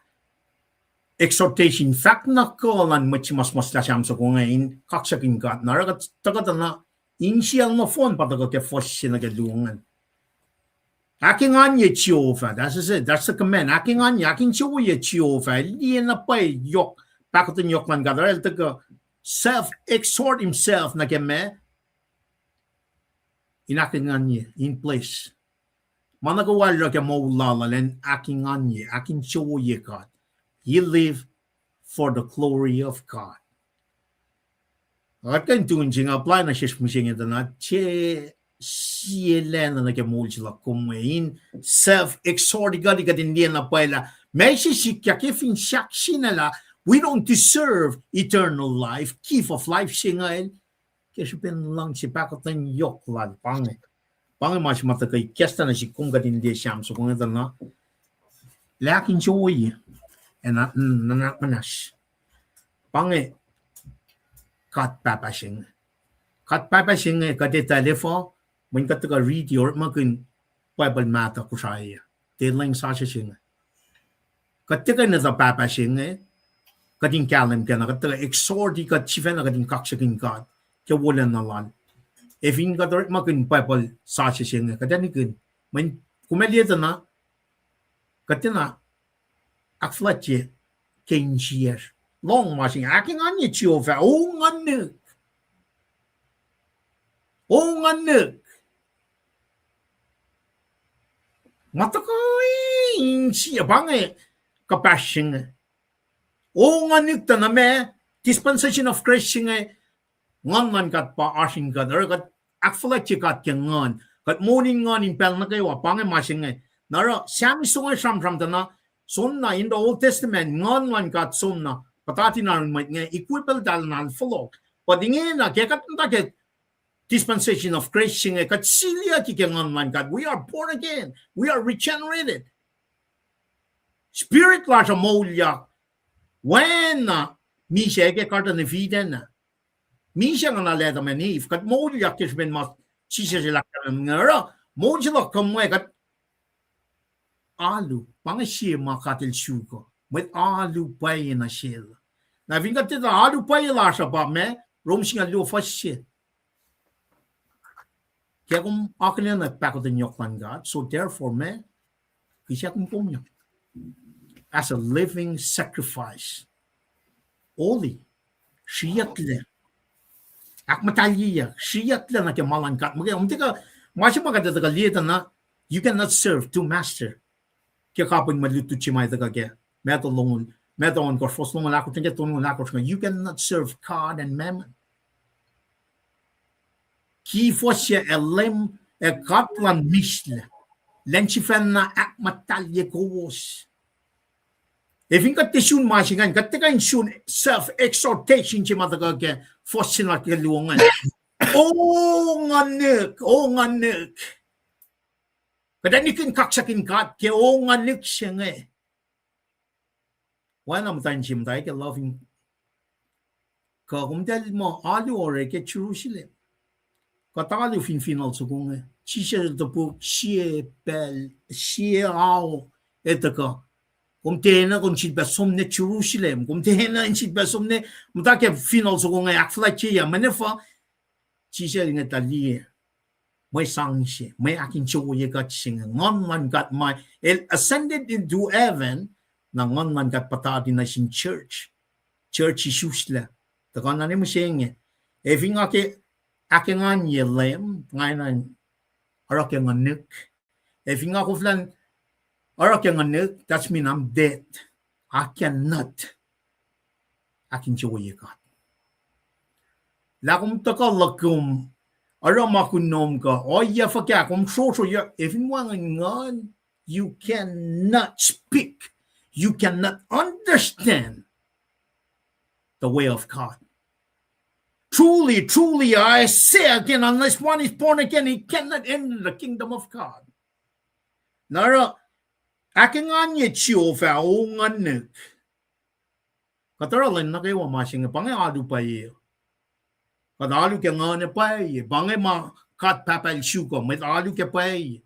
exhortation, fahk na kuh luhn mwet suhmuhslah Sam soko inge in kaksakihn God. Na oruh kuht tuhkuh tuh na insiyacl nohfohn pa tuhkuh ke fuhs se nuh ke luo ingacn. Ahkenganye Jehovah, that's it, that's the command. Ahkenganye, ahkinsewowoye Jehovah, liye na pwacye yohk, pahkotwen yohk luhn God, oruh el tuhkuh self-exhort himself nuh ke ma in ahkenganye, in place. Ma nuh kwewa el oruh ke moul lal ah, el in ahkenganye, ahkinsewowoye God. He lived for the glory of God. Kuht kuh in tun se inge apply nuh sesr mihsenge tuh na, se sie lacna nuh ke moul se luhk kom inge in self-exhort God, kuht in liye na pwacye lah ma se sikyak ke fin sahk sina lah we don't deserve eternal life, gift of life se inge el, ke srihpen luhngse pahkotwen yohk lal pa inge. Pa inge ma se ma tuhkuh ikacslah nuh sihk kom kuht in liye Sam soko inge tuh na, lah ahkinsewowoye, ac na, na, na muhnahs. Pa inge God Pahpah se inge. God Pahpah se inge kuht etuh lah efuh, mweyen kuht tuhkuh riti orekmakihn Bible mahtuh Kosrae uh, tiac lwen sasuc se inge. Kuht tiac kuh in etuh Pahpah se inge, kuht in kahlwem kac na, kuht tuhkuh exhort, kuht sifacna kuht in kaksakihn God ke wolacna lal. Ac fin kuht orekmakihn Bible sasuc se inge, kuht ac nihkihn, mweyen kom ac liye tuh na, kuht tiacna ahkfuhlwactye ke insiyacsr. Lohng ma se inge, ahkenganye Jehovah, O nguhnihk. O nguhnihk. Ma tuhkuh insiyac, pa inge kuhpahsr se inge. O nguhnihk tuh na ma, dispensation of grace se inge, Nguhn luhn God pa oasr in kuht, oruh kuht ahkfuhlwactye God ke nguhn. Kuht moul in nguhn in pacl nuh kwewa, pa inge ma se inge. Na oruh Sam soko inge sramsram tuh na, soenna in the Old Testament, Nguhn luhn God soenna puhtati na yurin mwet inge, equivalent tahl na fohlohk. But ingena ke kuht muhta ke dispensation of grace se inge, kuht siliyucki ke Nguhn luhn God. We are born again. We are regenerated. Spirit lasr uh moulyak. Oacna misac ke Garden of Eden ah. Misac nguhna lah Adam and Eve, kuht moulyak ke srihpen ma Jisus el ahkkahlwemye inge, oruh moul se luhk kuh mwe kuht alu, pa inge sie ma God el suk uh, mwet alu pwacye nuh sel. Na fin kuht etuh alu pwacye lasr uh pa ma, Rom singucul luo fuhs se. Ke kom akihlen pahkotwen yohk luhn God, so therefore ma, kihsackuhnkomyak as a living sacrifice, holy, sriyucklac, ahkmuhtahlyeyak, sriyucklac nuh ke ma luhn God. Muhkwena, ma se ma kuht tuhkuh liye tuh na, you cannot serve two master. Ke kapihn mwe lutlut se ma tuhkuh ke Matthew longoul, Matthew ohnkohsr, fuhs longoul ahkosr nuh ke tolngoul ahkosr inge, you cannot serve God and mammon. Ki fuhs se ac Leum, ac God luhn mihslac, lwen sifacna ahkmuhtahlye kowos. Ac fin kuht tiac sun ma se ingacn, kuht tiac kuh in sun self-exaltation se ma tuhkuh ke fuhs se na ke luo ingacn. O nguhnihk, o nguhnihk. Kuht ac nihkihn kaksakihn God ke o nguhnihk se inge. Oacna muhtwacn se muhta ke love in, kuh kom tahl muh alu oruh ke Jerusalem. Kuht alu fin funeral soko inge. Jisus el topuk sie pacl, sie ao, el tuhkuh. Kom tiacna kom sifilpac som nuh Jerusalem. Kom tiacna in sifilpac som nuh, muhta ke funeral soko inge ahkfuhlwactye ya, mweyen efuh, Jisus el ngwetlah liye mwe sang se, mwe ahkinsewowoye kuht se inge, Nguhn luhn God ma el ascended into heaven, na Nguhn luhn God puhtati nuh sin church. Church isuslac. Tuhkuh na ne mihsenge. Ac fin nga ke ahkenganye Leum, nga enenuh in oruh ke nguhnihk. Ac fin nga koflah in oruh ke nguhnihk, that's mean I'm dead. I cannot ahkinsewowoye God. Lah kom tuhkuh luhk kom oruh ma kunom kuh ohiyac fuhkah, kom srohsroh ya, ac fin wacngihn nguhn, you cannot speak. You cannot understand the way of God. Truly, truly, I say again, unless one is born again, he cannot enter the kingdom of God. Na oruh, ahkenganye Jehovah, O nguhnihk. Kuht oruh lwen nuh kwewa ma se inge, pa inge alu pwacye. Kuht alu ke nguhn ac pwacye, pa inge ma God Pahpah el suk uh, mwet alu ke pwacye.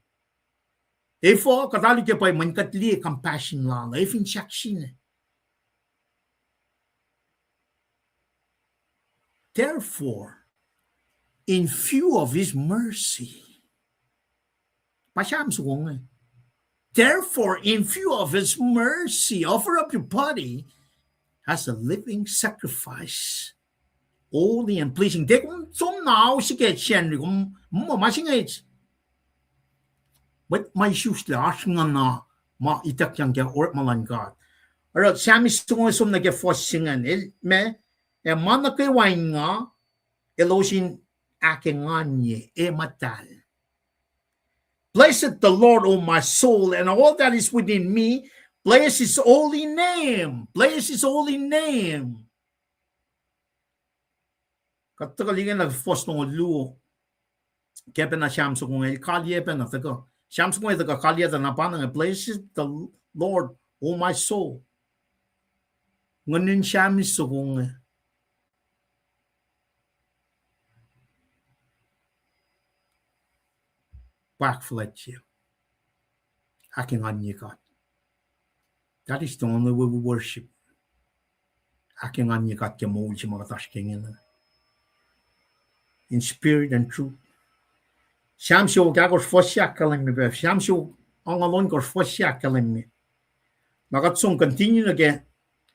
Efuh kuht alu ke pwacye? Mweyen kuht liye compassion lal, ac fin sahk sine. Therefore, in view of his mercy, pa Sam soko inge. Therefore, in view of his mercy, offer up your body as a living sacrifice, holy and pleasing. Tiac kom som na ao se ke Sacnri, kom muh ma se inge, mwet ma isuslac, oasr nguhna ma ituckyang ke orekma luhn God. Oruh Sam soko inge som nuh ke fuhs se ingacn, el ma, ac ma nuh kwewa in nga, elos in ahkenganye, ac muhtahl. Blessed the Lord, O my soul, and all that is within me, bless his holy name. Bless his holy name. Kuht tuhkuh liye na fuhs longoul luo. Ke pacna Sam soko inge, el kaliyac pacna tuhkuh. Sam soko inge tuhkuh kaliyac tuh na pa inge, Blessed the Lord, O my soul. Nguhnin Sam soko inge pa ahkfuhlwactye, ahkenganye God. That is the only way we worship. Ahkenganye God ke moul se ma kuht oasr ke ingena, in spirit and truth. Sam siofok ahkosr fuhs se ahkkahlwemye pac, Sam siofok angngaul ohnkohsr fuhs se ahkkahlwemye. Na kuht som continue nuh ke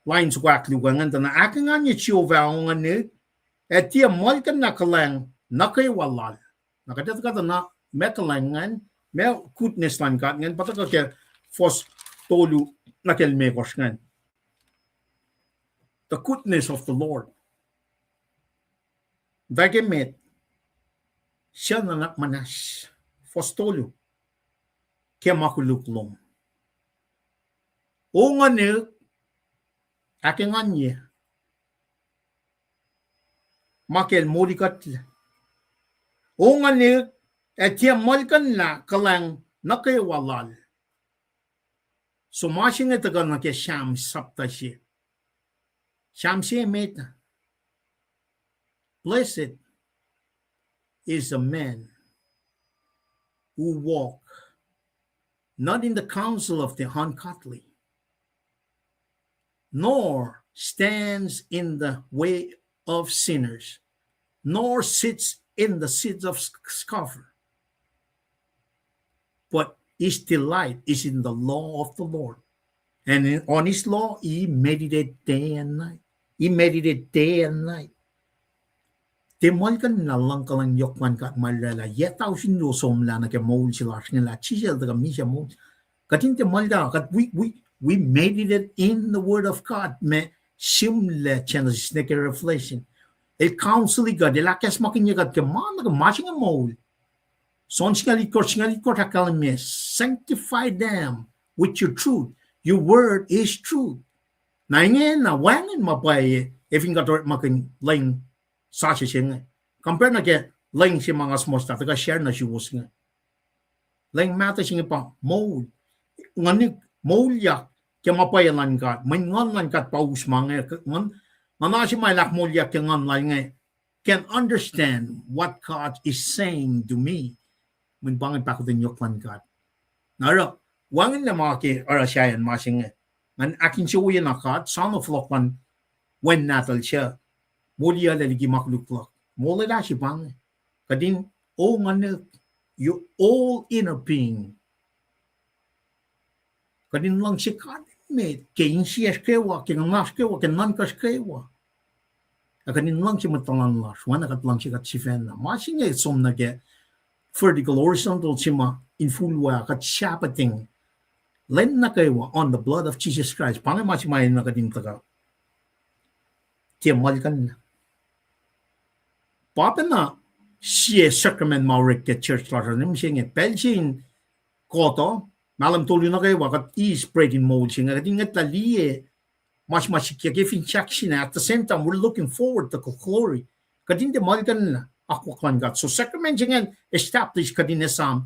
line soko ahkluo ingacn tuh na, Ahkenganye Jehovah, O nguhnihk, ac tiac muhlkuhnlah kuhlwacng nuh kwewa lal. Na kuht etuh kuht na ma kuhlwacng ingacn, ma goodness luhn God ingacn, pa tuhkuh ke fuhs tolu nuh ke limekohsr ingacn. The goodness of the Lord. Tuh ke met, suc nuhnak muhnahs, fuhs tolu, ke ma koluk lom. O nguhnihk, ahkenganye ma ke el molikuhtlac. O nguhnihk, ac tiac muhlkuhnlah kuhlwacng nuh kwewa lal. So ma se inge tuhkuh nuh ke Sam sapta se. Sam se met, Blessed is a man who walk not in the counsel of the ungodly, nor stands in the way of sinners, nor sits in the seat of sc-, scoffer. But his delight is in the law of the Lord. And in, on his law he meditate day and night. He meditate day and night. Tiac muhlkuhnlah luhngkuhlwacng yohk luhn God ma el oraclah yac tausin luo somlah nuh ke moul se lasr inge lah Jisus el tuhkuh misac moul. Kuht in tiac muhlkuhnlah, kuht we, we, we meditate in the word of God, ma sihmlac Genesis nuh ke Revelation. El counsel kuht, el ahkacsmakihnye kuht ke ma nuh ke ma se inge moul. John singucul itkohsr, singucul itkohsr ahkkahlwemye, Sanctify them with your truth. Your word is truth. Na ingena wacngihn ma pwacye, e fin kuht orekmakihn lwen sasuc se inge, compare nuh ke lwen se ma nga suhmuhslah tuhkuh share nuh suwos inge. Lwen mahtuh se inge pa moul. Nguhn moulyak ke ma pwacye luhn God. Mweyen Nguhn luhn God pa us ma inge. Nguhn, nguhn se ma el ahkmoulyak ke Nguhn lal inge can understand what God is saying to me. Mweyen pa inge pahkotwen yohk luhn God. Na oruh, wacngihnlac ma ke oruh sahyacn ma se inge. Ngan ahkinsewowoye na God, soano fohlohk luhn Wen Nahtuhl suc moliyuclac liki ma koluk luhk. Molwelah se pa inge. Kuht in, o nguhnuk, your whole inner being. Kuht in luhngse God met ke insiyacsr kwewa, ke nguhnasr kwewa, ke nuhnkuhsr kwewa. Ac kuht in luhngse mwet tuhlan lasr, oacna kuht luhngse kuht sifacna. Ma se inge som nuh ke vertical, horizontal se ma infulwa kuht Sabbathing lwen nuh kwewa on the blood of Jesus Christ. Pa inge ma se ma enenuh kuht in tuhkuh tiac muhlkuhnlah. Pa pacna sie sacrament ma orek ke church lasr uh, mihsenge pacl se in kohtuh, mahlwem tolu nuh kwewa kuht eis bread in moul se inge, kuht in ngwetlah liye ma se ma sikyak ke fin sahk sina, at the same time we're looking forward to the glory. Kuht in tiac muhlkuhnlah akwuck luhn God. So sacrament se ingacn establish kuht in esam,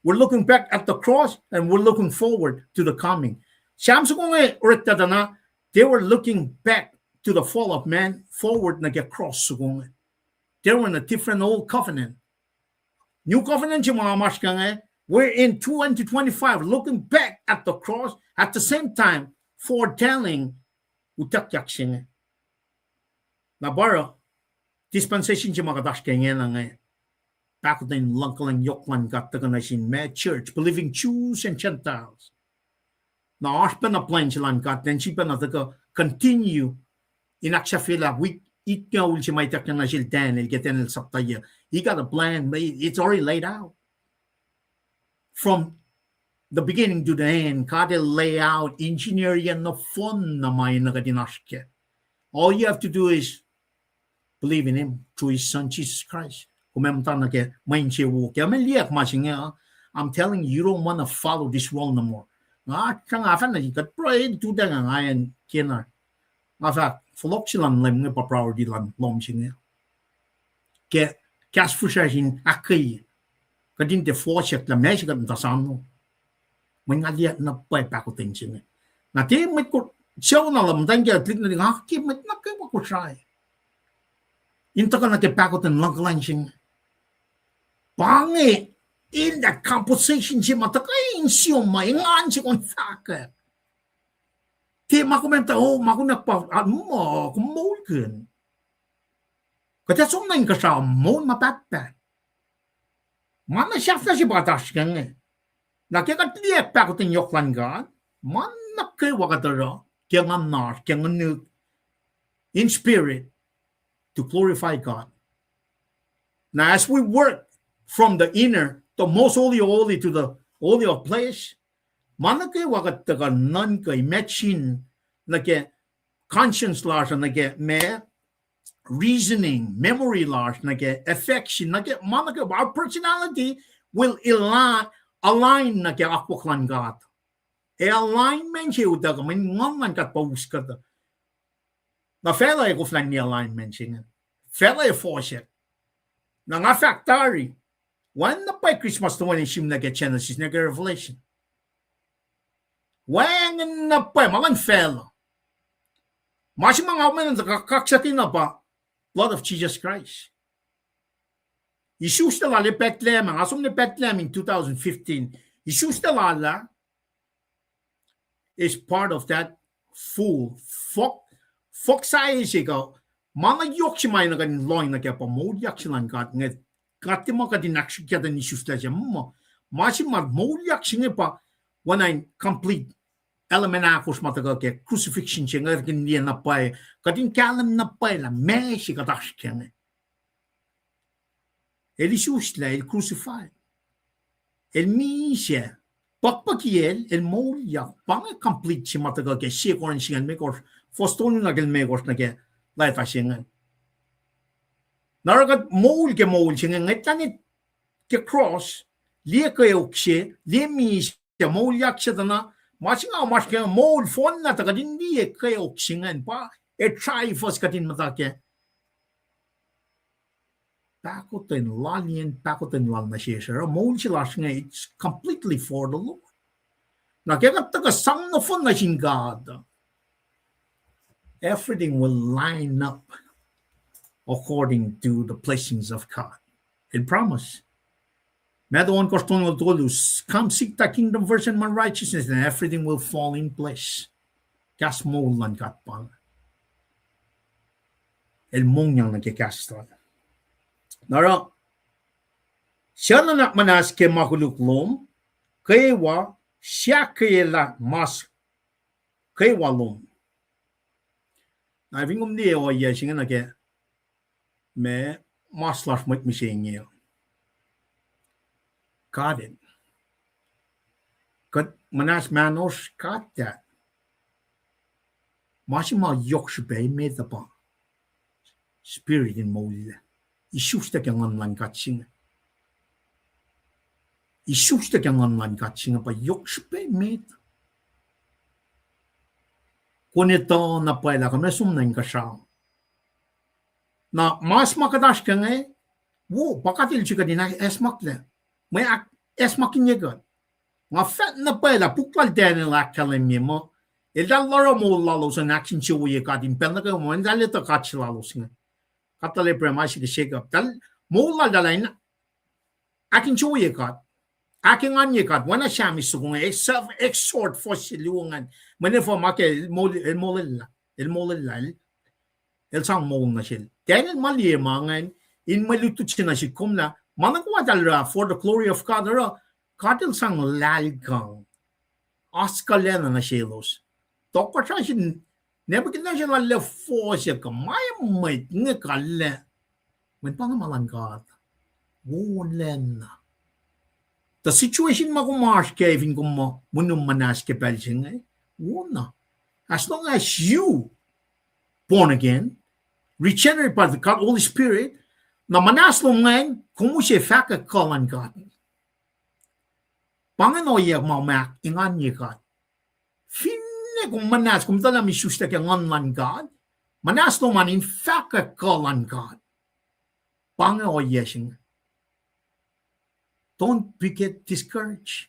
we're looking back at the cross and we're looking forward to the coming. Sam soko inge orekta tuh na, they were looking back to the fall of man, forward nuh ke cross soko inge. They were in a different old covenant. New covenant se ma oasr ke inge, we're in twenty twenty-five, looking back at the cross, at the same time foretelling utuckyak se inge. Na pa oruh dispensation se ma kuht oasr ke ingena inge, pahkotwen luhngkuhlwacng yohk luhn God tuhkuh nuh sin ma church, believing Jews and Gentiles. Na oasr pacna plwacn se luhn God, then sifacna tuhkuh continue in ahksahfyelah wik itngucul se ma ituckyang nuh sel Daniel ke Daniel sapta yac. He got a plan, it's already laid out. From the beginning to the end, God el lay out, engineer-ye nohfohn na ma enenuh kuht in oasr kac. All you have to do is believe in him through his son, Jesus Christ. Kom ac muhta nuh ke mwe insewowo. Ke ma liyac ma se inge, I'm telling you, you don't want to follow this world no more. Nga sranga fahna kuht pruhe tuta nga, nga acn kena. Nga fahk, fohlohk se luhn Leum inge pa priority luhn lohm se inge. Ke kahs fihsracsr in ahkkweye, kuht in tiac fohsack lah ma se kuht muhta sano. Mweyen nga liye na pwacye pahkotwen se inge. Na tiac mwet ko, sucu na luhn muhtwacn kiyuhk tuhlihk nuhtihk, nga ke mwet nuh kwewa Kosrae in tuhkuh nuh ke pahkotwen luhngkuhlwacng se inge. Pa inge, in that composition se ma tuhkuh in siom ma engan se kom fahkwack. Tiac ma kom muhta, oh, ma kom nuhnak pa, ah, muh, kom moulkihn. Kuht ac som nuh inkuhsrao moul ma pahtpaht. Ma na sahflah se pa kuht oasr ke inge. Na ke kuht liye pahkotwen yohk luhn God, ma nuh kwewa kuht oruh, ke nguhnasr, ke nguhnuk, in spirit, to glorify God. Now, as we work from the inner, the most holy of holy to the holy of place, ma nuh kwewa kuht tuhkuh nuhnkuh, imagine, nuh ke conscience lasr uh, nuh ke ma reasoning, memory lasr, nuh ke affection, nuh ke ma nuh kwewa, our personality will align, align nuh ke akwuck luhn God. Ac alignment se utuckuh mweyen Nguhn luhn God pa us kuhtuh. Na facluh ac koflah in alignment se inge. Facluh ac fohsack. Na nga fahk tari, wacngihn na pwacye Christmas toeni sihmlac ke Genesis nuh ke Revelation. Wacngihn na pwacye, ma luhn facluh. Ma se ma nga omen tuh kaksakihn na pa blood of Jesus Christ. Isuslac lal e Bethlehem, nga som nuh Bethlehem in two thousand fifteen. Isuslac lal ah is part of that full. Fohk, fohk sahyac se kuh, ma na yohk se ma enenuh kuht in lohng nuh kac pa moulyak se luhn God inge. God tiac muh kuht in ahksrihkye tuh in isuslac se muh. Ma se ma moulyak se inge pa oacna in complete element ahkosr ma tuhkuh ke crucifixion se inge, kuht in liye na pwacye, kuht in kahlwem na pwacye lah ma se kuht oasr ke inge. El isuslac, el crucify. El misac, puhkpuhkiyacl, el moulyak, pa inge complete se ma tuhkuh ke Sie Corinth singucul limekohsr, fuhs tolu nuh ke limekohsr nuh ke leta se inge. Na oruh kuht moul ke moul se inge, ngwetlah nuh ke cross, liye kweok se, liye misac, moulyak se tuh na, Ma se nga oasr ke moul fohnlah tuh kuht in liye kweok se ingacn pa, e drive us kuht in muhta ke pahkotwen, laliyacn pahkotwen lal nuh sesr uh. Moul se lasr inge, it's completely for the Lord. Na ke kuht tuhkuh sang nohfohn nuh sin God, everything will line up according to the blessings of God. El promise. Matthew ohnkohsr tolngoul tolu, come seek thy kingdom first and my righteousness, and everything will fall in place. Kahs moul luhn God pa inge. El mongyang nuh ke kahs lal. Na oruh, suc nuhnak muhnahs ke ma koluk lom, kwewa, seahkelah mas kwewa lom. Na fin kom liye ohiyac se inge nuh ke ma mas lasr mwet mihsenge, God el, kuht muhnahs mahnosr God that. Ma se ma yohk srihpac emet uh pa spirit in moul, isuslac ke nguhn luhn God se inge. Isuslac ke nguhn luhn God se inge pa yohk srihpac emet. Kom etuh na pwacye lah kom ac som nuh inkuhsrao. Na mas ma kuht oasr ke inge, wo, pa God el srihke kuht in acsmaklac. Mwe ahk-, acsmakihnye kuht. Nga fahk na pwacye lah puk lal Daniel ahkkahlwemye muh eltahl oruh moul lalos in ahkinsewowoye God in pacl nuh kwewa muh eltahl etuh God se lalos inge. God lal Abraham, Isaac, Jacob. Eltahl moul lal eltahl in ahkinsewowoye God, ahkenganye God. Oacna Sam soko inge, self-exhort, fuhs se luo ingacn. Mwe ne fuh ma ke el mol-, el molwelah, el molwelah, el, el sang moul nuh sel. Daniel ma liye ma ingacn, in mwe lutlut se nuh sihk kom lah ma nuh kwewa eltahl oruh for the glory of God, oruh God el sang lahlkang. Oasr kuhlacna nuh selos. Tohkohsrah sin Nebuchadnezzar lal lah fohs ac kuh ma mwet inge kuhlac. Mwet pa inge ma luhn God. Wolacna. The situation ma kom oasr kac fin kom muh monum muhnahs ke pacl se inge, wona. As long as you born again, regenerate by the God, Holy Spirit, na muhnahs lom ingacn, kom use fahkwack kuh luhn God. Pa ingacn ohiyac ma, ma inganye God. Finne kom muhnahs, kom tuh lah isuslac ke nguhn luhn God, muhnahs lom an in fahkwack kuh luhn God. Pa inge ohiyac se inge. Don't be get discouraged.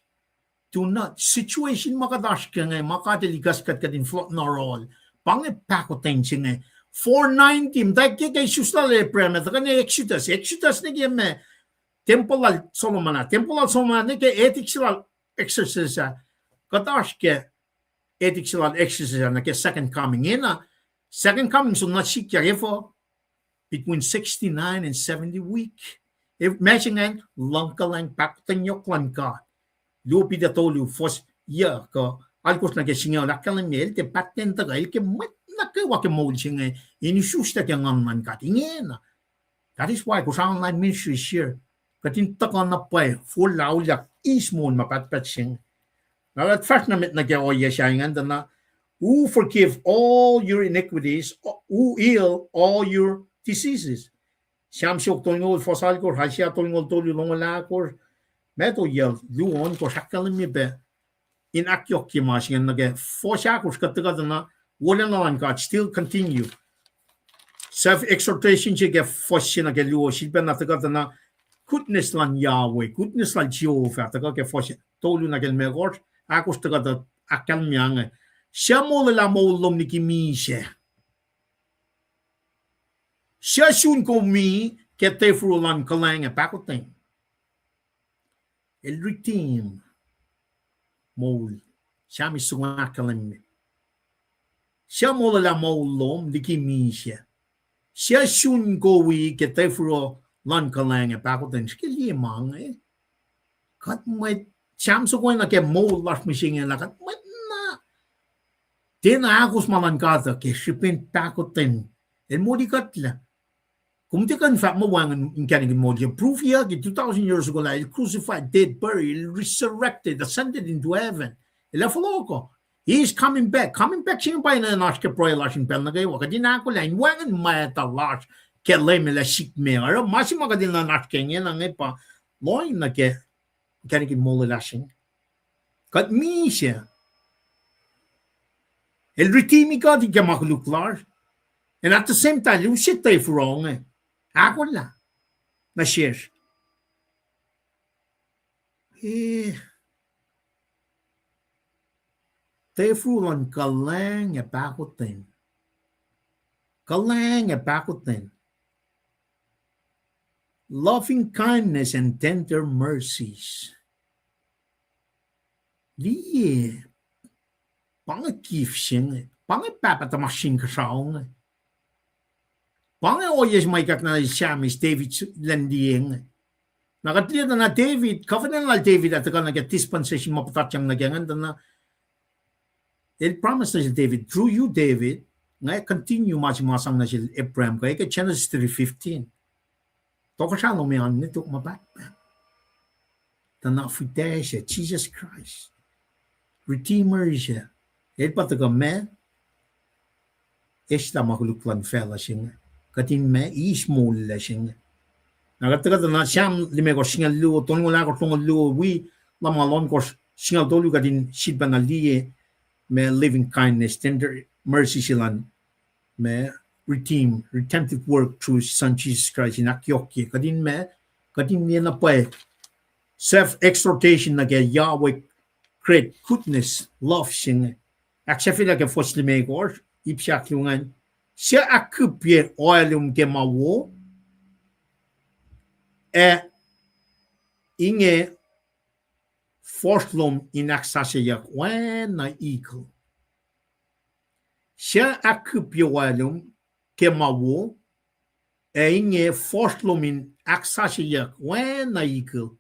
Do not. Situation ma kuht oasr ke inge, ma God el ikacs kuht kuht in fohlohk nuh yohrohl. Pa inge pahkotwen se inge. Four ninety, muhtwacwacack ke isuslac lal Abraham, tuhkuh nuh Exodus. Exodus nuh ke ma, tempuhl lal Solomon ah. Tempuhl lal Solomon ah, nuh ke edict se lal Exodus ah. Kuht oasr ke edict se lal Exodus ah nuh ke second coming. Ingena, second coming soenna sikyak efuh, between sixty-nine and seventy week. Ac ma se ingacn luhngkuhlwacng pahkotwen yohk luhn God. Luo Peter tolu, fuhs yuc kuh alkosr nuh ke singucul, ahkkahlwemye el tiac pahtlac in tuhkuh, el ke mwet nuh kwewa ke moul se inge in isuslac ke nguhn luhn God. Ingena. That is why Kosrae online ministry is here. Kuht in tuhkuh na pwacye, forlah auliyak, eis moul ma pahtpaht se inge. Na kuht fahsr na met nuh ke ohiyac se ingacn tuh na, who forgive all your iniquities, who heal all your diseases. Sam siofok tolngoul, fuhs alkosr, Isaiah tolngoul tolu, longoul ahkosr, Matthew yuc, luo ohnkohsr, ahkkahlwemye pac in ahkyohkye ma se ingacn nuh ke fuhs ahkosr, kuht tuhkuh tuh na, wolacna luhn God still continue. Self-exhortation se ke fuhs se nuh ke luo, sifilpacna tuhkuh tuh na, goodness luhn Yahweh, goodness lal Jehovah, tuhkuh ke fuhs tolu nuh ke limekohsr, ahkosr tuhkuh tuh ahkkahlwemye inge. Suc molwelah moul lom liki misac. Suc sun kom wi ke tafuru luhn kuhlwacng ac pahkotwen. El redeem moul. Sam soko ahkkahlwemye. Suc molwelah moul lom liki misac. Suc sun kom wi ke tafuru luhn kuhlwacng ac pahkotwen. Srihke liye ma inge. Kuht mwet, Sam soko nuh ke moul lasr mihsenge lah kuht mwet na tiacna ahkos ma luhn God uh ke srihpen pahkotwen. El moli kuhtlac. Kom tiac kuh in fahk muh wacngihn inkacnek in moul se. Prove-iyuck ke two thousand years ago lah el crucified, dead, buried, el resurrected, ascended into heaven. El ac fohlohkoh. He is coming back. Coming back se inge pa enenuh oasr ke pruhe lasr in pacl nuh kwewa. Kuht in ahkolah in wacngihn mwacta lasr ke Leum El ac sik me. Oruh ma se ma kuht enenuh in oasr ke ingena inge pa lohacng nuh ke inkacnek in moul lasr inge. Kuht misac. El redeem kuht ke ma koluk lasr. And at the same time, el use tafuru inge, ahkolah nuh sesr. Eh, tafuru luhn kuhlwacng ac pahkotwen. Kuhlwacng ac pahkotwen. Loving kindness and tender mercies. Liye, pa inge gift se inge, pa inge Pahpah tuhmasr Inkuhsrao inge. Pa inge ohiyac se ma ikackna Sam eis David s-, elan liye inge. Na kuht liye tuh na David, covenant lal David ah tuhkuh nuh ke dispensation ma puhtatyang nuh ke ingacn tuh na, el promise nuh sel David, through you, David, nga continue ma se ma sang nuh sel Abraham, kuh ke Genesis three fifteen. Tohkohsrah lom an ne tok ma pahtpaht. Tuh na fihtac se, Jesus Christ, Redeemer se, el pa tuhkuh ma eslah ma koluk luhn facluh se inge. Kuht in ma eis moul se inge. Na kuht tuhkuh tuh na Sam limekohsr singucul luo, tolngoul ahkosr longoul luo, wi lumngaul ohnkohsr singucul tolu kuht in sifilpacna liye ma loving kindness, tender mercy se luhn ma redeem, redemptive work through His Son Jesus Christ in ahkyohkye kuht in ma, kuht in liye na pwacye self-exaltation nuh ke Yahweh great goodness, love se inge. Ahksahfyelah ke fuhs limekohsr, ip se ahkluo ingacn. Suc ahkkihpye oalom ke ma wo, ac inge fuhsr lom in ahksasucyeyuck oacna eagle. Suc ahkkihpye oalom ke ma wo, ac inge fuhsr lom in ahksasucyeyuck oacna eagle.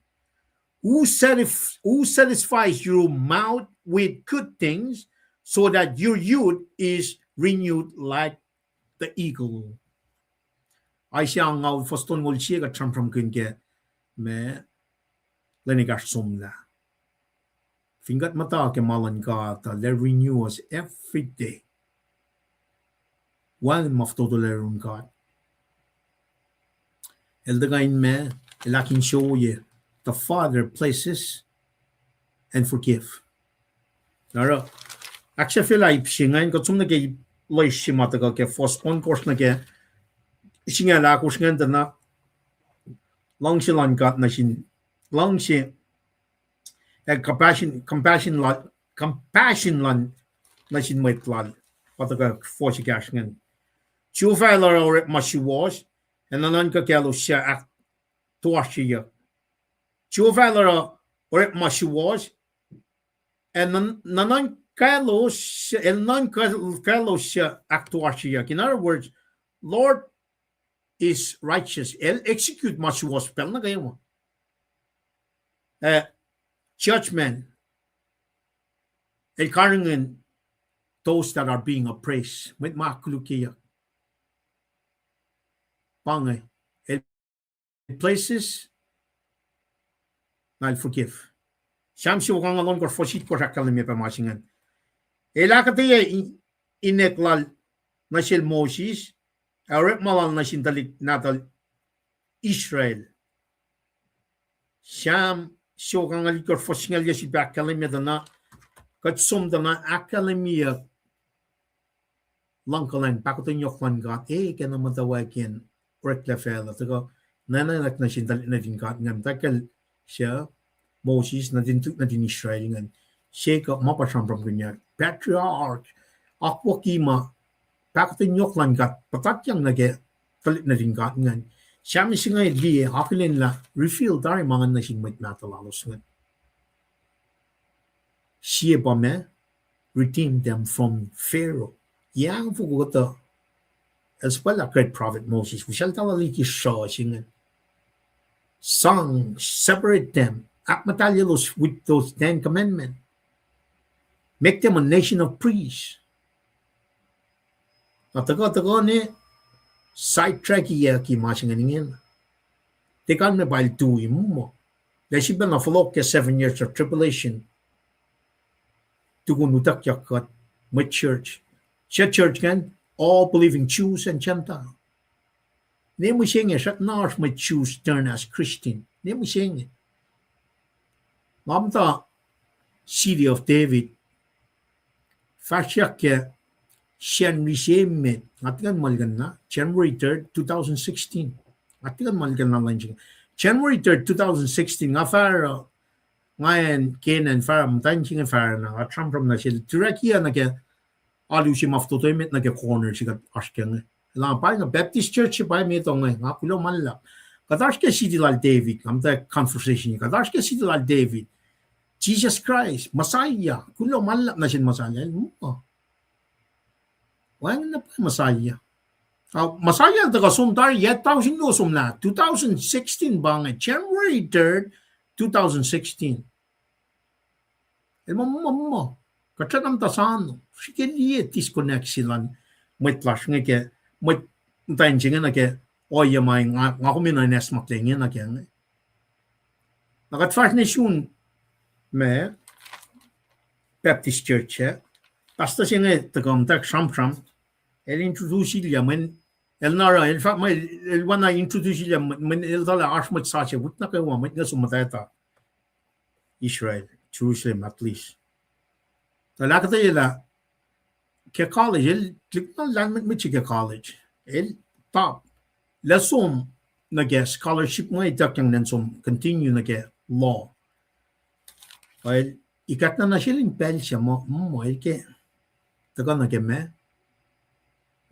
Who satisf-, who satisfies your mouth with good things, so that your youth is renewed like the eagle. Isaiah angngaul fuhs tolngoul sie kuht sramsramkihn ke ma lwen ekahsr somlah. Fin kuht muhta ke ma luhn God uh, they renew us every day. Wacngihn ma fototo lac lun God. El tuhkuh in ma, el ahkinsewowoye, the Father blesses and forgive. Na oruh, ahksahfyelah ip se ingacn, kuht som nuh ke ip loes se ma tuhkuh ke fuhs ohnkohsr nuh ke singucul ahkosr ingacn tuh na, luhngse luhn God nuh sin, luhngse ac compassion, compassion lal, compassion lal nuh sin mwet lal. Pa tuhkuh fuhs ekahsr ingacn. Jehova el oruh orekma suwohs, ac nuhnuhnkuh kaclos suc ahktoasreyuck. Jehova el oruh orekma suwohs, ac nuhn-, nuhnuhnkuh kaclos, el nuhnkuh kaclos suc ahktoasreyuck. In other words, Lord is righteous. El execute ma suwohs pacl nuh kwewa. Uh, judgment. El karihngihn those that are being oppressed. Mwet ma kolukyeyuck. Pa inge. El blesses, na el forgive. Sam siofok angngaul ohnkohsr fuhs itkohsr ahkkahlwemye pac ma se ingacn. El ahkuhtweyac in-, inek lal nuh sel Moses, ac orekma lal nuh sin tuhlihk nahtuhl Israel. Sam siofok angngaul itkohsr fuhs singucul yac sifilpac ahkkahlwemye tuh na, kuht som tuh na ahkkahlwemyeyuck luhngkuhlwacng, pahkotwen yohk luhn God, e, ke na muhtwacwacack in oreklac facluh, tuhkuh nwacknak nuh sin tuhlihk nuhtin God ingacn, muhtwacwacack se Moses, nuhtin, nuhtin Israel ingacn, Jacob, ma pa sramsramkihnyuck, patriarch, akwucki ma pahkotwen yohk luhn God puhtatyang nuh ke tuhlihk nuhtin God ingacn. Sam se inge liye, akihlen lah reveal tari ma ingacn nuh sin mwet mahtuh lalos ingacn. Sie pa ma, redeem them from Pharaoh. Yac ahngfoko kuhtuh, el suhpwaclah great prophet Moses, usacltahl liki sruh se ingacn. Sang, separate them, ahkmuhtahlyelos with those Ten Commandments. Make them a nation of priests. Na tuhkuh, tuhkuh ne sidetrack-iyucki ma se ingacn ingena. Tiac kalmac pa el tui muh. Lah sifilpacna fohlohk ke seven years of tribulation. Tukun utuckyak kuht, mwet church. Sie church ingacn, all believing Jews and Gentile. Ne mihsenge, srackna oasr mwet Jews turn as Christian. Ne mihsenge. Nga muhta City of David. Fahsryak ke Sacnri se met, nga tiac kuh in muhlkuhnlah, January third, two thousand sixteen. Nga tiac kuh in muhlkuhnlah lwen se inge. January third, two thousand sixteen, nga fahsruh, nga acn Kena an fahsruh, muhtwacn se inge fahsruh na, nga sramsram nuh sel, Turkey ah nuh ke alu se ma fototo emet nuh ke corner se kuht oasr ke inge. Elan pa inge Baptist Church se pa met inge, nga kuloh ma luhlahp. Kuht oasr ke city lal David, nga muhta conversation, kuht oasr ke city lal David. Jesus Christ, Messiah, kuloh ma luhlahp nuh sin Messiah, el muh. Wacngihn na pwacye Messiah. Ah, Messiah el tuhkuh som tari yac tausin luo somlah, two thousand sixteen pa inge, January third, two thousand sixteen. El muh, muh, muh, kuht srackna muhta sano, srihke liye disconnect se luhn mwet lasr inge ke, mwet muhtwacn se inge nuh ke ohiyac ma nga, nga kom in acsmakihn inge nuh ke inge. Na kuht fahsr nuh sun ma Baptist Church ah, pastor se inge tuhkuh muhtwacwacack sramsram, el introduce-ilyac mweyen, el na oruh, el fahk, mwe, el oacna introduce-ilyac mweyen, mweyen el tuh lah oasr mwet sasuc wik nuh kwewa, mwet inge som muhtwacta Israel, Jerusalem at least. Tuh el ahkuhtweyac lah ke college, el tuhlihk na lahlmwetmwet se ke college. El top. El ac som nuh ke scholarship inge, ituckyang in som continue nuh ke law. El ikackna nuh sel in pacl se muh, muh el ke tuhkuh nuh ke ma,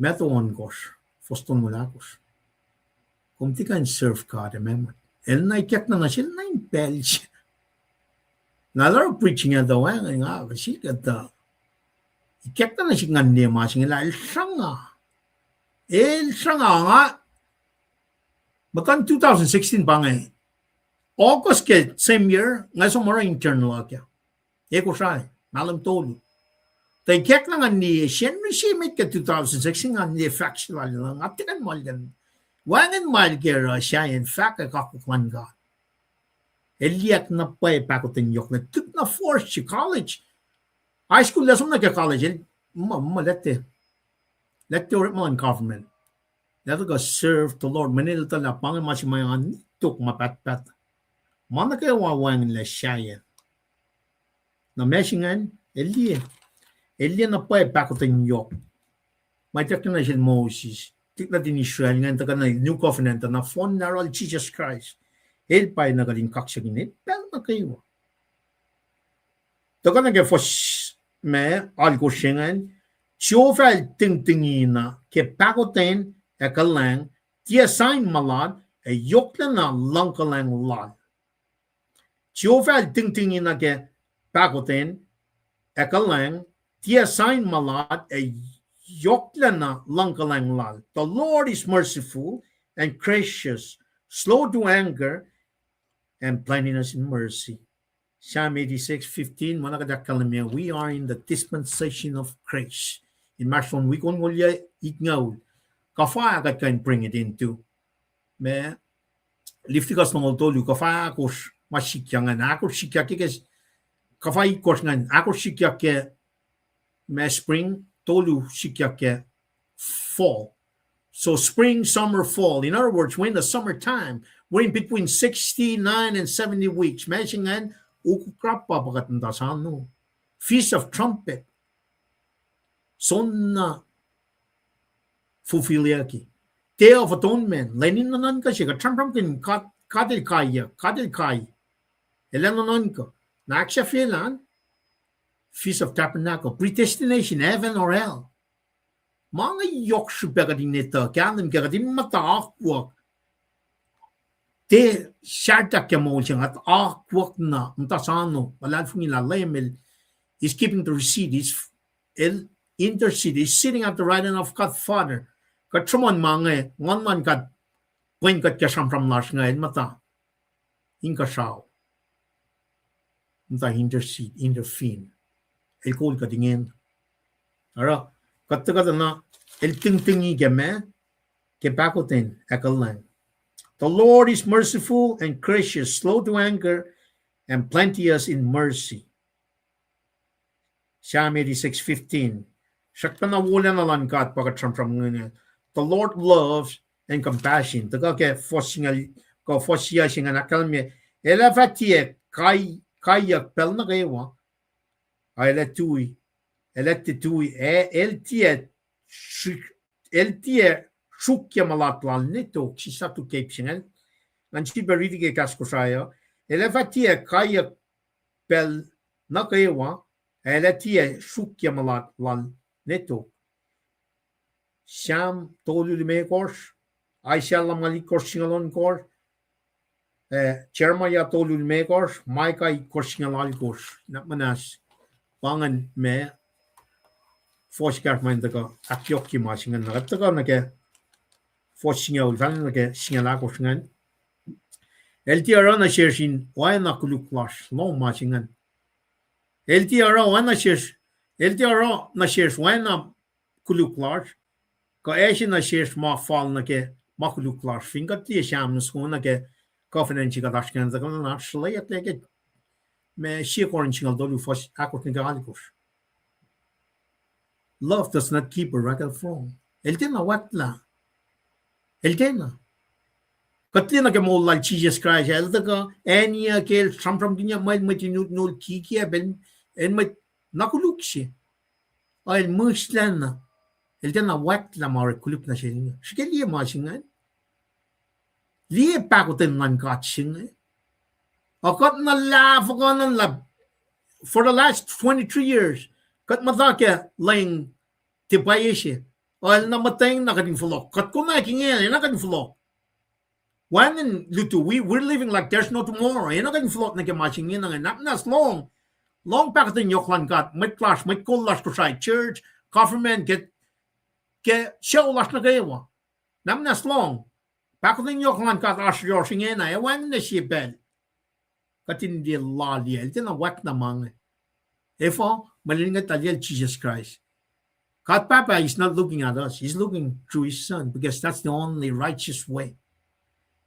Matthew ohnkohsr, fuhs tolngoul ahkosr. Kom tiac kuh in serve God ac ma, ma. El na ikackna nuh sel na in pacl se. Na el oruh preaching ah tuh wacngihn nga, sel kuhtuh. Ikackna nuh sihk ngan liye ma se inge lah el sruhnga. El sruhnga nga. Muhtuhn two thousand sixteen pa inge. August ke same year, nga som oruh intern luhk ah. E Kosrae, mahlwem tolu. Tuh ikackna ngan liye, Sacnri se met ke two thousand sixteen ngan liye fahk se lal, nga tiac kuh in muhlkuhnlah. Wacngihn ma el ke oruh sahyacn fahk ac kakwuck luhn God. El liye na pwacye pahkotwen yohk na, tuhlihk na force se college. High school el som nuh ke college, el muh, muh, lete, lete orekma luhn government. Lete kuh serve the Lord. Mweyen el tuh lah pa inge ma se ma nga tok ma pahtpaht. Ma nuh kwewa wacngihnlac sahyacn. Na ma se ingacn, el liye, el liye na pwacye pahkotwen yohk. Ma ituckyang nuh sel Moses, tuhlihk nuhtin Israel ingacn tuhkuh nuh New Covenant, na fohn na oruh Jisus Kraist. El pwacyena kuht in kaksakihn el pacl nuh kwewa. Tuhkuh nuh ke fuhs ma alkosr se ingacn, Jehovah el tingtingina ke pahkotwen ac kuhlwacng, tiac sign ma lal, ac yohklacna luhngkuhlwacng lal. Jehovah el tingtingina ke pahkotwen ac kuhlwacng, tiac sign ma lal, ac yohklacna luhngkuhlwacng lal. The Lord is merciful and gracious, slow to anger, and plenteous in mercy. Psalm eighty-six fifteen, ma na kuht ahkkahlwemye, we are in the dispensation of grace. Inmahsrlon wi konwolyac itngoul. Kuhfa kuht kuh in bring it into ma Leviticus longoul tolu, kuhfa ahkosr ma sikyak ingacn, ahkosr sikyak ke, kuhfa itkohsr ingacn, ahkosr sikyak ke ma spring, tolu sikyak ke fall. So spring, summer, fall. In other words, we're in the summertime. We're in between sixty-nine and seventy weeks. Ma se ingacn, ukuk rappa pa kuht muhta sano. Feast of Trumpet. Soenna fulfillyucki. Day of Atonement. Lwen in nuhnuhnkuh se, kuht sramsramkihn God, God el kaiyuck, God el kai. El ac nuhnuhnkuh. Na ahksahfyelah an, Feast of Tabernacle, predestination, heaven or hell. Ma inge yohk srihpac kuht in etuh kahlwem ke kuht in muhta akwuck. Tiac sahflah ke moul se inge, akwuck na muhta sano, luhlahlfongi lah Leum el is keeping the receipt, is, el intercede, is sitting at the right hand of God Father. Kuht sruhmuhn ma inge, nguhn luhn God, pwen kuht ke sramsram lasr inge, el muhta inkuhsrao. Muhta intercede, intervene. El kol kuht ingena. Oruh, kuht tuhkuh tuh na, el tingtingi ke ma, ke pahkotwen ac kuhlwacng. The Lord is merciful and gracious, slow to anger, and plenteous in mercy. Psalm eighty-six fifteen. Srackpacna wolacna luhn God pa kuht sramsram inge. The Lord loves and compassion. Tuhkuh ke fuhs singucul, kuh fuhs yac singucul ahkkahlwemye, el ac fah tiac kai-, kaiyuck pacl nuh kwewa. Ac el ac tui, el ac tiac tui, ac el tiac srihk-, el tiac sruokyac mulat lal ne tok, sislah tu keep se ingacn. Ngan sifilpac riti ke kahs Kosrae uh. El ac fah tiac kaiyuck pacl nuh kwewa, ac el ac tiac sruokyac mulat lal ne tok. Sam tolu limekohsr, Isaiah lumngaul itkohsr singucul ohnkohsr, eh, Jeremiah tolu limekohsr, Micah itkohsr singucul alkohsr. Na muhnahs, pa ingacn ma, fuhs kahsruh ma in tuhkuh ahkyohkye ma se ingacn, na kuht tuhkuh nuh ke fuhs singucul, fahla nuh ke singucul alkohsr ingacn. El tiac oruh nuh sesr in oacna koluk lasr, lohng ma se ingacn. El tiac oruh oacna sesr, el tiac oruh nuh sesr oacna koluk lasr, kuh ase nuh sesr ma fal nuh ke ma koluk lasr. Fin kuht liye Sam nuh soko nuh ke covenant se kuht oasr ingacn, tuhkuh na sruhleyucklac ke ma sie Corinth singucul tolu fuhs ahkosr nuh ke alkohsr. Love does not keep a record of wrong. El tiacna wactlah. El tiacna. Kuht liye nuh ke moul lal Jisus Kraist, el tuhkuh, acniyuck el, sramsramkihnyuck, mwet, mwet in utnul, kikiacp, el, el mwet na koluk se. Ac el mihslac na. El tiacna wactlah ma orek koluk nuh sel inge. Srihke liye ma se ingacn. Liye pahkotwen luhn God se inge. Ac kuht na lah fuhkah na lah, for the last twenty-three years, kuht muhta ke leng tipacye se. Ac el na muhtweng na kuht in fohlohk. Kuht konwacack inge, enenuh kuht in fohlohk. Wacngihn lutu, we, we're living like there's no tomorrow. Enenuh kuht in fohlohk nuh ke ma se inge na inge. Nahtuhlos lohng, lohng pahkotwen yohk luhn God, mwet lasr, mwet kol lasr Kosrae, church, government, ke, ke sucu lasr nuh kwewa. Nahtuhlos lohng, pahkotwen yohk luhn God oasr yohrohsr ingena, ac wacngihn sie pacl kuht in liye lal ah, el tiacna wactlah ma inge. Efuh, mweyen kuht liye Jisus Kraist. God Pahpah is not looking at us. He's looking through his Son because that's the only righteous way.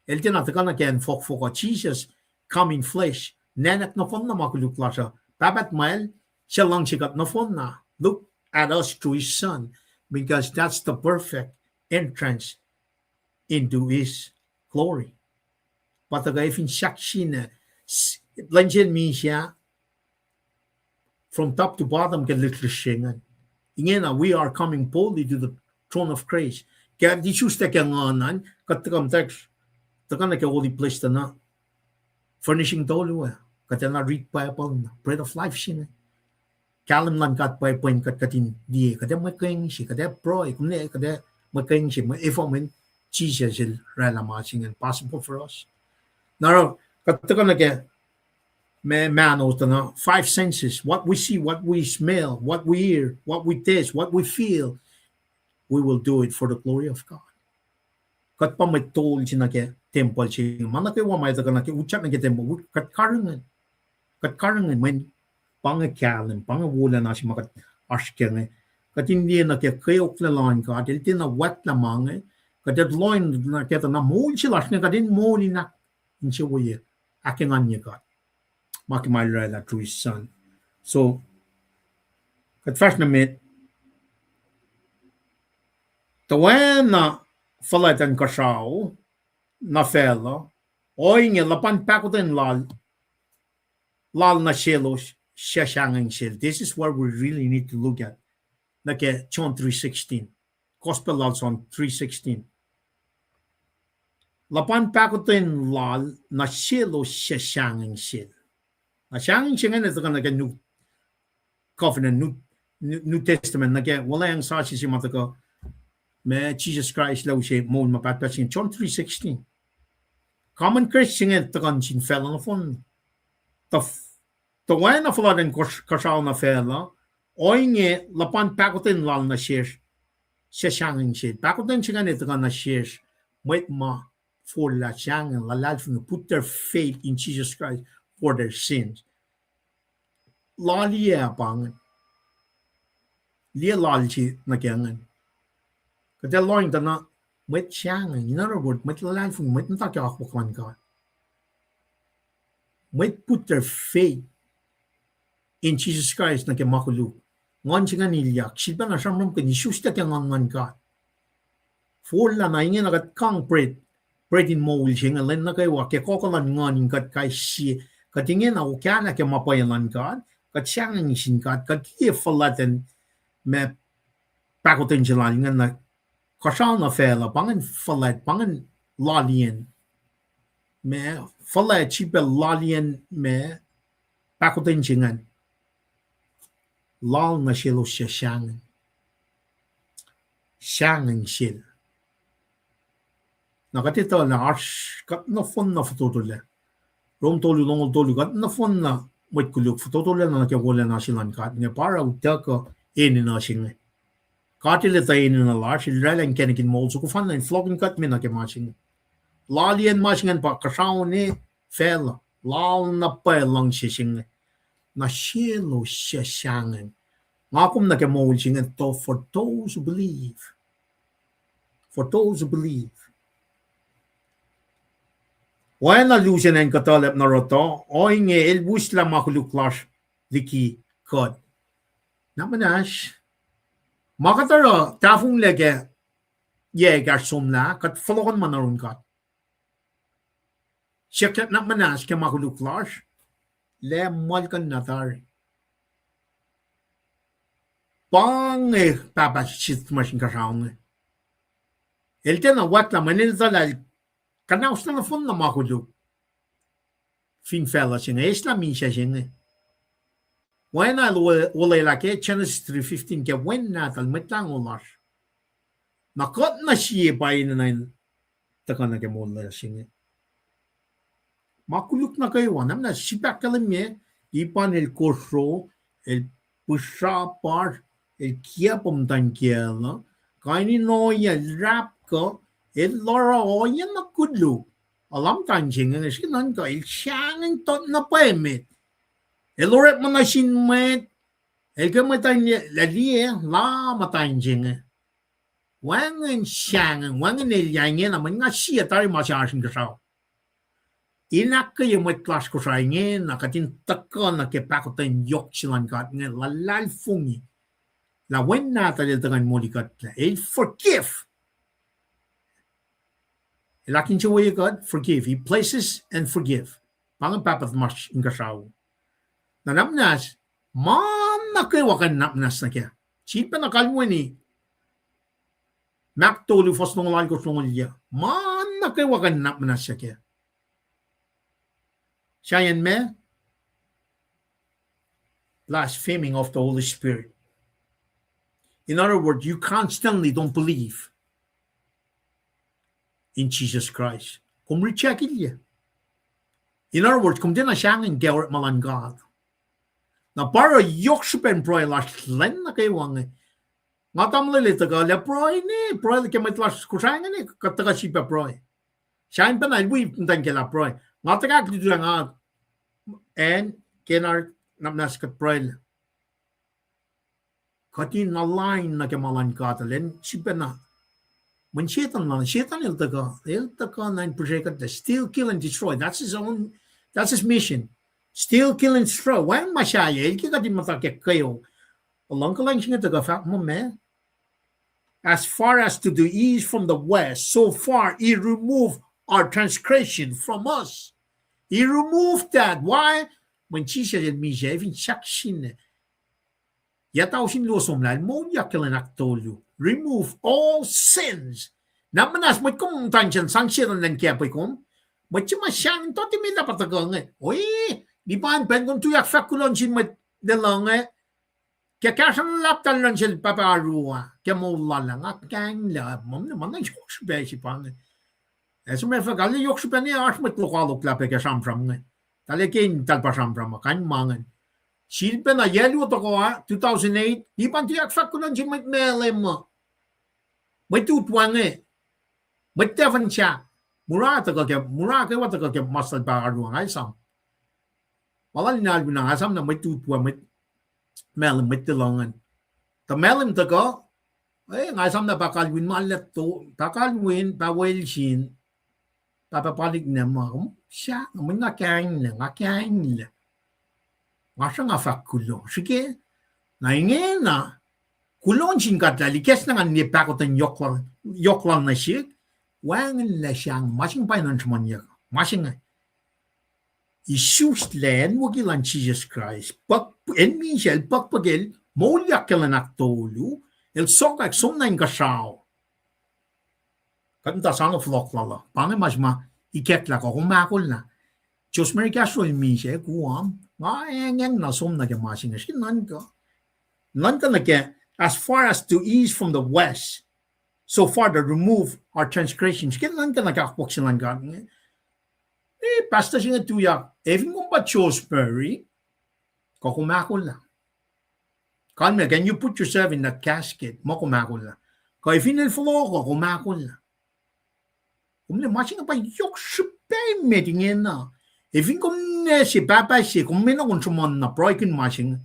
El tiacna tuhkuh nuh ke acn fohkfohk uh, Jesus come in flesh. Nwacklah nohfohn na ma koluk lasr uh. Pahpah tuhmwacl, suc luhngse kuht nohfohn na. Look at us through his Son because that's the perfect entrance into his glory. Pa tuhkuh fin sahksina, s-, lwen sel misac, from top to bottom ke lihksrihk se ingacn. Ingena, we are coming boldly to the throne of grace. Ke isuslac ke nguhn an, kuht tuhkuh, tuhkuh nuh ke holy place tuh na furnishing tolu ah. Kuht ac na read Bible, bread of life se inge. Kahlwem luhn God pa pwen kuht, kuht in liye, kuht ac mwe keng se, kuht ac pruhe, kom ne, kuht ac mwe keng se, mwe efuh mweyen Jisus el oraclah ma se ingacn possible for us. Na oruh, kuht tuhkuh nuh ke ma-, mahno tuh na five senses, what we see, what we smell, what we hear, what we taste, what we feel, we will do it for the glory of God. Kuht pa mwet tol se nuh ke tempuhl se inge. Ma nuh kwewa ma tuhkuh nuh ke, utyak nuh ke tempuhl, kuht karihngihn. Kuht karihngihn mweyen pa inge kahlwem, pa inge wolacna se ma kuht oasr ke inge. Kuht in liye nuh ke kweok luhn God, el tiacna wactlah ma inge. Kuht ac lohng nuh ke tuh na moul se lasr inge, kuht in moul in ahk-, insewowo, ahkenganye God. Ma ke ma el oraclah through his Son. So, kuht fahsr nuh met, tuh oacna fuhlwact in kuhsrao nuh facluh, ohinge luhpan pahkotwen lal, lal nuh selos suc sahngweng sel. This is where we really need to look at. Nuh ke John three sixteen. Gospel lal John three sixteen. Luhpan pahkotwen lal nuh selos suc sahngweng sel. Na sahngweng se ingacn tuhkuh nuh ke New Covenant, New, New, New Testament, nuh ke Wuhlweacng Sasuc se ma tuhkuh, ma Jisus Kraist el use moul ma pahtpaht se inge, John three sixteen. Common grace se inge tuhkuh nuh sin facluh nohfohn. Tuh f-, tuh oacna fuhlwact in kuhs-, kuhsrao nuh facluh, ohinge luhpan pahkotwen lal nuh sesr suc sahngweng sel. Pahkotwen se ingacn tuhkuh nuh sesr mwet ma forlah sahngweng, luhlahlfongi, put their faith in Jesus Christ for their sins. Lal ah pa ingacn. Liye lal se nuh ke ingacn. Kuht ac lohng tuh na mwet sahngweng, in other words, mwet luhlahlfongi, mwet muhta ke akwuck luhn God. Mwet put their faith in Jesus Christ nuh ke ma koluk. Nguhn se ingacn ilyak, sifilpacna sramsramkihn, isuslac ke nguhn luhn God. Forlah na ingena kuht kang bread, bread in moul se inge lwen nuh kwewa, ke kohkoh luhn nguhn in kuht kais sie, kuht ingena okahlah ke ma pwacye luhn God, kuht sahngweng sin God, kuht liye fuhlwacten ma pahkotwen se lal ingacn na kuhsrao nuh facluh, pa ingacn fuhlwact, pa ingacn laliyacn. Ma fuhlwact srihpac laliyacn ma pahkotwen se ingacn. Lal nuh selos suc sahngweng. Sahngweng sel. Na kuht etuh lah oasr kuht nohfohn na fototolac. Rom tolu, longoul tolu, kuht nohfohn na mwet koluk fototolac nuh ke wolacna se luhn God. Inge pa oruh utuckuh enenuh se inge. God El etuh enenuh lasr, El oraclah inkacnek in moul, soko fanna in fohlohkihn kuht me nuh ke ma se inge. Laliyacn ma se ingacn pa kuhsrao ne facluh, lal na pwacye luhngse se inge. Na selos suc sahngweng. Nga kom nuh ke moul se inge, for those who believe. For those who believe. Oacna lusen acn kuhtuhlacp nuh rohtoh, ohinge El uslah ma koluk lasr liki kuht. Na muhnahs, ma kuht oruh tahfonglac ke yac ekahsr somlah, kuht fohlohkohn ma nuh yurin God. Siyuck na muhnahs ke ma koluk lasr, lah muhlkuhnlah tari. Pa inge Pahpah se tuhmasr Inkuhsrao inge. El tiacna wactlah mweyen El etuh lah El kuhnaoslah nohfohn na ma koluk fin facluh se inge, eslah misac se inge. Oacna El olwelah ke Genesis three fifteen ke Wen Nahtuhl, Mwet Lahngo lasr. Na kuht nuh sie pa enenuh in tuhkuh nuh ke moul lasr inge. Ma koluk nuh kwewa, na muhnahs sip ahkkahlwemye, Lipan el kosro, el pihsrapasr, el kiacpwe muhtwacn kiyacl uh, kain in ohiyac, el rapkuh, el oruh ohiyac na koluk. Alam muhtwacn se inge, srihke nuhnkuh, el sahngweng tot na pwacye met. El orekma nuh sin mwet, el ke muhtwacn, lah liye, lah muhtwacn se inge. Wacngihn sahngweng, wacngihn elyah ingena, mweyen nga sie tari ma se oasr inkuhsrao. In ahkkweye mwet lasr Kosrae ingena, kuht in tuhkuh nuh ke pahkotwen yohk se luhn God inge, luhlahlfongi lah Wen Nahtuhl El tuhkuh in molikuhtlac, El forgive. El ahkinsewowoye kuht, forgive. He places and forgive. Pa inge Pahpah tuhmasr Inkuhsrao. Na na muhnahs, ma nuh kwewa kuh in na muhnahs nuh kac. Sifilpacna kalweni Mark tolu, fuhs longoul alkosr, longoul yac. Ma nuh kwewa kuh in na muhnahs nuh kac. Sahyacn ma? Blaspheming of the Holy Spirit. In other words, you constantly don't believe in Jesus Christ. Kom reject-ilya. In other words, kom tiacna sahngweng ke orekma luhn God. Na pa oruh yohk srihpen pruhe lasr lwen nuh kwewa inge. Nga tamuhlwel ac tuhkuh lah pruhe ne, pruhe ke mwet lasr Kosrae inge ne, kuht tuhkuh sifilpac pruhe. Sahyacn pacna el wi muhtwacn kiyacl ah pruhe. Nga tuhkahk lututacng nga, acn, ke na, na muhnahs kuht pruhe. Kuht in align nuh ke ma luhn God, lwen sifilpacna. Mweyen Setuhn, Setuhn el tuhkuh, el tuhkuh na in pihsrekuhtlac, steal, kill, and destroy. That's his own, that's his mission. Steal, kill, and destroy. Wacngihn ma sahyac, el ke kuht in muhta ke kweok. Luhng kuhlwacng se inge tuhkuh fahk muh ma, as far as to the east from the west, so far he removed our transgression from us. He removed that. Why? Mweyen Jisus el misac, fin sahk sinne. Yac tausin luo somlah, el moulyak ke lwen ahktolu. Remove all sins. Na muhnahs mwet kom muhtwacn sang Setuhn elan kacpwe kom. Mwet se ma sang toti met ah pa tuhkuh inge. Oi, nipan pacl kom tuyak fahk kuloh nuh sin mwet luhn loh inge. Ke kahsruh luhlahp tahl luhn sel pahpah Arua ke moul lal ah, nga kainglac, ma na yohk srihpac se pa inge. As a matter of fact, arlac yohk srihpac ne oasr mwet lokoalok lah pac ke sramsram inge. Tahl ac ke in tahl pa sramsram uh, kain ma ingacn. Sifilpacna yac luo tohkoh ah, two thousand eight, nipan tuyak fahk kuloh nuh sin mwet Malem uh. Mwet utwe inge. Mwet Devon sahk. Mura tuhkuh ke, mura kwewa tuhkuh ke mas lal pahpah Arua, nga esam. Ma lal in alu na nga esam na mwet utwe, mwet Malem, mwet Delong an. Tuh Malem tuhkuh, eh, nga esam na pahpah Kalwin ma lal to, pahpah Kalwin, pahpah Welsin, pahpah Palik na ma, um, sahk, mweyen nga kainglac, nga kainglac. Nga sruhnga fahk kuloh. Srihke, na ingena, kuloh nuh sin God lah el ikacslah ngan liye pahkotwen yohk lal, yohk lal nuh sihk, wacngihnlac sahngweng, ma se inge pa in oan sruhmuhnyuck, ma se inge. Isuslac acnwucki luhn Jisus Kraist, puhk-, acn misac el puhkpuhkel, moulyak ke lwen ahktolu, El sokwack som na inkuhsrao. Kuht muhta sang fohlohk lal uh. Pa inge ma se ma ikacklah kuh kom ahkolah. Joseph Smith kahsrol misac, Guam, nga engyeng na som nuh ke ma se inge. Srihke nuhnkuh. Nuhnkuh nuh ke, as far as the east from the west, so far to remove our transgressions. Srihke nuhnkuh nuh ke akwuck se luhn God inge. Eh, pastor se inge tuyak, efin kom pa Joseph Smith, kuh kom ahkolah. Kalmac, can you put yourself in that casket? Ma kom ahkolah. Kuh efin el fohlohk uh, kom ahkolah. Kom liye ma se inge pa yohk srihpac met ingena. Efin kom ne se pahpah se, kom me na kom sruhmuhn na pruhekihn ma se inge.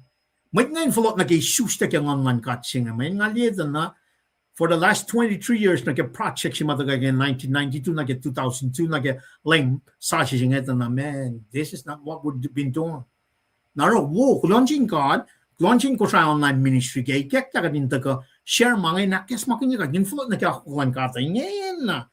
Mwet inge in fohlohk nuh ke isuslac ke nguhn luhn God se inge. Mweyen nga liye tuh na, for the last twenty-three years, nuh ke project se ma tuhkuh ke nineteen ninety-two nuh ke two thousand two nuh ke length sasuc se inge tuh na, man, this is not what we've been doing. Na oruh wo, kuloh nuh sin God, kuloh nuh sin Kosrae Online Ministry ke ikacklah kuht in tuhkuh share ma inge, in ahkacsmakihnye kuht in fohlohk nuh ke akwuck luhn God ingena.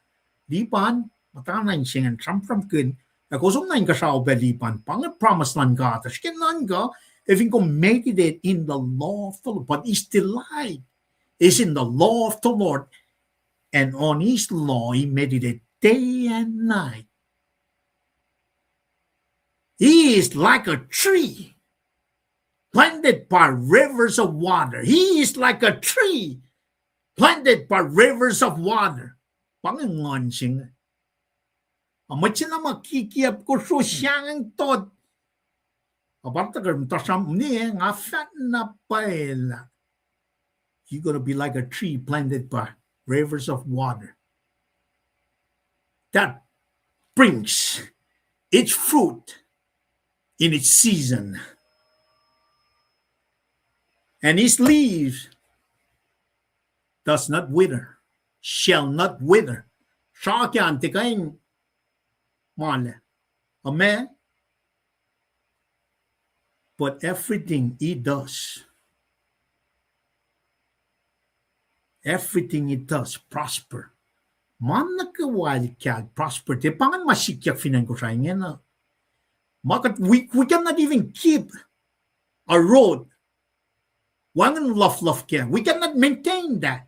Lipan, muhtana in se ingacn sramsramkihn, ac kowos som na inkuhsrao pac Lipan, pa inge promise luhn God. Srihke nuhnkuh, efin kom meditate in the law of the Lord, but his delight is in the law of the Lord, and on his law he meditate day and night. He is like a tree planted by rivers of water. He is like a tree planted by rivers of water. Pa inge nguhn se inge. A mwet se na ma kikiap kosro sahngweng tot. A pa tuhkuh muhta sram ne, nga fahk na pwacye lah you're gonna be like a tree planted by rivers of water that brings its fruit in its season. And its leaves does not wither, shall not wither. Srahkacn tiac kuh in mala. Amen. But everything he does, everything he does prosper. Ma nuh kwewa el kahk prosper. Tiac pa ingacn ma sikyak fin acn Kosrae ingena. Ma kuht, we, we cannot even keep a road. Wacngihn luhfluhf kac. We cannot maintain that.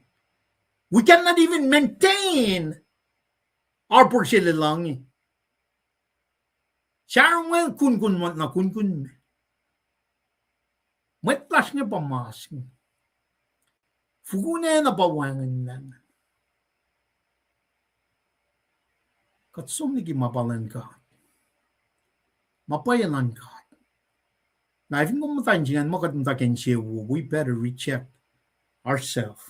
We cannot even maintain harbor se luhn inge. Sahromwel kunkun mwet na kunkun me. Mwet lasr inge pa mas inge. Fukun acn uh pa wacngihnlac. Kuht som liki ma pa luhn God. Ma pwacye luhn God. Na fin kom muhta in se ingacn ma kuht muhta ke insewowo, we better recheck ourselves.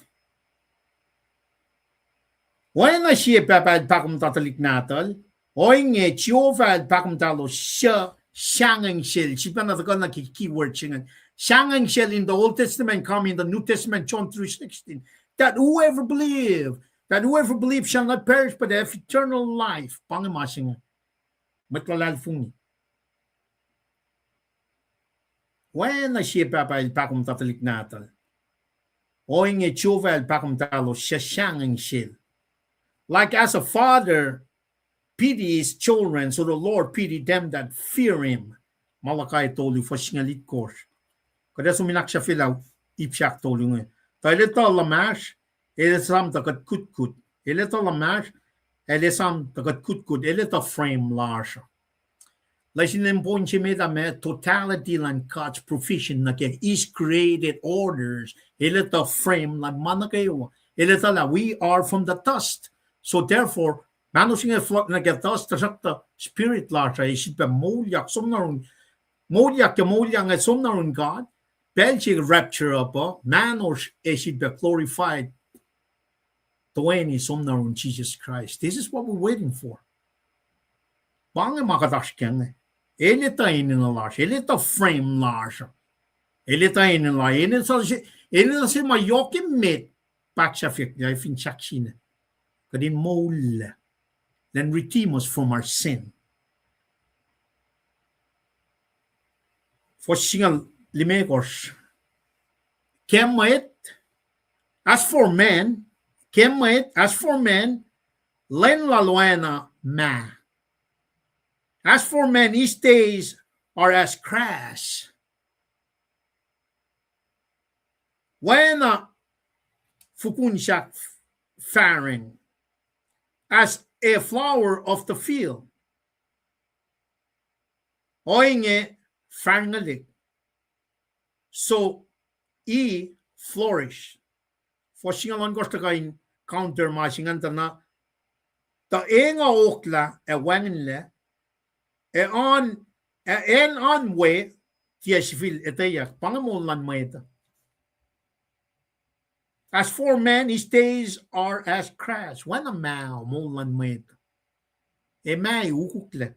Oacna sie pahpah el pahkomuhta tuhlihk nahtuhl, ohinge Jehovah el pahkomuhtahlos suc sahngweng sel. Sifacna tuhkuh nuh ke keyword se ingacn. Sahngweng sel in the Old Testament, come in the New Testament, John three sixteen. That whoever believe, that whoever believe shall not perish but have eternal life. Pa inge ma se inge. Mwet luhlahlfongi. Oacna sie pahpah el pahkomuhta tuhlihk nahtuhl, ohinge Jehovah el pahkomuhtahlos suc sahngweng sel. Like as a father pity his children, so the Lord pity them that fear him. Malachi tolu, fuhs singucul itkohsr. Kuht ac som in ahksahfyelah ip se ahktolu inge. Tuh el etuh luhmahsr, el esam tuh kuht kutkut. El etuh luhmahsr, el esam tuh kuht kutkut. El etuh frame lasr uh. Lesin lwen po se met ah ma totality luhn God's provision nuh ke his created orders. El etuh frame luhn ma nuh kwewa. El etuh lah we are from the dust. So therefore, mahno se inge fohlohk nuh ke dust, tuhsruhktuh spirit lasr uh ac sifilpac moulyak som na run, moulyak ke moulyak inge som na run God. Pacl se rapture up uh, mahnosr ac sifilpac glorified toeni som na run Jesus Christ. This is what we're waiting for. Pa inge ma kuht oasr kac inge. El etuh enenuh lasr, el etuh frame lasr. El etuh enenuh, enenuh se, enenuh se ma yohk emet, pa ahksahfyelah fin sahk sina. Kuht in moul, then redeem us from our sin. Fuhs singucul limekohsr. Ke mwet, as for man, ke mwet, as for man, lwen lal oacna mah. As for man, his days are as grass. Oacna fukun sahk fahreng, as a flower of the field. Ohinge fahrngelek, so he flourish. Fuhs singucul ohnkohsr tuh kuh in counter ma se ingacn tuh na, tuh eng uh oklah ac wacngihnlac, ac an, ac acn an we tiac sifil etweyuck. Pa inge moul luhn mwet uh. As for man, his days are as grass. Oacna mao moul luhn mwet uh. Ac mao ukuklac.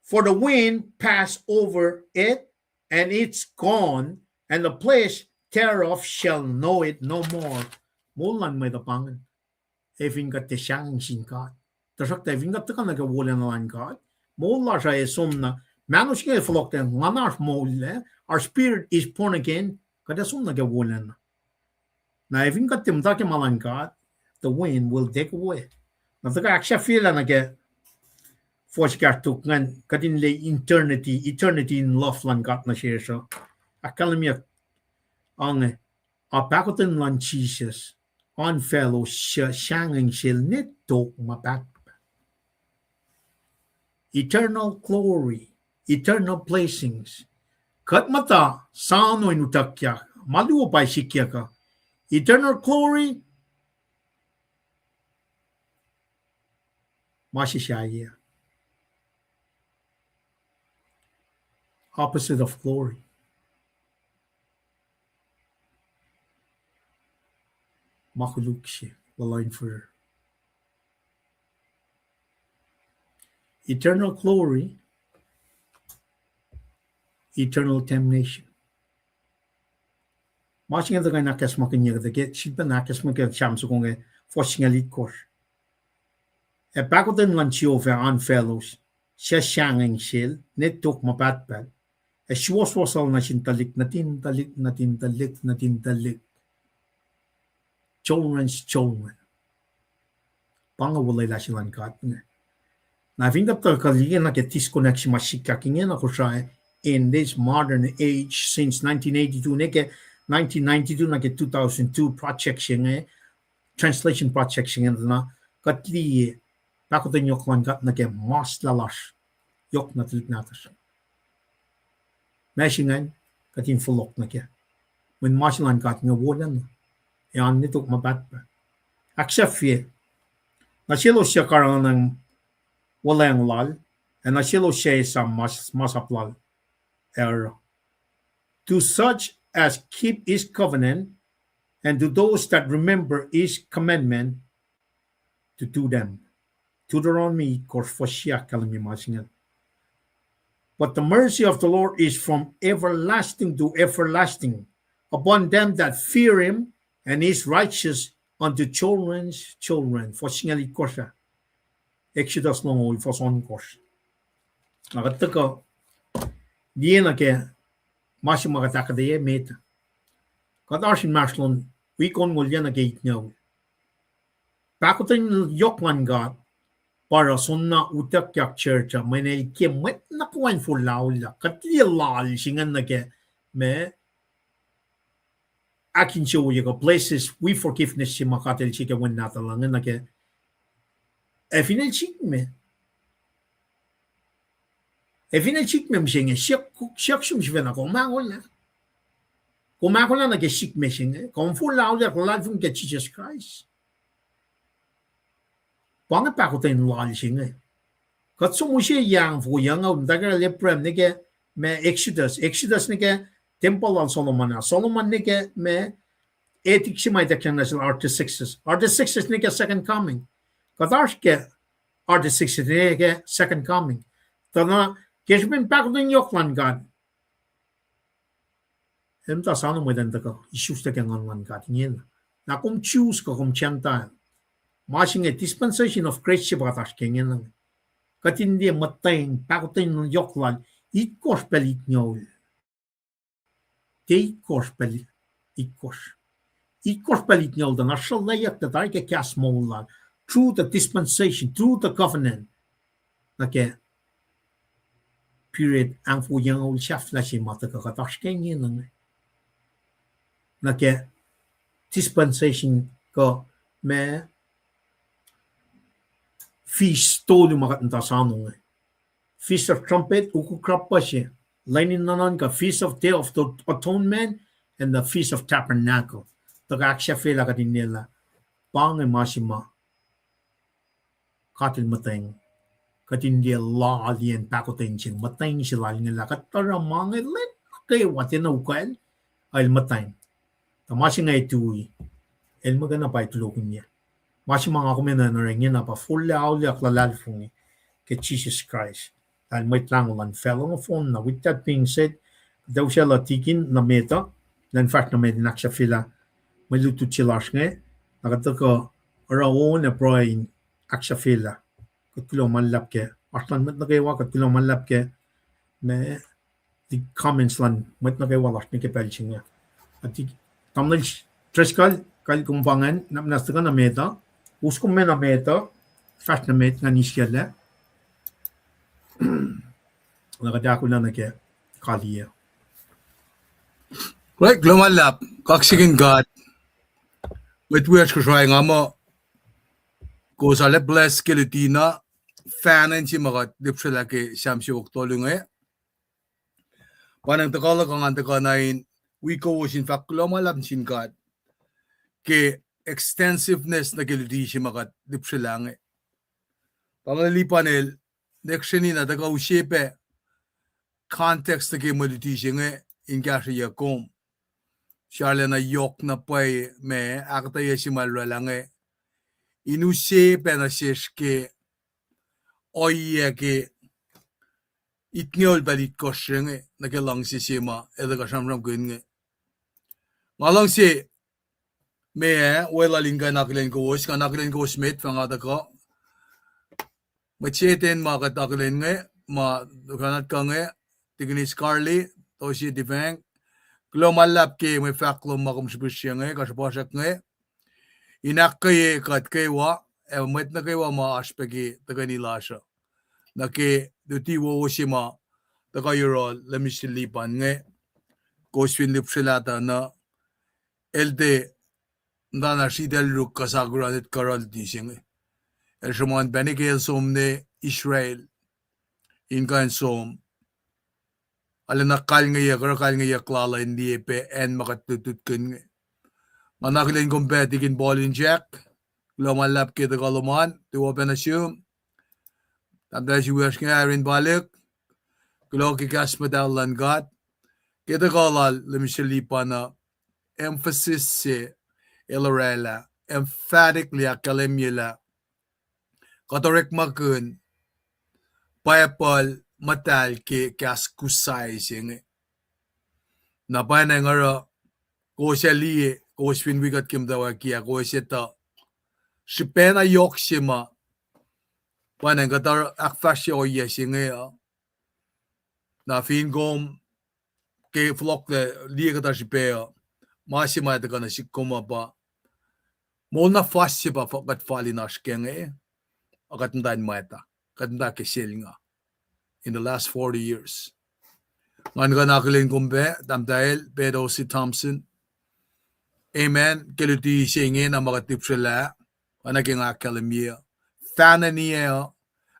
For the wind pass over it, and it's gone, and the place thereof shall know it no more. Moul luhn mwet uh pa ingacn. Ac fin kuht tiac sahngweng sin God. Tuhsruhktuh fin kuht tuhkuh nuh ke wolacna luhn God, moul lasr uh ac som na, mahno se inge fohlohk tuh nguhnasr moul lac, our spirit is born again, kuht ac som nuh ke wolacna. Na ac fin kuht tiac muhta ke ma luhn God, the wind will take away. Na tuhkuh ahksahfyelah nuh ke fuhs kahsruh tok ingacn, kuht in liye eternity, eternity in love luhn God nuh sesr uh. Ahkkahlwemyeyuck, ange, a pahkotwen luhn Jisus, oan faclos suc sahngweng sel nwe tok ma pahtpaht. Eternal glory, eternal blessings. Kuht muhta soano in utuckyak, ma luo pa sikyak uh. Eternal glory, ma se sahyac. Opposite of glory. Ma koluk se, luhluh in fihrihr. Eternal glory, eternal damnation. Ma se inge tuh kuh in ahkacsmakihnye kuht ke, sifilpacna ahkacsmakihnye Sam soko inge, fuhs singucul itkohsr. Ac pahkotwen luhn Jehovah oan faclos suc sahngweng sel nwe tok ma pahtpaht, ac suwohswohs lal nuh sin tuhlihk nuhtin tuhlihk, nuhtin tuhlihk, nuhtin tuhlihk, children's children. Pa inge olwelah se luhn God inge. Na fin kuht tuhkuh liye nuh ke disconnect se ma sikyak inge nuh Kosrae in this modern age since nineteen eighty-two, nuh ke nineteen ninety-two nuh ke two thousand two project se inge, translation project se inge na, kuht liye pahkotwen yohk luhn God nuh ke mas lalos yohk nuh tuhlihk nahtuhsr. Ma se ingacn kuht in fohlohk nuh kac. Mweyen ma se luhn God inge wolacna, ac oan nwe tok ma pahtpaht. Ahksahfye, nuh selos suc karihngihn olweacng lal, ac nuh selos suc esam ma, masap lal, ac oruh, to such as keep his covenant, and to those that remember his commandment, to do them. Deuteronomy itkohsr fuhs yac ahkkahlwemye ma se ingacn. But the mercy of the Lord is from everlasting to everlasting upon them that fear him, and his righteous unto children's children. Fuhs singucul itkohsr ah. Exodus longoul fuhs ohnkohsr. Na kuht tuhkuh liye nuh ke ma se ma kuht ahkuhtweyac met. Kuht oasr inmahsrlon wik onngoul yac nuh ke itngoul. Pahkotwen yohk luhn God pa oruh soenna utuckyak church uh, mweyen el ke mwet nuh kwewa in forlah auliyak. Kuht liye lal se ingacn nuh ke ma ahkinsewowoye kuh places wi forgiveness se ma God el se ke wen nahtuhl uh inge nuh ke, ac fin el sikme. Ac fin el sikme mihsenge, siyuck, siyuck sum sifacna, kom ahkolah. Kom ahkolah nuh ke sikme se inge, kom forlah auliyak luhlahlfongi ke Jisus Kraist. Pa inge pahkotwen lal se inge. Kuht som use yang foko yang out, muhta ke Abraham nuh ke ma Exodus, Exodus nuh ke tempuhl lal Solomon ah, Solomon nuh ke ma etik se ma ituckyang nuh sel Artaxerxes, Artaxerxes nuh ke second coming. Kuht oasr ke Artaxerxes nuh ke second coming. Tuh na, ke srihpen pahkotwen yohk luhn God, el muhta soano mwet in tuhkuh isuslac ke nguhn luhn God ingena. Na kom Jews kuh kom Gentile, ma se inge dispensation of grace se pa kuht oasr ke ingena. Kuht in liye muhtweng pahkotwen yohk lal, itkohsr pacl itngoul. Tiac itkohsr pacl itkohsr. Itkohsr pacl itngoul tuh na sruhlayuck tuh tari ke kahs moul lal, through the dispensation, through the covenant. Nuh ke period angfo yac ongol sahflah se ma tuhkuh kuht oasr ke ingena inge. Nuh ke dispensation kuh ma feast tolu ma kuht muhta soano inge. Feast of Trumpet, ukuk rapashe, lwen in nuhnuhnkuh, Feast of Day of the Atonement, and the Feast of Tabernacle. Tuhkuh ahksahfyelah kuht in liye lah pa inge ma se ma God El muhtweng. Kuht in liye loaliyacn pahkotwen se, muhtweng se lal inge lah kuht oruh ma inge lwen nuh kwewa tiacna ukwacl, El muhtweng. Tuh ma se inge tui, El muhkwena pa kulokihnyac. Ma se ma nga kom enenuh in oruh ingena pa forlah auliyak luhlahlfongi ke Jisus Kraist, lal Mwet Lahngo luhn facluh nohfohn na. With that being said, kuht ac usaclah tikin nuh met uh, elan fahsr nuh met in ahksahfyelah mwe lutlut se lasr inge, na kuht tuhkuh oruh on ac pruhe in ahksahfyelah. Kuht kuloh ma luhlahp ke oasr luhn mwet nuh kwewa, kuht kuloh ma luhlahp ke ma comments luhn mwet nuh kwewa lasr nuh ke pacl se inge. Ati, Tamuhlwel Driscoll, kal kom pa ingacn, na muhnahs tuhkuh nuh met uh, us kom me nuh met uh, fahsr nuh met ngan isyalah. Na kuht ahkolah nuh ke kaliyac. Right, kuloh ma luhlahp, kaksakihn God. Mwet wiyacsr, Kosrae, nga muh kowos arlac bless ke luti na, fahna in se ma kuht lihpsrelah ke Sam siofok tolu inge. Pa nacng tuhkuh luhk uh ngan tuhkuh na in wi kowos in fahk kuloh ma luhlahp nuh sin God ke extensiveness nuh ke luti se ma kuht lihpsrelah inge. Tamuhlwel Lipan el nwacsreni na tuhkuh use pac context nuh ke mwe luti se inge in kahsrweyuc kom. Sralacna yohk na pwacye ma ahkuhtweyac se ma el oraclah inge, in use pac nuh sesr ke ohiyac ke itngoul pacl itkohsr se inge nuh ke luhngse se ma el tuhkuh sramsramkihn inge. Nga luhngse ma ac weluhl in kuh in akihlen kowos, kuh in akihlen kowos met fah nga tuhkuh. Mwet se ten ma kuht akihlen inge, ma lukacnat kuh inge, Tikinis Carly, Tosie Tifang, kuloh ma luhlahp ke mwe fahk lom ma kom srihpihsrye inge, kuh srihpasrak inge, in ahkkweye kuht kwewa, ac mwet nuh kwewa ma oasr pac ke tuhkweni lasr uh, nuh ke luti wowo se ma tuhkuh yohrohl Minister Lipan inge, kowos fin lihpsrelah tuh na, el tiac muhtana sritacl ruk kuh sakuran et kuh oruh luti se inge. El sruhmuhn pacna ke el som nuh Israel in kuh in som. Arulacna kalngeyuck, oruh kalngeyuck lal uh in liye pac acn ma kuht lutlutkihn inge. Nga na akihlen kom pac Tikin Paul in Jack, kuloh ma luhlahp ke tuhkuh lom an, tuwo pac nuh sum. Tahmtahel se wiyacsr inge Irene Palik, kuloh ke kahs muhtahl luhn God, ke tuhkuh lal Minister Lipan uh, emphasis se el oraclah, emphatically ahkkahlwemye lah kuht orekmakihn Bible muhtahl ke kahs Kusai se inge. Na pwacnwacng oruh kowos ac liye, kowos fin wi kuht ke muhtwacwacack ah, kowos etuh srihpacna yohk se ma pwacnwacng kuht ahkfahsrye ohiyac se inge uh. Na fin kom ke fohlohklac liye kuhtuh srihpac uh, ma se ma tuhkuh nuh sihk kom uh pa moul na fas se pa kuht fal in oasr kac inge, a kuht muhta in mwacta, kuht muhta ke selnga in the last forty years. Ngan kuh in akihlen kom pac, Tahmtahel Peter C. Thompson. Amen. Ke luti se inge na ma kuht lihpsrelah, oacna ke nga ahkkahlwemye, fahna niyac uh,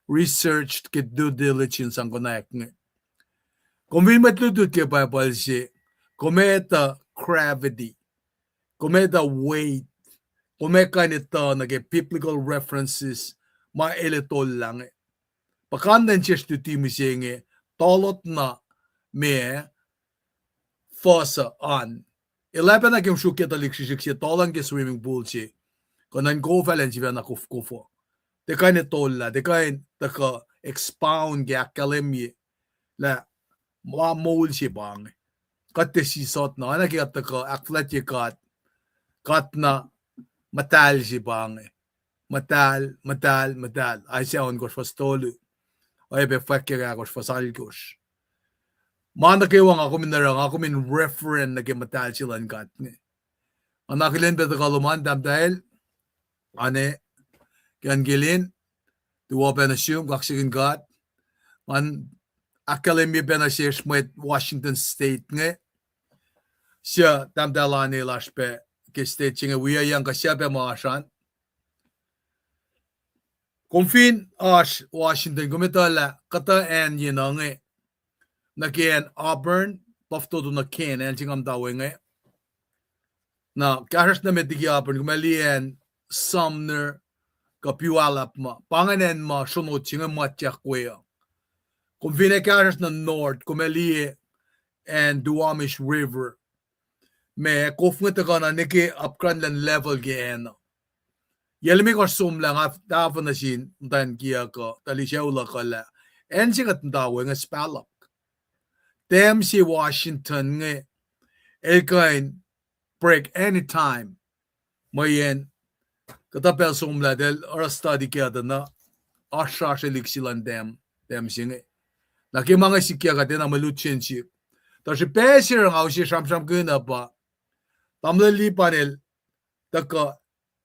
research ke due diligence an konwacack inge. Kom fin mwet lutlut ke Bible se, kom etuh gravity, kom etuh weight, kom ac kuh in etuh nuh ke biblical references ma el etollah inge. Puhkantwen sesr luti mihsenge, tohlot na ma fuhs uh an. El ac pacna ke sruok ke tuhlihk srihsrihk se, tohllah ke swimming pool se, kuh nuhnkuh fal an sifacna kofkof uh. Tiac kuh in etollah, tiac kuh in tuhkuh expound ke ahkkahlwemye lah ma moul se pa inge. Kuht tiac sisot na, oacna ke kuht tuhkuh ahkfuhlwactye God, God na muhtahl se pa inge. Muhtahl, muhtahl, muhtahl. Isaiah ohnkohsr fuhs tolu. Oacyacpac fwackyak ahkosr fuhs alkohsr. Ma nuh kwewa nga kom in oruh, nga kom in reference nuh ke muhtahl se luhn God inge. Nga na akihlen pac tuhkuh lom an, Tahmtahel, Ane, Kian Kilin, tuwo pac nuh sum, kaksakihn God. Ngan ahkkahlwemye pac nuh sesr mwet Washington State inge, suc tahmtahel Ane lasr pac ke state se inge, wiyuc yang kuh sahp ma oasr an. Kom fin oasr Washington, kom etuh lah kuhtuh acn ye nuh inge, nuh ke acn Auburn, Buffalo to nuh Kane, acn se nga muhta we inge. Na kahsruhsr nuh met liki Auburn, kom ac liye acn Sumner, kuh Puyallup ma. Pa ingacn acn ma sronot se inge matyak we uh. Kom fin ac kahsruhsr nuh north, kom ac liye acn Duwamish River. Ma kof inge tuhkuh na nuh ke apkuhranlah in level ke acn uh. Yac limekohsr somlah nga tahfuh nuh sin muhtwacn kiyuck uh, tuhlihk sucu luhk uh lah, acn se kuht muhta we inge sipahluhk. Dam se Washington inge, el kuh in break anytime. Mweyen kuhtuh pacl somlah el oruh study ke tuh na oasr srasr elik se luhn dam, dam se inge. Na ke ma inge sikyak kuht enenuh mwe lut se in sik. Tuh srihpac se oruh nga use sramsramkihn uh pa, tamuhlwel Lipan el tuhkuh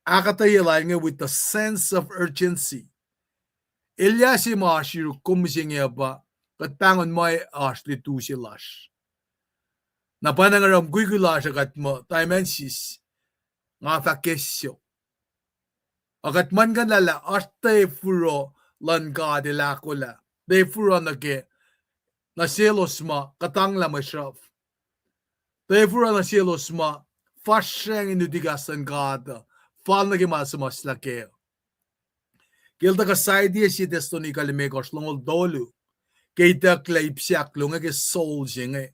ahkuhtweyac lal inge with the sense of urgency. Elyah se ma oasr yuruk kom mihsenge uh pa, kuht pahngon ma oasr lutu se lasr. Na pa na nga oruh mukwikwi lasr uh kuht muh time and sis, nga fah kessyo. A kuht muhlkuhnlah lah oasr tafuro luhn God el ahkolah. Tafuro nuh ke, nuh selos ma kuhtanglah mwe sruhf. Tafuro nuh selos ma fahsracng in luti kahs luhn God uh, fal nuh ke ma suhmuhslah kac. Ke el tuhkuh saitiyac sie Thessalonica limekohsr, longoul tolu, ke itucklac ip se ahkluo inge ke soul se inge.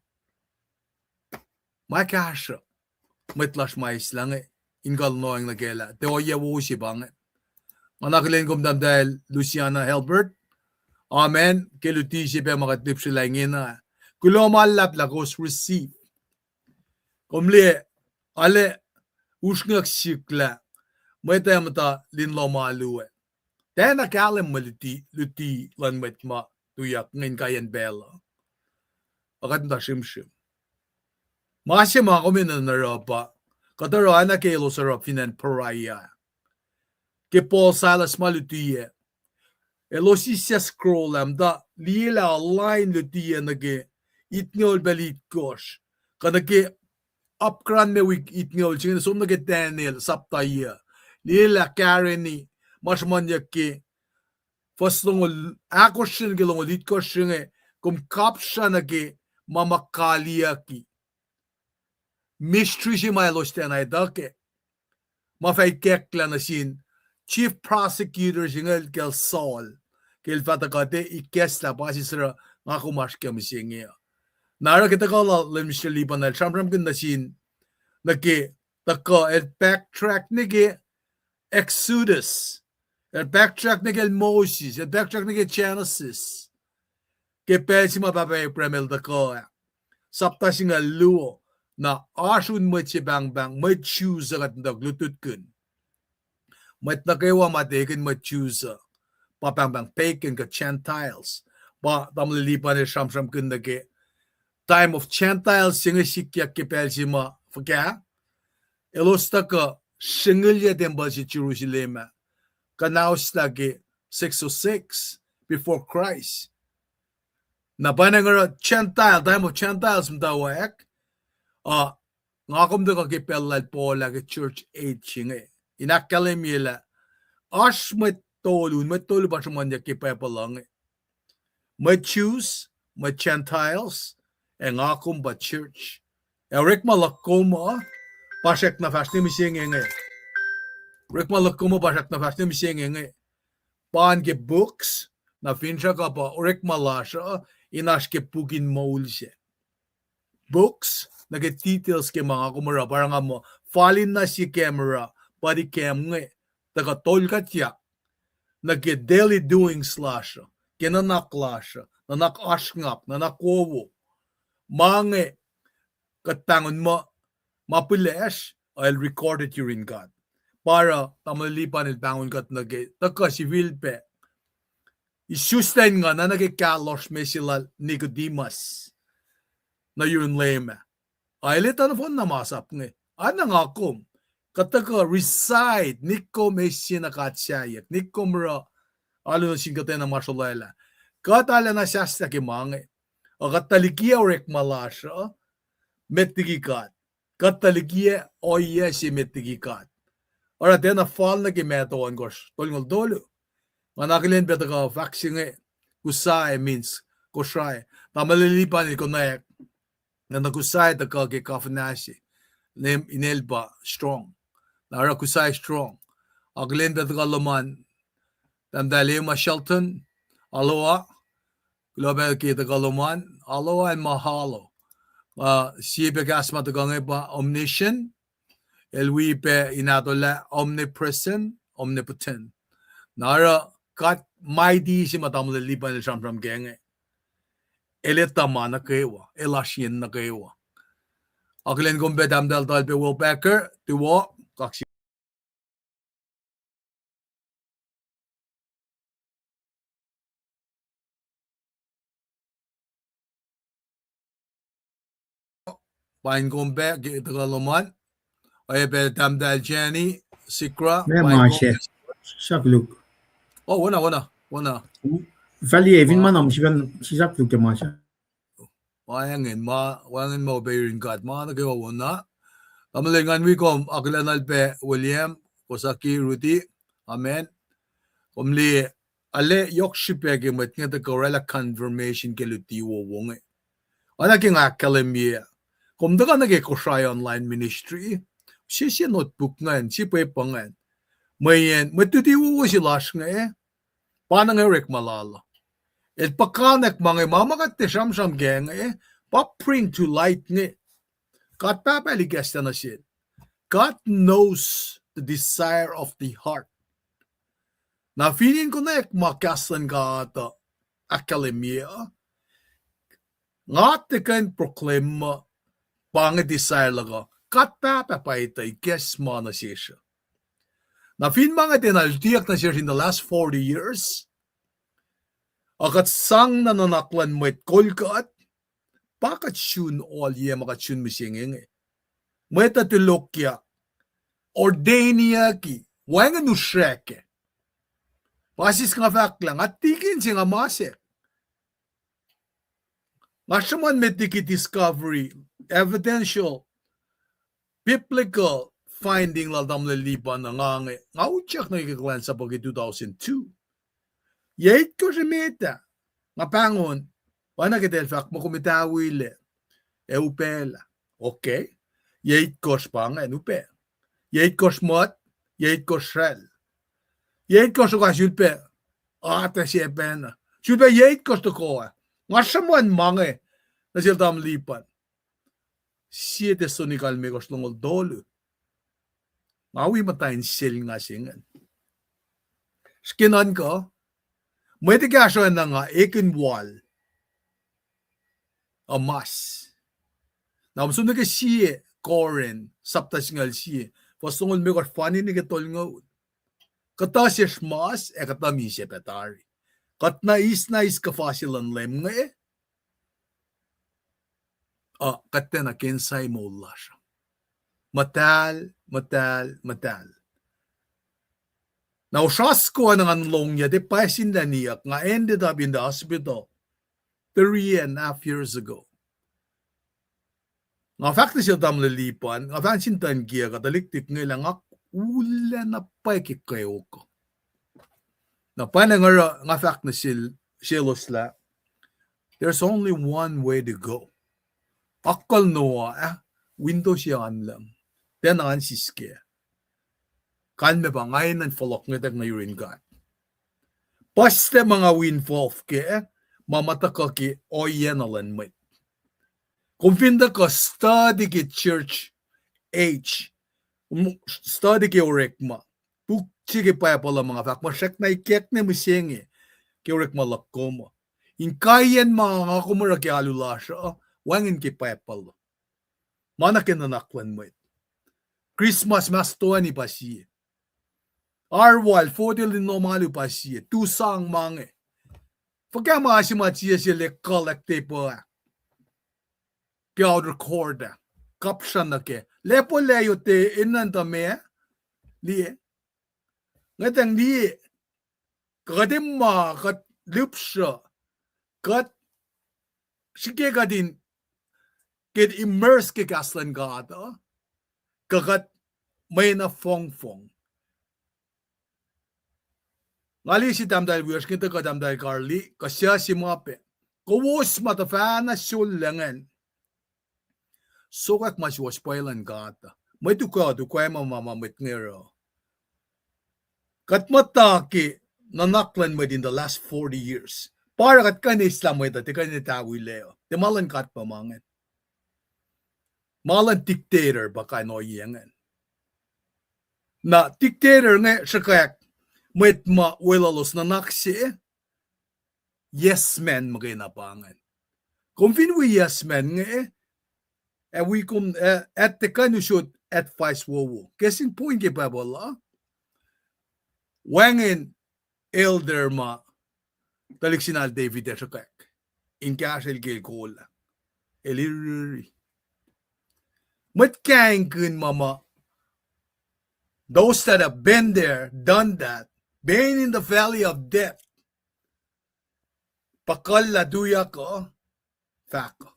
Ma kahsruh mwet lasr ma eislah inge, in kuh in lohacng nuh kac lah tiac ohiyac wo se pa inge. Nga na akihlen kom tahmtahel Luciana Helbert. Amen. Ke luti se pac ma kuht lihpsrelah ingena, kuloh ma luhlahp lah kowos receive. Kom liye, arlac usrnguck sihk lah mwet ac muhta lin lohm alu ac tiacna kahlwem mwe luti, luti luhn mwet ma tuyak inge inkaiyacn pacl uh. A kuht muhta srimsrim. Ma se ma kom enenuh in oruh pa, kuht oruh oacna ke elos oruh fin acn Berea. Ke Paul Silas ma lutiyuc, elos sislah scroll ah, muhta liye lah online lutiyuc nuh ke itngoul pacl itkohsr, kuh nuh ke apkuhran me wik itngoul se inge som nuh ke Daniel sapta yuc. Liye lah kahreni ma sruhmuhnyuck ke fuhs longoul ahkosr nuh ke longoul itkohsr inge, kom kapsra nuh ke ma ma kaliyucki. Mystery se ma elos tiacna etuh kac. Ma fah ikacklah nuh sin chief prosecutor se inge el kacl Saul, ke el fah tuhkuh te ikacslah pa se suruh nga kom oasr kac mihsenge uh. Na oruh ke tuhkuh lal Mister Lipan el sramsramkihn nuh sin, nuh ke tuhkuh el backtrack nuh ke Exodus. El backtrack nuh ke Moses, el backtrack nuh ke Genesis. Ke pacl se ma pahpah Abraham el tuhkuh ah, sapta singucul luo, na oasr un mwet se pahngpahng, mwet Jews uh kuht in tuh lutlutkihn. Mwet nuh kwewa ma tekihn mwet Jews uh, pa pahngpahng pagan kuh Gentiles. Pa tamuhlwel Lipan el sramsramkihn nuh ke time of Gentiles se inge sikyak ke pacl se ma fuhkah, elos tuhkuh srihngihliyac tempuhl se Jerusalem ah, kuhnauslah ke six oh six before Christ. Na pwacnwacng oruh Gentile, time of Gentiles muhtwacwacack, uh, nga kom tuhkuh ke pacl lal Paul ah ke church age inge, in ahkkahlwemye lah oasr mwet tolu, mwet tolu pa sruhmuhnyuck ke Bible uh inge. Mwet Jews, mwet Gentiles, ac nga kom pa church. Ac orekma luhk kom uh pa srack na fahsr nuh mihsenge inge. Orekma luhk kom uh pa srack na fahsr nuh mihsenge inge. Pa in ke books, na finsrak uh pa orekma lasr uh in oasr ke puk in moul se. Books, nuh ke details ke ma nga kom oruh, pa oruh nga muh fal in na sie camera, body cam inge, tuhkuh tolkuhtyak nuh ke daily doings lasr uh, ke nuhnak lasr uh, nuhnak oasr ngak, nuhnak wowo. Ma inge kuht pahngon muh ma pilacsr, el recorded yurin God. Pa oruh tamuhlwel Lipan el pahngon kuht nuh ke tuhkuh sifilpac isuslac in nguhna nuh ke kahlohsr me se lal Nicodemus nuh yurin Leum ah. Ac el etuh nohfohn na masap inge. Oacna nga kom, kuht tuhkuh recite, nick kom eis sie na God sahyuck, nick kom oruh alu nuh sin kuhtwena ma srolwaclah. Kuht arulacna sahslah ke ma inge. Ac kuht tuh likiyac orekma lasr uh met liki God. Kuht tuh likiyac ohiyac se met liki God. Oruh tiacna fal nuh ke Matthew ohnkohsr tolngoul tolu. Nga na akihlen pac tuhkuh fahk se inge, Kosrae means Kosrae. Tamuhlwel Lipan el konwacack, na nuh Kosrae tuhkuh ke kafna se, inel pa strong. Na oruh Kosrae strong. Akihlen pac tuhkuh lom an, Tahmtahel Emma Shelton, aloha. Kuloh pac ke tuhkuh lom an, aloha and mahalo. Uh, sie pac kahs ma tuhkuh inge pa omniscient, el wi pac in ahtolah omnipresent, omnipotent. Na oruh God Almighty se ma tamuhlwel Lipan el sramsram ke inge, el etuh ma nuh kwewa, el oasr yen nuh kwewa. Akihlen kom pac tahmtahel Talpe Will Packer, tuwo, kaksakihn. Paing kom pac ke tuhkuh lom an. Oacyacpac tahmtahel Jenny Sikra, ma se, sahfluk. Oh, wona, wona, wona. Faliye fin ma na, sahfluk ke ma se. Wacngihn ma, wacngihn ma upac yurin God ma nuh kwewa wona. Tamuhlwel, ngan wi kom, akihlen pac William, Kosaki, Ruti. Amen. Kom liye, arlac yohk srihpac ke mwet inge tuhkuh oraclah confirmation ke luti wowo inge. Oacna ke nga ahkkahlwemye, kom tuhkuh nuh ke Kosrae online ministry, sie sie notebook ingacn, sie pwepuh ingacn. Mweyen mwet luti wowo se lasr inge, pa inge orekma lal uh. El puhkantwen ma inge, ma ma kuht tiac sramsram ke inge, pa bring to light inge. God Pahpah el ikacslah nuh sel. God knows the desire of the heart. Na fin in konwacack ma kahs luhn God uh ahkkahlwemye uh, nga tiac kuh in proclaim muh pa inge desire luhk uh. God Pahpah pa etuh ikacs ma nuh sesr uh. Na fin ma inge tiacna lutiyuck nuh sesr in the last forty years, ac kuht sang na nuhnak luhn mwet kol kuht, pa kuht sun ohiyac ma kuht sun mihsenge inge. Mwet uh tulokyak, ordainiyucki, wacngihn usrwack. Pa sis nga fahk lah nga tikin se nga masack. Nga sruhmuhn met liki discovery, evidential, biblical finding lal tamuhlwel Lipan uh nga inge, nga utyak nuh ke kuhlwacnsap uh ke two thousand two. Yac itkohsr emet ah, nga pahngon, oacna ke tahl fahk muh kom etawi lac, ac upaclah. Okay. Yac itkohsr pa ingacn upac. Yac itkohsr mwet, yac itkohsr sral. Yac itkohsr oka sulpac, atac sepacna. Sulpac yac itkohsr tohkoh ah. Nga sruhmuhn ma inge nuh sel tamuhlwel Lipan. Sie Thessalonica limekohsr longoul tolu. Nga wi muhta in sel nga se ingacn. Srihke nuhnkuh, mwet ekahsr oacna nga ekihn wal uh mas. Na kom som nuh ke sie Corinth, sapta singucul sie, fuhs longoul limekohsr fani nuh ke tolngoul. Kuhtuh sesr mas ac kuhtuh misac pac tari. Kuht na eis na eis kuhfa se luhn Leum inge, uh, kuht tiacna ke insight moul lasr uh. Muhtahl, muhtahl, muhtahl. Na osra soko na ngan lohng yac tiac pwacye sin lah niyuck, nga ended up in the hospital three and a half years ago. Nga fahk nuh sel tamuhlwel Lipan, nga fahk sin tuh in kiyuck uh tuhlihk tuhlihk inge lah nga ullac na pwacye ke kweok uh. Na pwacnwacng oruh nga fahk nuh sel, selos lah, there's only one way to go. Akucl Noah ah, window se an lucng, tiacna an siskac. Kalmac pa nga enenuh in fohlohk ngetwack nuh yurin God. Puhslac ma nga wi involve kac, ma ma tuhkuh ke ohiyac na luhn mwet. Kom fin tuhkuh study ke church age, study ke orekma, puk se ke Bible uh ma nga fahk muh srackna ikackna mihsenge ke orekma luhk kom uh. Inkaiyacn ma nga kom oruh ke alu lasr uh, wacngihn ke Bible uh. Ma nuh ke nuhnak luhn mwet. Christmas mas toeni pa sie. Arwal, fotel in lohm alu pa sie. Tu sang ma inge. Fuhkah ma se ma sie se le collect tepuh ah ke outer court ah, kapsra nuh kac. Lepo lah yote enenuh in tuh meac? Liye. Ngwetacng liye. Kuht in ma, kuht lihpsruh, kuht srihke kuht in get immersed ke kahs luhn God uh. kuh kuht mwe na fongfong. Nga liye sie tahmtahel wiyacsr inge tuhkuh tahmtahel Carly, kuh suc se ma pac. Kowos ma tuhfahna sollac ingacn, sokwack ma suwohs pwacye luhn God uh. Mwet ukoa, ukoa ma ma ma mwet inge oruh. Kuht muhta ke nuhnak luhn mwet in the last forty years. Pa oruh kuht kuh in eislah mwet uh, tiac kuh in etawilac uh. Tiac ma luhn God pa ma ingacn. Ma luhn dictator pa kain ohiyac ingacn. Na dictator inge sruhkwack mwet ma weluhlos nuhnak se, yes man muhkwena pa ingacn. Kom fin wi yes man inge, ac wi kom, ac, ac tiac kuh in usot advice wowo. Ke sin point ke Bible uh, wacngihn elder ma tuhlihk sin David ac sruhkwack in kahsrwel ke el kol ah, el iriri. Mwet kahingkihn ma ma, those that have been there, done that, been in the valley of death, pa kuhllah tuyak uh, fahk uh.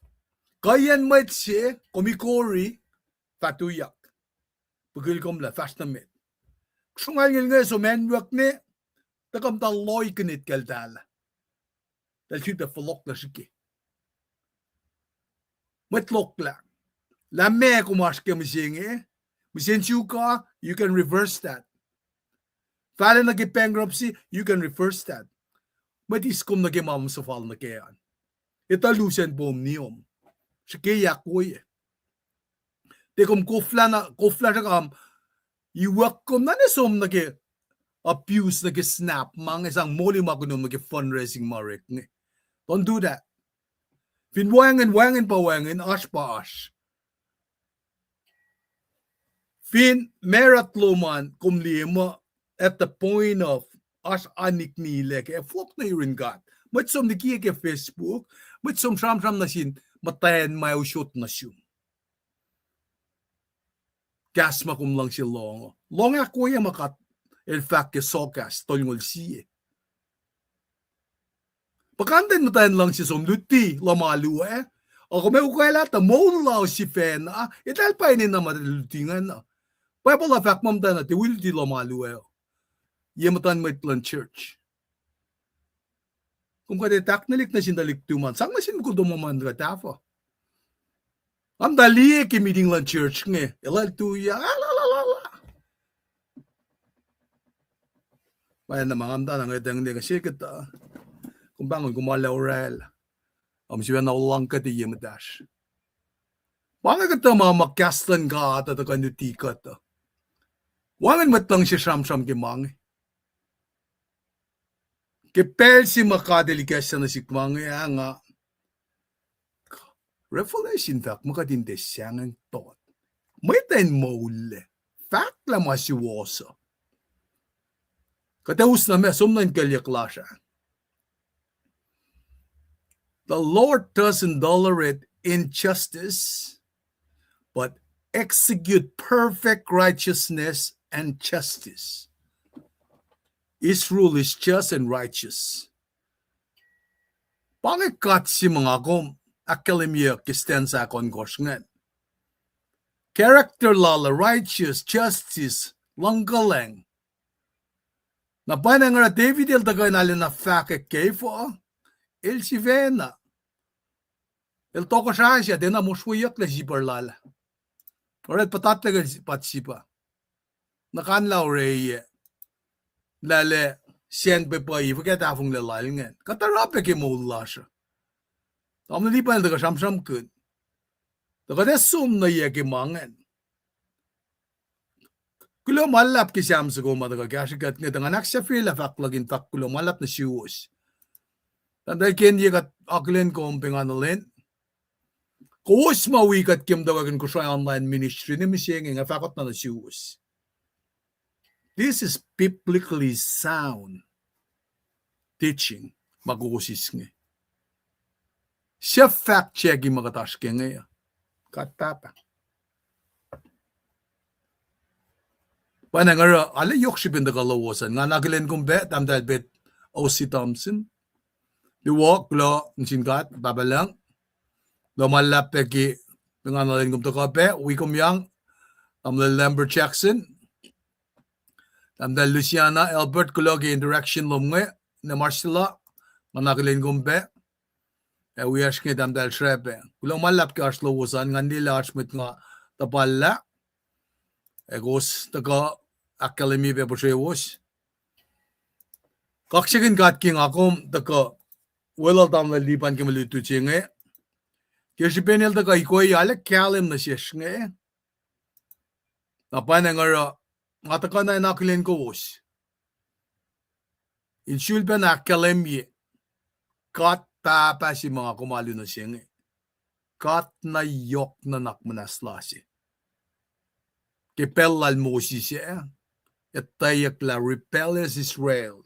Kuhiyacn mwet se, kom ikori, fah tuyak. Pukul komlah fahsr nuh met. Sruhngalngel inge som acnwuck ne, tuhkuh muhta loikihnit kacltahl. Tahl sifilpac fohlohklah srihke. Mwet lohklah. Lah meac kom oasr ke mihsenge, mihsen suka, you can reverse that. Fal nuh ke bankruptcy, you can reverse that. Mwet eis kom nuh ke ma suhfal nuh ke an. Etuh lusen poum niom. Srihkeyak woye. Tiac kom koflah na, koflah sruhkam, iwuck kom na ne som nuh ke abuse nuh ke SNAP ma inge sang moli ma kunom nuh ke fundraising ma orek inge. Don't do that. Fin wacngihn, wacngihn pa wacngihn, oasr pa oasr. Fin merat lom an kom liye muh at the point of oasr aniknilac ke fohlohk nuh yurin God. Mwet som likiye ke Facebook, mwet som sramsram nuh sin muhtwacn ma usot nuh sum. Kahs ma kom luhngse lohng uh. Lohng ahkwoye ma God el fahk ke Soakas tolngoul sie. Puhkantwen muhtwacn luhngse som luti lohm alu ah, ac kom ac ukwaclah tuh moul lal sifacna, eltahl pa enenuh ma luti ingacn uh. Bible uh fahk muh muhtwacn uh tiac wi luti lohm alu ah. Ye muhtuhn mwet luhn church. Kom kuht ac tahknwelihk nuh sin tuhlihk tuhmom an, sang nuh sin mukul tomom an kuh tahfuh. Nga muhta liye ke meeting luhn church inge, elos tuyak, ah, la, la, la, la. Pwacyena ma nga muhta na ngetang ne kuh se kuhtuh. Kom pahngon kom arlac oraclah. Kom sifacna olwelah kuht ye muhtahsr. Pa inge kuhtuh ma ma kahs luhn God uh tuhkuh in luti kuht uh. Wacngihn mwet luhngse sramsram ke ma inge. Ke pacl se ma God el ikacslah nuh sihk ma inge ah nga, Revelation fahk muh kuht in tiac sahngweng tot. Mwet uh in moullac. Fahk lah ma suwohs uh. Kuht ac us nuh ma som nuh in kuclyuck lasr ah. The Lord doesn't tolerate injustice, but execute perfect righteousness and justice. His rule is just and righteous. Pa inge God se ma nga kom ahkkahlwemyeyuck ke stanza ohnkohsr ingacn. Character lal uh righteous, justice, luhngkuhlwacng. Na pwacnwacng oruh David el tuhkuh in arulacna fahkwack ke efuh, el sifacna, el tohkohsrah se tiacna mosrweyucklac sipar lal ah. Oruh el puhtatlac ke Bathsheba. Na kahnlah orwacye. Lah lah sacn pwepwei fuhkah tahfonglac lal ingacn. Kuht oruh pac ke moul lasr uh. Tamuhlwel Lipan el tuhkuh sramsramkihn. Tuh kuht ac som nuh yac ke ma ingacn. Kuloh ma luhlahp ke Sam soko ma tuhkuh kahsrwe kuht inge, tuh ngan ahksahfyelah fahk luhk in fahk kuloh ma luhlahp nuh suwos. Tahmtahel Ken, ye kuht akihlen kom pengana lwen. Kowos ma wi kuht ke muhtwacwacack in Kosrae online ministry ne mihsenge, nga fahkot na nuh suwos. This is biblically sound teaching ma kowos eis inge. Suc fact check-i ma kuht oasr ke inge uh? God Pahpah. Pwacnwacng oruh arlac yohk srihpen tuhkuh lowos an. Nga akihlen kom pac, Tahmtahel Pet O C Thompson. Luo, kuloh nuh sin God Pahpah Lucng. Kuloh ma luhlahp pac ke pengana lwen kom tuhkuh pac, wi kom yang, Tamuhlwel Lambert Jackson, Tahmtahel Luciana Albert, kuloh ke interaction lom inge, na masrla, nga na akihlen kom pac, ac wiyacsr inge Tahmtahel Srahpac. Kuloh ma luhlahp ke oasr lowos an, ngan liye lah oasr mwet nga tuhpallah, ac kowos tuhkuh ahkkahlwemye pac puhsrewos. Kaksakihn God ke nga kom tuhkuh weluhl Tamuhlwel Lipan ke mwe lutlut se inge. Ke srihpen el tuhkuh ikoi arlac kahlwem nuh sesr inge, na pwacnwacng oruh nga tuhkuh na in akihlen kowos in sulpacna ahkkahlwemye God Pahpah se ma nga kom alu nuh se inge. God na yohk nuhnak muhnahs lal se. Ke pacl lal Moses ah, etweyuck lah rebellious Israel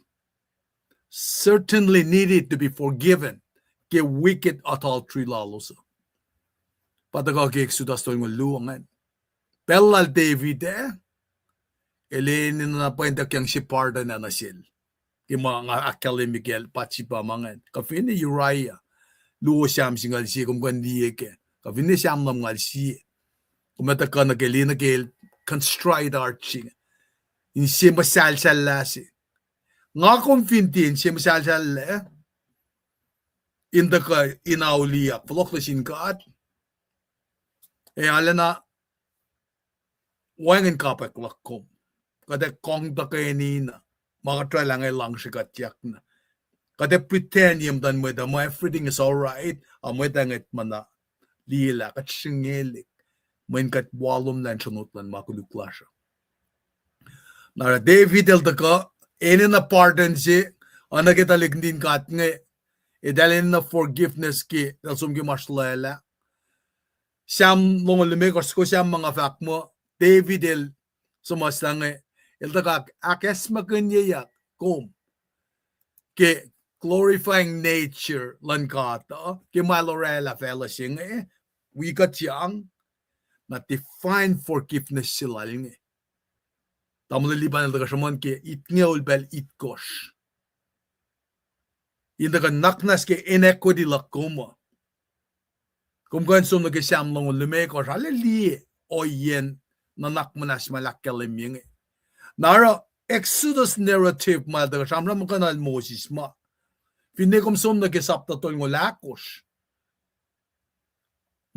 certainly needed to be forgiven ke wicked adultery lalos uh. Pa tuhkuh ke Exodus tolngoul luo ingacn. Pacl lal David ah, el enenuh na pwacntuckyang se pardon ah nuh sel. Ke ma nga ahkkahlwemye kacl Bathsheba ma ingacn, kuh finne Uriah, luo Sam singucul sie, kom kuh in liye kac, kuh finne Sam lumngaul sie. Kom ac tuhkuh nuh ke liye nuh ke el contrite heart se inge, inse muhsahlsahllah se. Nga kom fin tiac inse muhsahlsahllah in tuhkuh in auliyak, fohlohk nuh sin God, ac arulacna wacngihn kapwack luhk kom. Kuht ac kang tuhkweni na ma kuht oraclah inge, luhngse kuhtyak na. Kuht ac pretend ye muhtuhn mwet uh muh everything is all right, a mwet uh ngwetma na liye lah kuht sringelihk, mweyen kuht walomlah in sronot luhn ma koluk lasr uh. Na oruh David el tuhkuh enenuh pardon se, oacna ke tuhlihk nuhtin God inge, eltahl enenuh forgiveness ke eltahl som ke ma srolwaclah. Sam longoul limekohsr, soko Sam ma nga fahk muh, David el suhmuhslah inge, el tuhkuh ahkacsmakihnyeyuck kom ke glorifying nature luhn God uh, ke ma el oraclah facluh se inge, wi kuhtyang, na divine forgiveness se lal inge. Tamuhlwel Lipan el tuhkuh sruhmuhn ke itngoul pacl itkohsr in tuhkuh nuhnak muhnahs ke iniquity luhk kom uh. Kom kuh in som nuh ke Sam longoul limekohsr, arlac liye ohiyacn nuhnak muhnahs ma el ahkkahlwemye inge. Na oruh Exodus narrative ma el tuhkuh sramsramkihn lal Moses ma, finne kom som nuh ke sapta tolngoul ahkosr,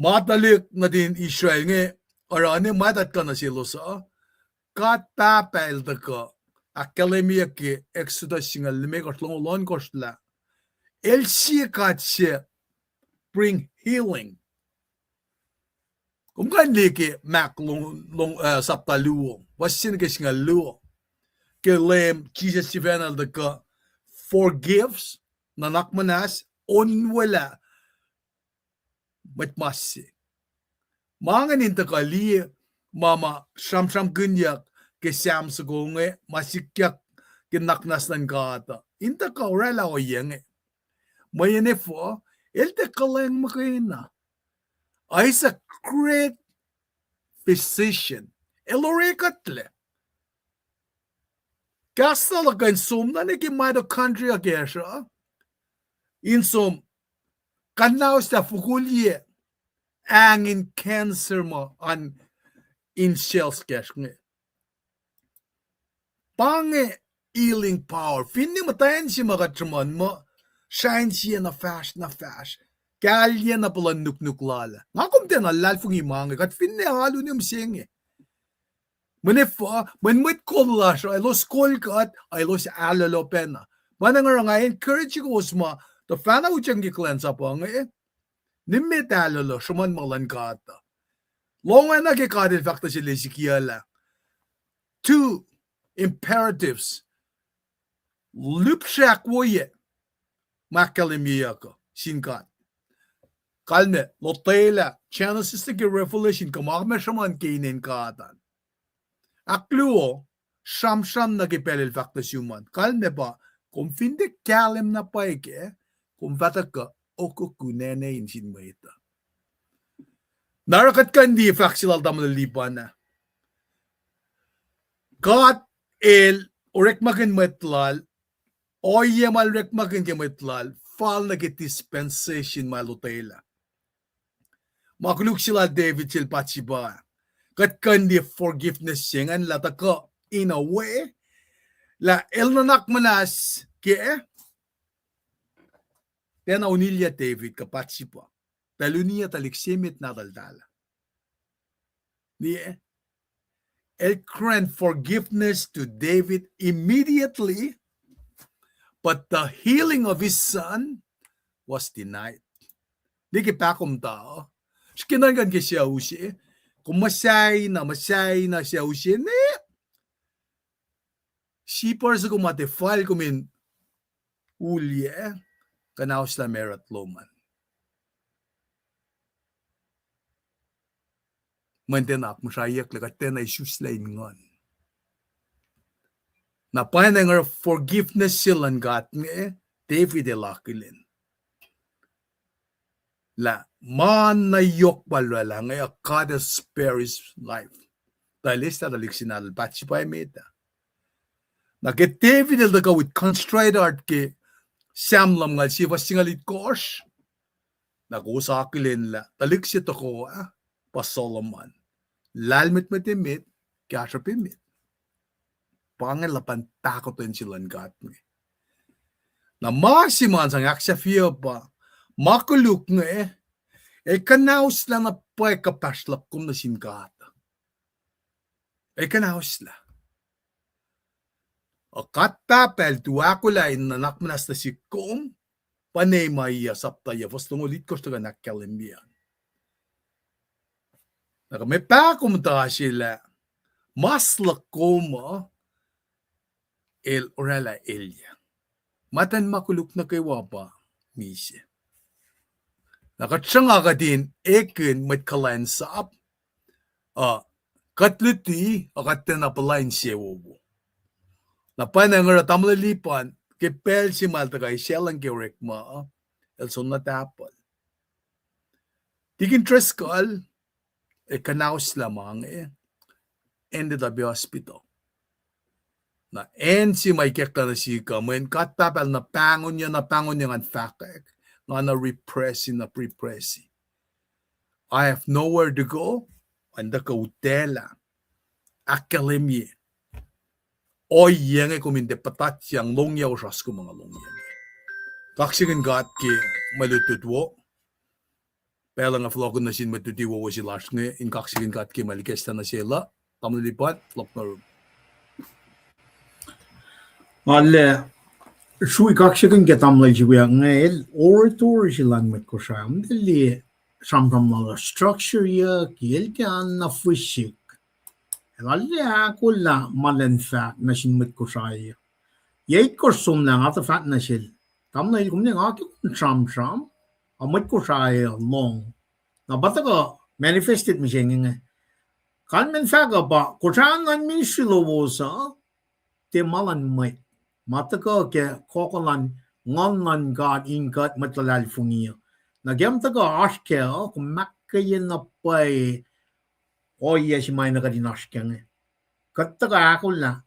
ma tuhlihk nuhtin Israel inge oruh ne ma etuh kuh nuh selos uh, God Pahpah el tuhkuh ahkkahlwemyeyuck ke Exodus singucul limekohsr, longoul ohnkohsr lah el sie God se bring healing. Kom kuh in liye ke Mark long, long, uh, sapta luo, fuhs se nuh ke singucul luo, ke Leum Jisus sifacna el tuhkuh forgives, nuhnak muhnahs, onwelah mwet mas se. Ma ingacn in tuhkuh liye ma ma sramsramkihnyuck ke Sam soko inge, ma sikyak ke nuhnak muhnahs luhn God uh, in tuhkuh oraclah ohiyac inge. Mweyen efuh? El tiac kuhlwacng muhkwena. He's a great physician. El orekuhtlac. Kahs lal uh kuh in som na nuh ke mitochondria kacsr uh, in som kuhnahoslah fokoliyac, ahng in cancer ma an in cells kacsr inge. Pa inge healing power. Finne muhtwacn se ma kuht sruhmuhn muh, srah insiyac na fahsr, na fahsr, kahlyac na puhlan nuknuk lal ah. Nga kom tiacna luhlahlfongi ma inge, kuht finne alu ne mihsenge. Mweyen efuh? Mweyen mwet kol lasr uh elos kol kuht, elos ahlolo pacna. Ma na nga oruh nga encourage kowos ma tuhfahna utyak ke kuhlwacnsap uh inge, nimet ahlolo, sruhmuhn ma luhn God uh. Lohngacna ke God el fahk nuh sel Ezekiel ah, two imperatives, lihpsre ahkwoye ma ahkkahlwemyeyuck uh sin God. Kalmac, lotwelah Genesis nuh ke Revelation, kuh ma kom sruhmuhn ke inen God an. Ahkluo, sramsram nuh ke pacl el fahk nuh sum an. Kalmac pa, kom fin tiac kahlwem na pwacye kac, kom fah tuhkuh okokunene in sin mwet uh. Na oruh kuht kuh in liye fahk se lal tamuhlwel Lipan ah. God el orekmakihn mwet lal, ohiyac ma el orekmakihn ke mwet lal fal nuh ke dispensation ma el lotwelah. Ma koluk se lal David sel Bathsheba, Kuht kuh in liye forgiveness se ingacn lah tuhkuh in a way lah el nuhnak muhnahs ke, tiacna unilyac David kuh Bathsheba. Tuh el uniyac tuhlihk se met nahtuhltahl ah. Liye, el grant forgiveness to David immediately, but the healing of his son was denied. Liye ke pahkomuhta uh, srihke nuhnkuh ke sucu se, kom muhsahi na, muhsahi na sucu se ne, sipar se kom ma tiac fal kom in ulyac, kuhnahoslah marut lom an. Mweyen tiacna akmuhsrahyucklac, kuht tiacna isuslac in nguhn. Na pwacyena nga forgiveness se luhn God inge, David el akihlen lah ma na yohk pa oraclah inge, God has spared his life. Tuh el eslah tuhlihk se nahtuhl Bathsheba emet ah. Na ke David el tuhkuh with contrite heart ke Psalm lumngaul sie fuhs singucul itkohsr, na kowos akihlen lah tuhlihk se tohkoh ah pa Solomon. Lahlmwetmwet emet, kahsruhp emet. Pa inge luhpan pahkotwen se luhn God inge. Na ma se ma sang ahksahfyelah pa, ma koluk inge, el kuhnahoslah na pwacye kuhpahsr luhk kom nuh sin God. El kuhnahoslah. Ac God Pahpah el tu ahkolah in nuhnak muhnahs nuh sihk kom, pa Nehemiah sapta yac, fuhs longoul itkohsr tuhkuh in ahkkahlwemye. Na kuh mwe pahkomuhta se lah, mas luhk kom uh, el oraclah elyah. Muhtuhn ma koluk nuh kwewa pa misac. Na kuht sruhnga kuht in ekihn mwet kuhlwacnsap, uh, kuht luti, uh, kuht tiacna puhla insewowo. Na pwacna nga oruh tamuhlwel Lipan, ke pacl se ma el tuhkuh eisaclacng ke orekma, el soenna tahpuhl. Tikin Driscoll, el kuhnahoslah ma inge, ended up in hospital. Na acn se ma ikacklah nuh sihk uh, mweyen God Pahpah el na pahngonyuc, na pahngonyuc ngan fahkwack, ngan na repress, na repress. I have nowhere to go, an tuhkuh utaclah, ahkkahlwemye ohiyac inge kom in tiac puhtatyang, longyac osras kom nga longyac. Kaksakihn God ke mwe lutlut wo. Pacl uh nga fohlohkihn nuh sin mwet luti wowo se lasr inge in kaksakihn God ke ma el ikacslah nuh sel uh. Tamuhlwel Lipan, lohngo nuh yurum. Nga srui kaksakihn ke tamuhlwel se wiyuck inge, el orator se luhn mwet Kosrae, um, el liye sramsram lal uh, structure yuc, el tiac na fihsrwacsr. El arlac ahkolah ma elan fahk nuh sin mwet Kosrae uh. Yac itkohsr somlah nga tuh fahk nuh sel, tamuhlwel, kom ne nga ke kom sramsram, a mwet Kosrae uh lohng. Na pa tuhkuh manifested mihsenge inge. Kalmacn fahk uh pa Kosrae luhn ministry lowos uh, tiac ma luhn mwet. Ma tuhkuh ke kohkoh luhn Nguhn luhn God in kuht mwet luhlahlfongi uh. Na ke kom tuhkuh oasr kac uh, kom ahkkweye na pwacye ohiyac se ma enenuh kuht in oasr kac inge. Kuht tuhkuh ahkolah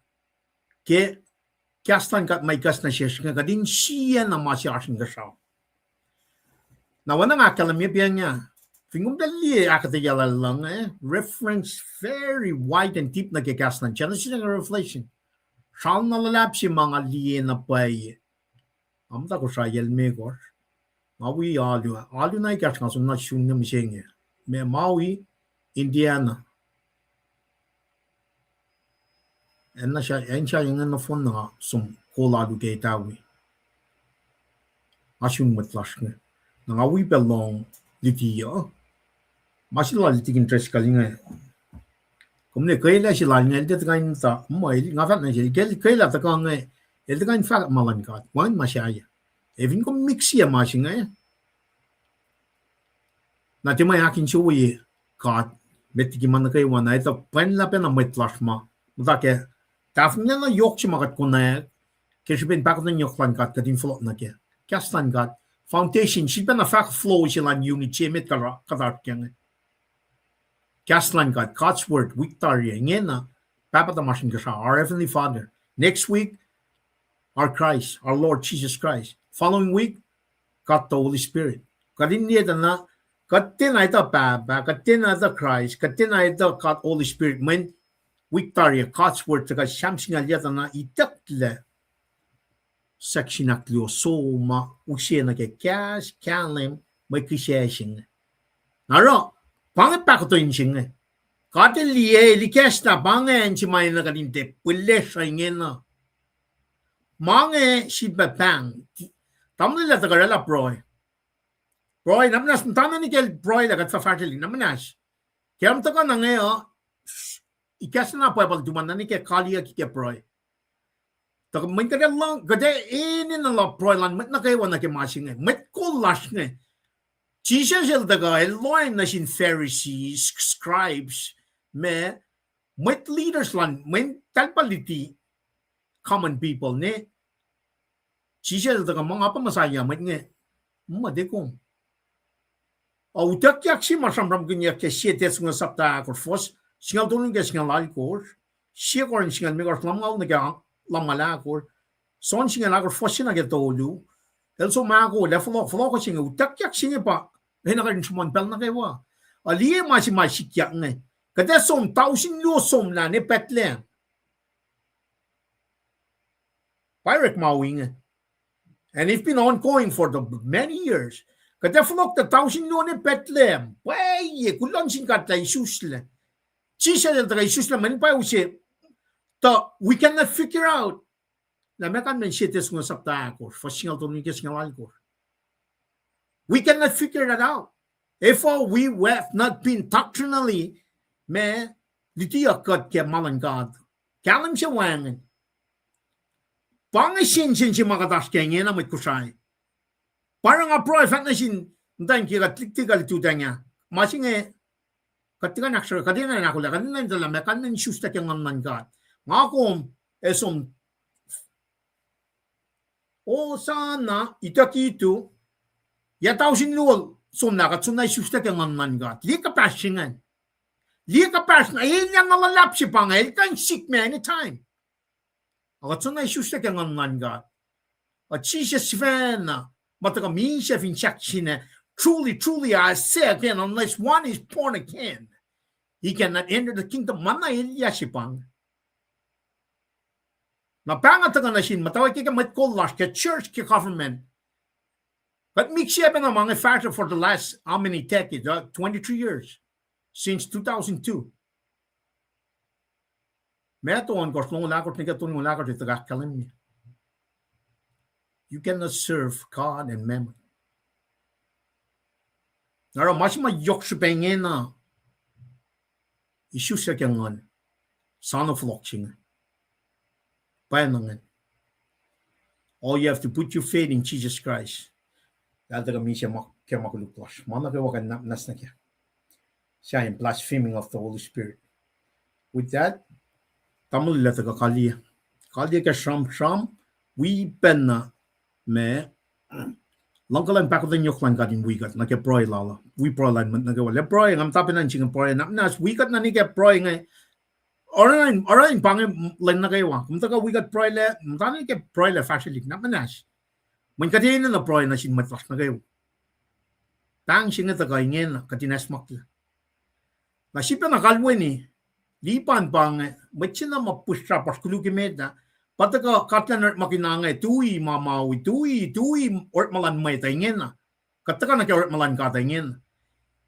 ke kahs luhn God ma ikacslah nuh sesr inge, kuht in sie na ma se oasr inkuhsrao. Na oacna nga ahkkahlwemye pa inge, fin kom tuh liye ahkuhtweyac lal uh inge, reference very wide and deep nuh ke kahs luhn Genesis and Revelation. Sral na luhlahp se ma nga liye na pwacye. Nga muhta Kosrae yac limekohsr. Nga wi alu, alu na ekahsr nga soenna sun nuh mihsenge. Ma, Maui, Indiana. Acn na sahyac, acn sahyac inge nohfohn na nga som kol alu ke Etawi. Nga sun mwet lasr inge. Na nga wi pac lohng luti uh. Ma se lal Tikin Driscoll inge. Kom ne kwelah se lal inge, el tiac tuhkuh in muhta, muh el, nga fahk nuh sel, ke el kwelah tuhkuh inge, el tuhkuh in fahk ma luhn God, wacngihn ma sahyac. Ac fin kom mix-i ma se inge, na tiac ma ahkinsewowoye God, met liki ma nuh kwewa, na etuh pwacnlah pacna mwet lasr ma muhta ke tahfonglac na yohk se ma kuht konwacack, ke srihpen pahkotwen yohk luhn God kuht in fohlohk nuh kac. Kahs luhn God, foundation, sifilpacna fahk flow se luhn unit se met kuht oasr kac inge. Kahs luhn God, God's word, wik tari ingena, Pahpah tuhmasr Inkuhsrao, our Heavenly Father. Next week, our Christ, our Lord Jesus Christ. Following week, God the Holy Spirit. Kuht in liye tuh na Kuht tiacna etuh Pahpah, kuht tiacna etuh Christ, kuht tiacna etuh God Holy Spirit, mweyen wik tari God's Word, tuh kuht sramsram singucul yac tuh na itucklac section ahkluo, som ma use nuh ke kahs, kahlwem, mwe kihsac se inge. Na oruh, pa inge pahkotwen se inge. God El liye, El ikacslah pa inge acn se ma enenuh kuht in tiac puhlwesr ingena. Ma inge sifilpac pahng. Tamuhlwel ac tuhkuh oraclah pruhe. Pruhe, na muhnahs muhtana nuh ke pruhe lah kuht fah fahsrwelihk, na muhnahs. Ke kom tuhkuh na inge uh, ikacslah na Bible tuhma na nuh ke kaliyucki ke pruhe. Tuh mweyen kuht ac luhng, kuht ac enenuh lah pruhe luhn mwet nuh kwewa nuh ke ma se inge. Mwet kol lasr inge. Jisus El tuhkuh, El lohacng nuh sin Pharisees, scribes, ma, mwet leaders luhn, mwet talpa luti common people ne. Jisus El tuhkuh, ma nga pa Messiah, mwet inge, muh tiac kom. Ac utuckyak se ma sramsramkihnyuck ke sie Thessalonians sapta ahkosr, fuhs singucul tolu nuh ke singucul alkosr, sie Corinth singucul limekohsr, lumngaul nuh ke lumngaul ahkosr, John singucul ahkosr, fuhs se nuh ke tolu, el som ahkolah fohlohk, fohlohk se inge, utuckyak se inge pa, enenuh kuht in sruhmuhn pacl nuh kwewa. Ac liye ma se ma sikyak inge. Kuht ac som tausin luo somlah ne Bethlehem. Pa orekma inge. And it's been ongoing for the many years. Kuht ac fohlohk tuh tausin luo ne Bethlehem. Pwacye, kuloh nuh sin God lah isuslac. Jisus El tuhkuh isuslac, mweyen pa use, tuh we cannot figure out. Lah meac kalmacn sie Thessalonians sapta ahkosr, fuhs singucul tolu nuh ke singucul alkosr. We cannot figure that out. If we have not been doctrinally, ma, lutiyuck kuht ke ma luhn God. Kahlwem se wacngihn. Pa inge sensen se ma kuht oasr ke ingena mwet Kosrae. Pa oruh nga pruhe fahk nuh sin muhtwacn kiyuhk kuht lihktuh kuh lututacng ah. Ma se inge, kuht tiac kuh in ahksruh, kuht enenuh in ahkolah, kuht enenuh in tuhlac, ma kalmacn isuslac ke Nguhn luhn God. Nga kom, ac som, Hosanna, ituckyuck, yac tausin luo somlah kuht soenna isuslac ke Nguhn luhn God. Liye kuhpahsr se ingacn. Liye kuhpahsr na, elyah na luhlahp se pa inge, el kuh in sik ma anytime. Ac kuht soenna isuslac ke Nguhn luhn God. Ac Jisus sifacna, ma tuhkuh misac fin sahk sina, truly, truly, I say again, unless one is born again, he cannot enter the kingdom. Ma na elyah se pa inge. Na pahng uh tuhkuh nuh sin muhtwacwacack ke mwet kol lasr ke church, ke government. Kuht mihsenge pacna ma inge fahsruh for the last how many decades, uh, twenty-three years, since two thousand two. Matthew ohnkohsr, longoul ahkosr nuh ke tolngoul ahkosr, tuhkuh ahkkahlwemye, you cannot serve God and mammon. Na oruh ma se ma yohk srihpac ingena, isuslac ke Nguhn, soano fohlohk se inge. Pwacye na ingacn. All you have to put your faith in Jesus Christ. Lah tuhkuh misac ma, ke ma koluk lasr. Ma nuh kwewa kuh in nwacsnwacs nuh kac. Sahyacn blaspheming of the Holy Spirit. With that, tamuhlwel ac tuhkuh kaliyac. Kaliyac ke sramsram, wi pacna ma luhngkuhlwacng pahkotwen yohk luhn God in wi kuht nuh ke pruhe lal uh. Wi pruhe luhn mwet nuh kwewa. Lah pruhe, nga muhta pacna in sing pruhe. Na muhnahs wi kuht na nuh ke pruhe inge, oruh in, oruh in pa inge lwen nuh kwewa. Kom tuhkuh wi kuht pruhe lac, muhta nuh ke pruhe lac fahsrwelihk, na muhnahs. Mweyen kuht enenuh pruhe nuh sin mwet lasr nuh kwewa. Pahng se inge tuhkuh ingena, kuht in acsmaklac. Na sifilpacna kalweni, lipan pa inge, mwet se na ma pihsrapasr koluk emet ah, pa tuhkuh God Elan orekmakihn inge, tui ma maui, tui, tui orekma luhn mwet uh ingena. Kuht tuhkuh nuh ke orekma luhn God uh ingena.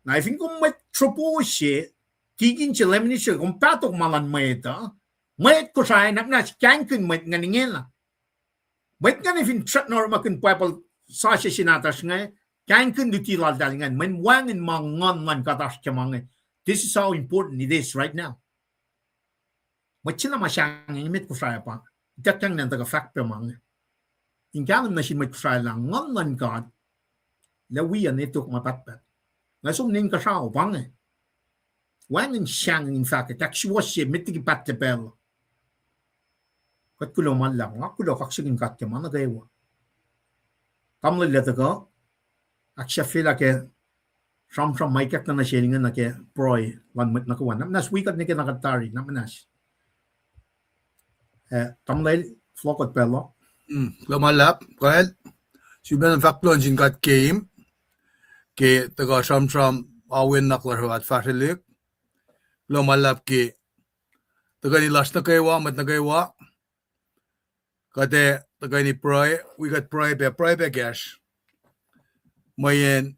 Na fin kom mwet sropo se, tikin se, leman se, kom pahtok ma luhn mwet uh, mwet Kosrae na muhnahs kahingkihn mwet ingacn ingena. Mwet ingacn fin srackna orekmakihn Bible sasuc se nahtuhsr inge, kahingkihn luti laltahl ingacn, mweyen wacngihn ma Nguhn luhn God oasr ke ma inge. This is how important it is right now. Mwet se na ma sahngweng emet Kosrae pa, ituckyang na tuhkuh fahk pac ma inge. In kahlwem nuh sin mwet Kosrae lah Nguhn luhn God, lah wi uh ne tok ma pahtpaht. Nga som ne inkuhsrao pa inge. Wacngihn sahngweng in fahkwack, ahksuwohsye met liki pahtlac pacl. Kuht kuloh ma luhlahp, nga kuloh kaksakihn God ke ma nuh kwewa. Tamuhlwel ac tuhkuh, ahksahfyelah ke sramsram ma ikackna nuh sel inge nuh ke pruhe luhn mwet nuh kwewa. Na muhnahs wi kuht nuh ke na kuht tari, na muhnahs. Eh, tamuhlwel, fohlohk kuht pacl uh. Mm, kuloh ma luhlahp, kuht sifilpacna fahk kuloh nuh sin God ke im. ke tuhkuh sramsram awennak lasr uh, kuht fahsrwelihk. Kuloh ma luhlahp ke tuhkweni lasr nuh kwewa, mwet nuh kwewa. Kuht ac tuhkweni pruhe, wi kuht pruhe pac, pruhe pac kacsr. Mweyen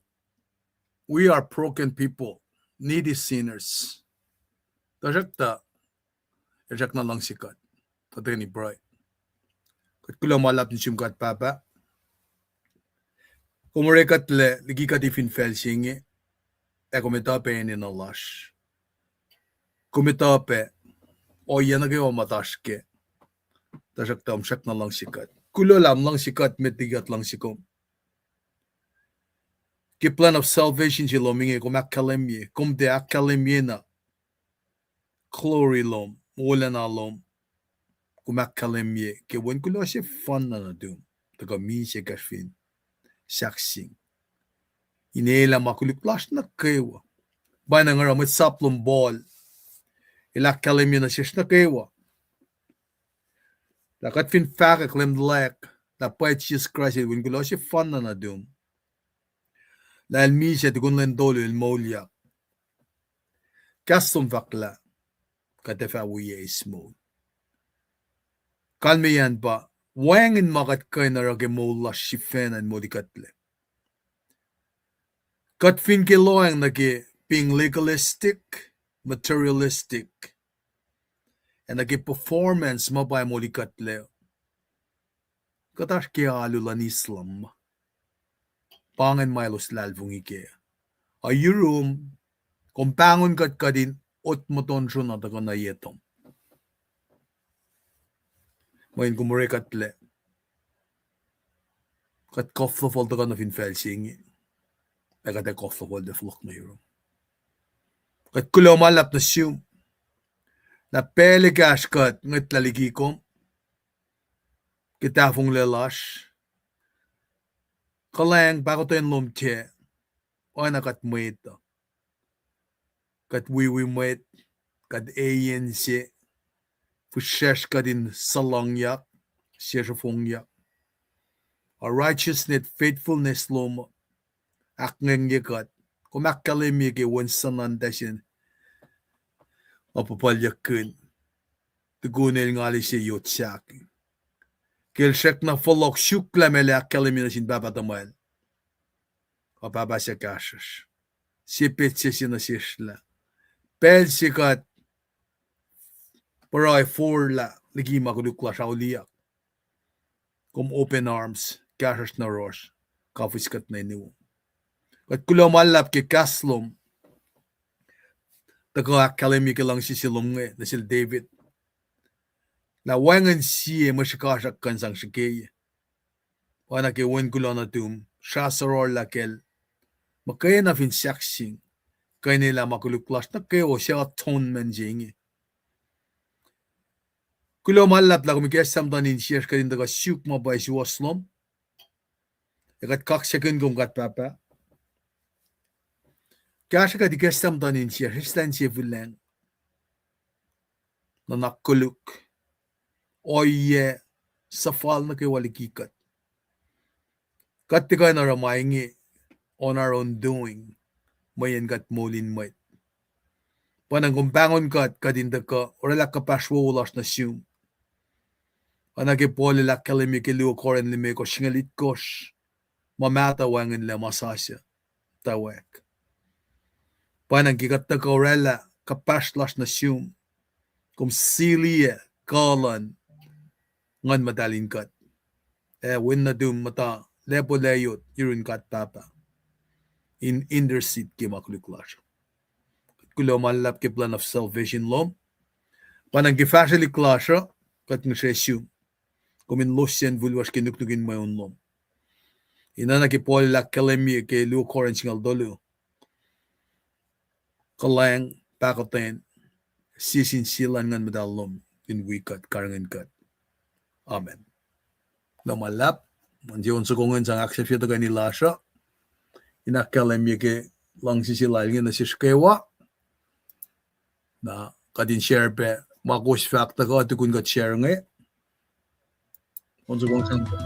we are broken people, needy sinners. Tuhsruhktuh el srackna luhngse kuht. Kuht tuhkweni pruhe. Kuht kuloh ma luhlahp nuh sum God Pahpah. Kom orekuhtlac liki kuht fin facl se inge, ac kom etuh pac enenuh lasr. Kom etuh pac ohiyac nuh kwewa ma oasr kac. Tuhsruhktuh kom srackna luhngse kuht. Kuloh lah kom luhngse kuht met liki kuht luhngse kom. Ke plan of salvation se lom inge kom ahkkahlwemye, kom tiac ahkkahlwemye na glory lom, wolacna lom, kom ahkkahlwemye ke Wen kuloh sefanna nuhtum, tuhkuh misac kacsr fin sahkseng. In elah ma koluk lasr nuh kwewa. Pwacnwacng oruh mwet sap lom Paul el ahkkahlwemye nuh sesr nuh kwewa lah kuht fin fahkwack Leum luhlahp lah pwacye Jisus Kraist el Wen kuloh sefanna nuhtum, lah el misac, tukun lwen tolu el moulyak, kahs lom fahk lah kuht ac fah wi eis moul. Kalmeyac an pa wacngihn ma kuht kuh in oruh ke moul lasr sifacna in molikuhtlac. Kuht fin ke lohacng nuh ke being legalistic, materialistic, ac nuh ke performance ma pa ac molikuhtlac, kuht oasr ke alu luhn Islam. Pa ingacn ma elos luhlahlfongi kac. Ac yurum, kom pahngon kuht kuht in otmoton sron na tuhkuh nuh ye tom. Mweyen kom orekuhtlac, kuht kuhfluhfal tuhkuh nuh fin facl se inge, ac kuht ac kuhfluhfal fohlohk nuh yurum. Kuht kuloh ma luhlahp nuh sum lah pacl ekahsr kuht ngwetlah liki kom ke tahfonglac lasr. Kuhlwacng pahkotwen lom kac, oacna kuht mwet uh. Kuht wiwi mwet, kuht eyen se, fihsracsr kuht in suhlahngyak, sesr ofongyak. Oruh righteousness, faithfulness lom ahkngwengye kuht. Kom ahkkahlwemye ke Wen suhnuhntasin ma puhpuhlyuckkihn, tukun el ngali se yot sahk, ke el srackna fohlohk suk lah meac el ahkkahlwemye nuh sin Pahpah tuhmwacl, kuh Pahpah suc kahsruhsr, sie petsac se nuh sesr lah pacl se kuht pruhe forlah liki ma koluk lasr auliyak, kom open arms, kahsruhsr nuh rohsr, kafis kuht nuh in u. Kuht kuloh ma luhlahp ke kahs lom tuhkuh ahkkahlwemye ke luhngse se lom inge nuh sel David, lah wacngihn sie mwe srihkasrak kuh in sang srihkeye. Oacna ke Wen kuloh nuhtum srah sororlah kacl, muhkwena fin sahkseng, kuh in elah ma koluk lasr nuh kwewa, suc atonement se inge. Kuloh ma luhlahp lah kom ikacslah muhtuhn insiyacsr kuht in tuhkuh suk ma pwacye suwohs lom, ac kuht kaksakihn kom God Pahpah. Kahsruh kuht ikacslah muhtuhn insiyacsr, eislah insiyac fihlacng, nuhnak koluk, ohiyac suhfal nuh kwewa liki kuht. Kuht tiac kuh in oruh ma inge on our own doing, mweyen kuht moul in mwet. Pwacnwacng kom pahngon kuht kuht in tuhkuh oraclah kuhpahsr wowo lasr nuh sum, oacna ke Paul el ahkkahlwemye ke luo Korin limekohsr singucul itkohsr, ma mahtuh wacngihnlac ma sasuc tuh wak. Pwacnwacng ke kuht tuhkuh oraclah kuhpahsr lasr nuh sum, kom siliyac kuh luhn Nguhn Muhtahl in kuht, ac wen nuhtum muhta lacpo layot yurin God Pahpah in intercede ke ma koluk lasr. Kuht kuloh ma luhlahp ke plan of salvation lom. Pwacnwacng ke fahsrwelihk lasr uh, kuht ngihsre sum, kom in losyacn fihl lasr ke nuknuk in mweun lom. Ina na ke Paul el ahkkahlwemye ke luo Korin singucul tolu, kuhlwacng, pahkotwen, sie sin sie luhn Nguhn Muhtahl lom in wi kuht, karihngihn kuht. Amen. Kuloh ma luhlahp, mweyen on soko ingacn sang ahksahfye tuhkweni lasr uh in ahkkahlwemye ke luhngse se lal inge nuh sesr kwewa. Na kuht in share pac ma kowos fahk tuhkuh tukun kuht share inge. On soko ingacn sang.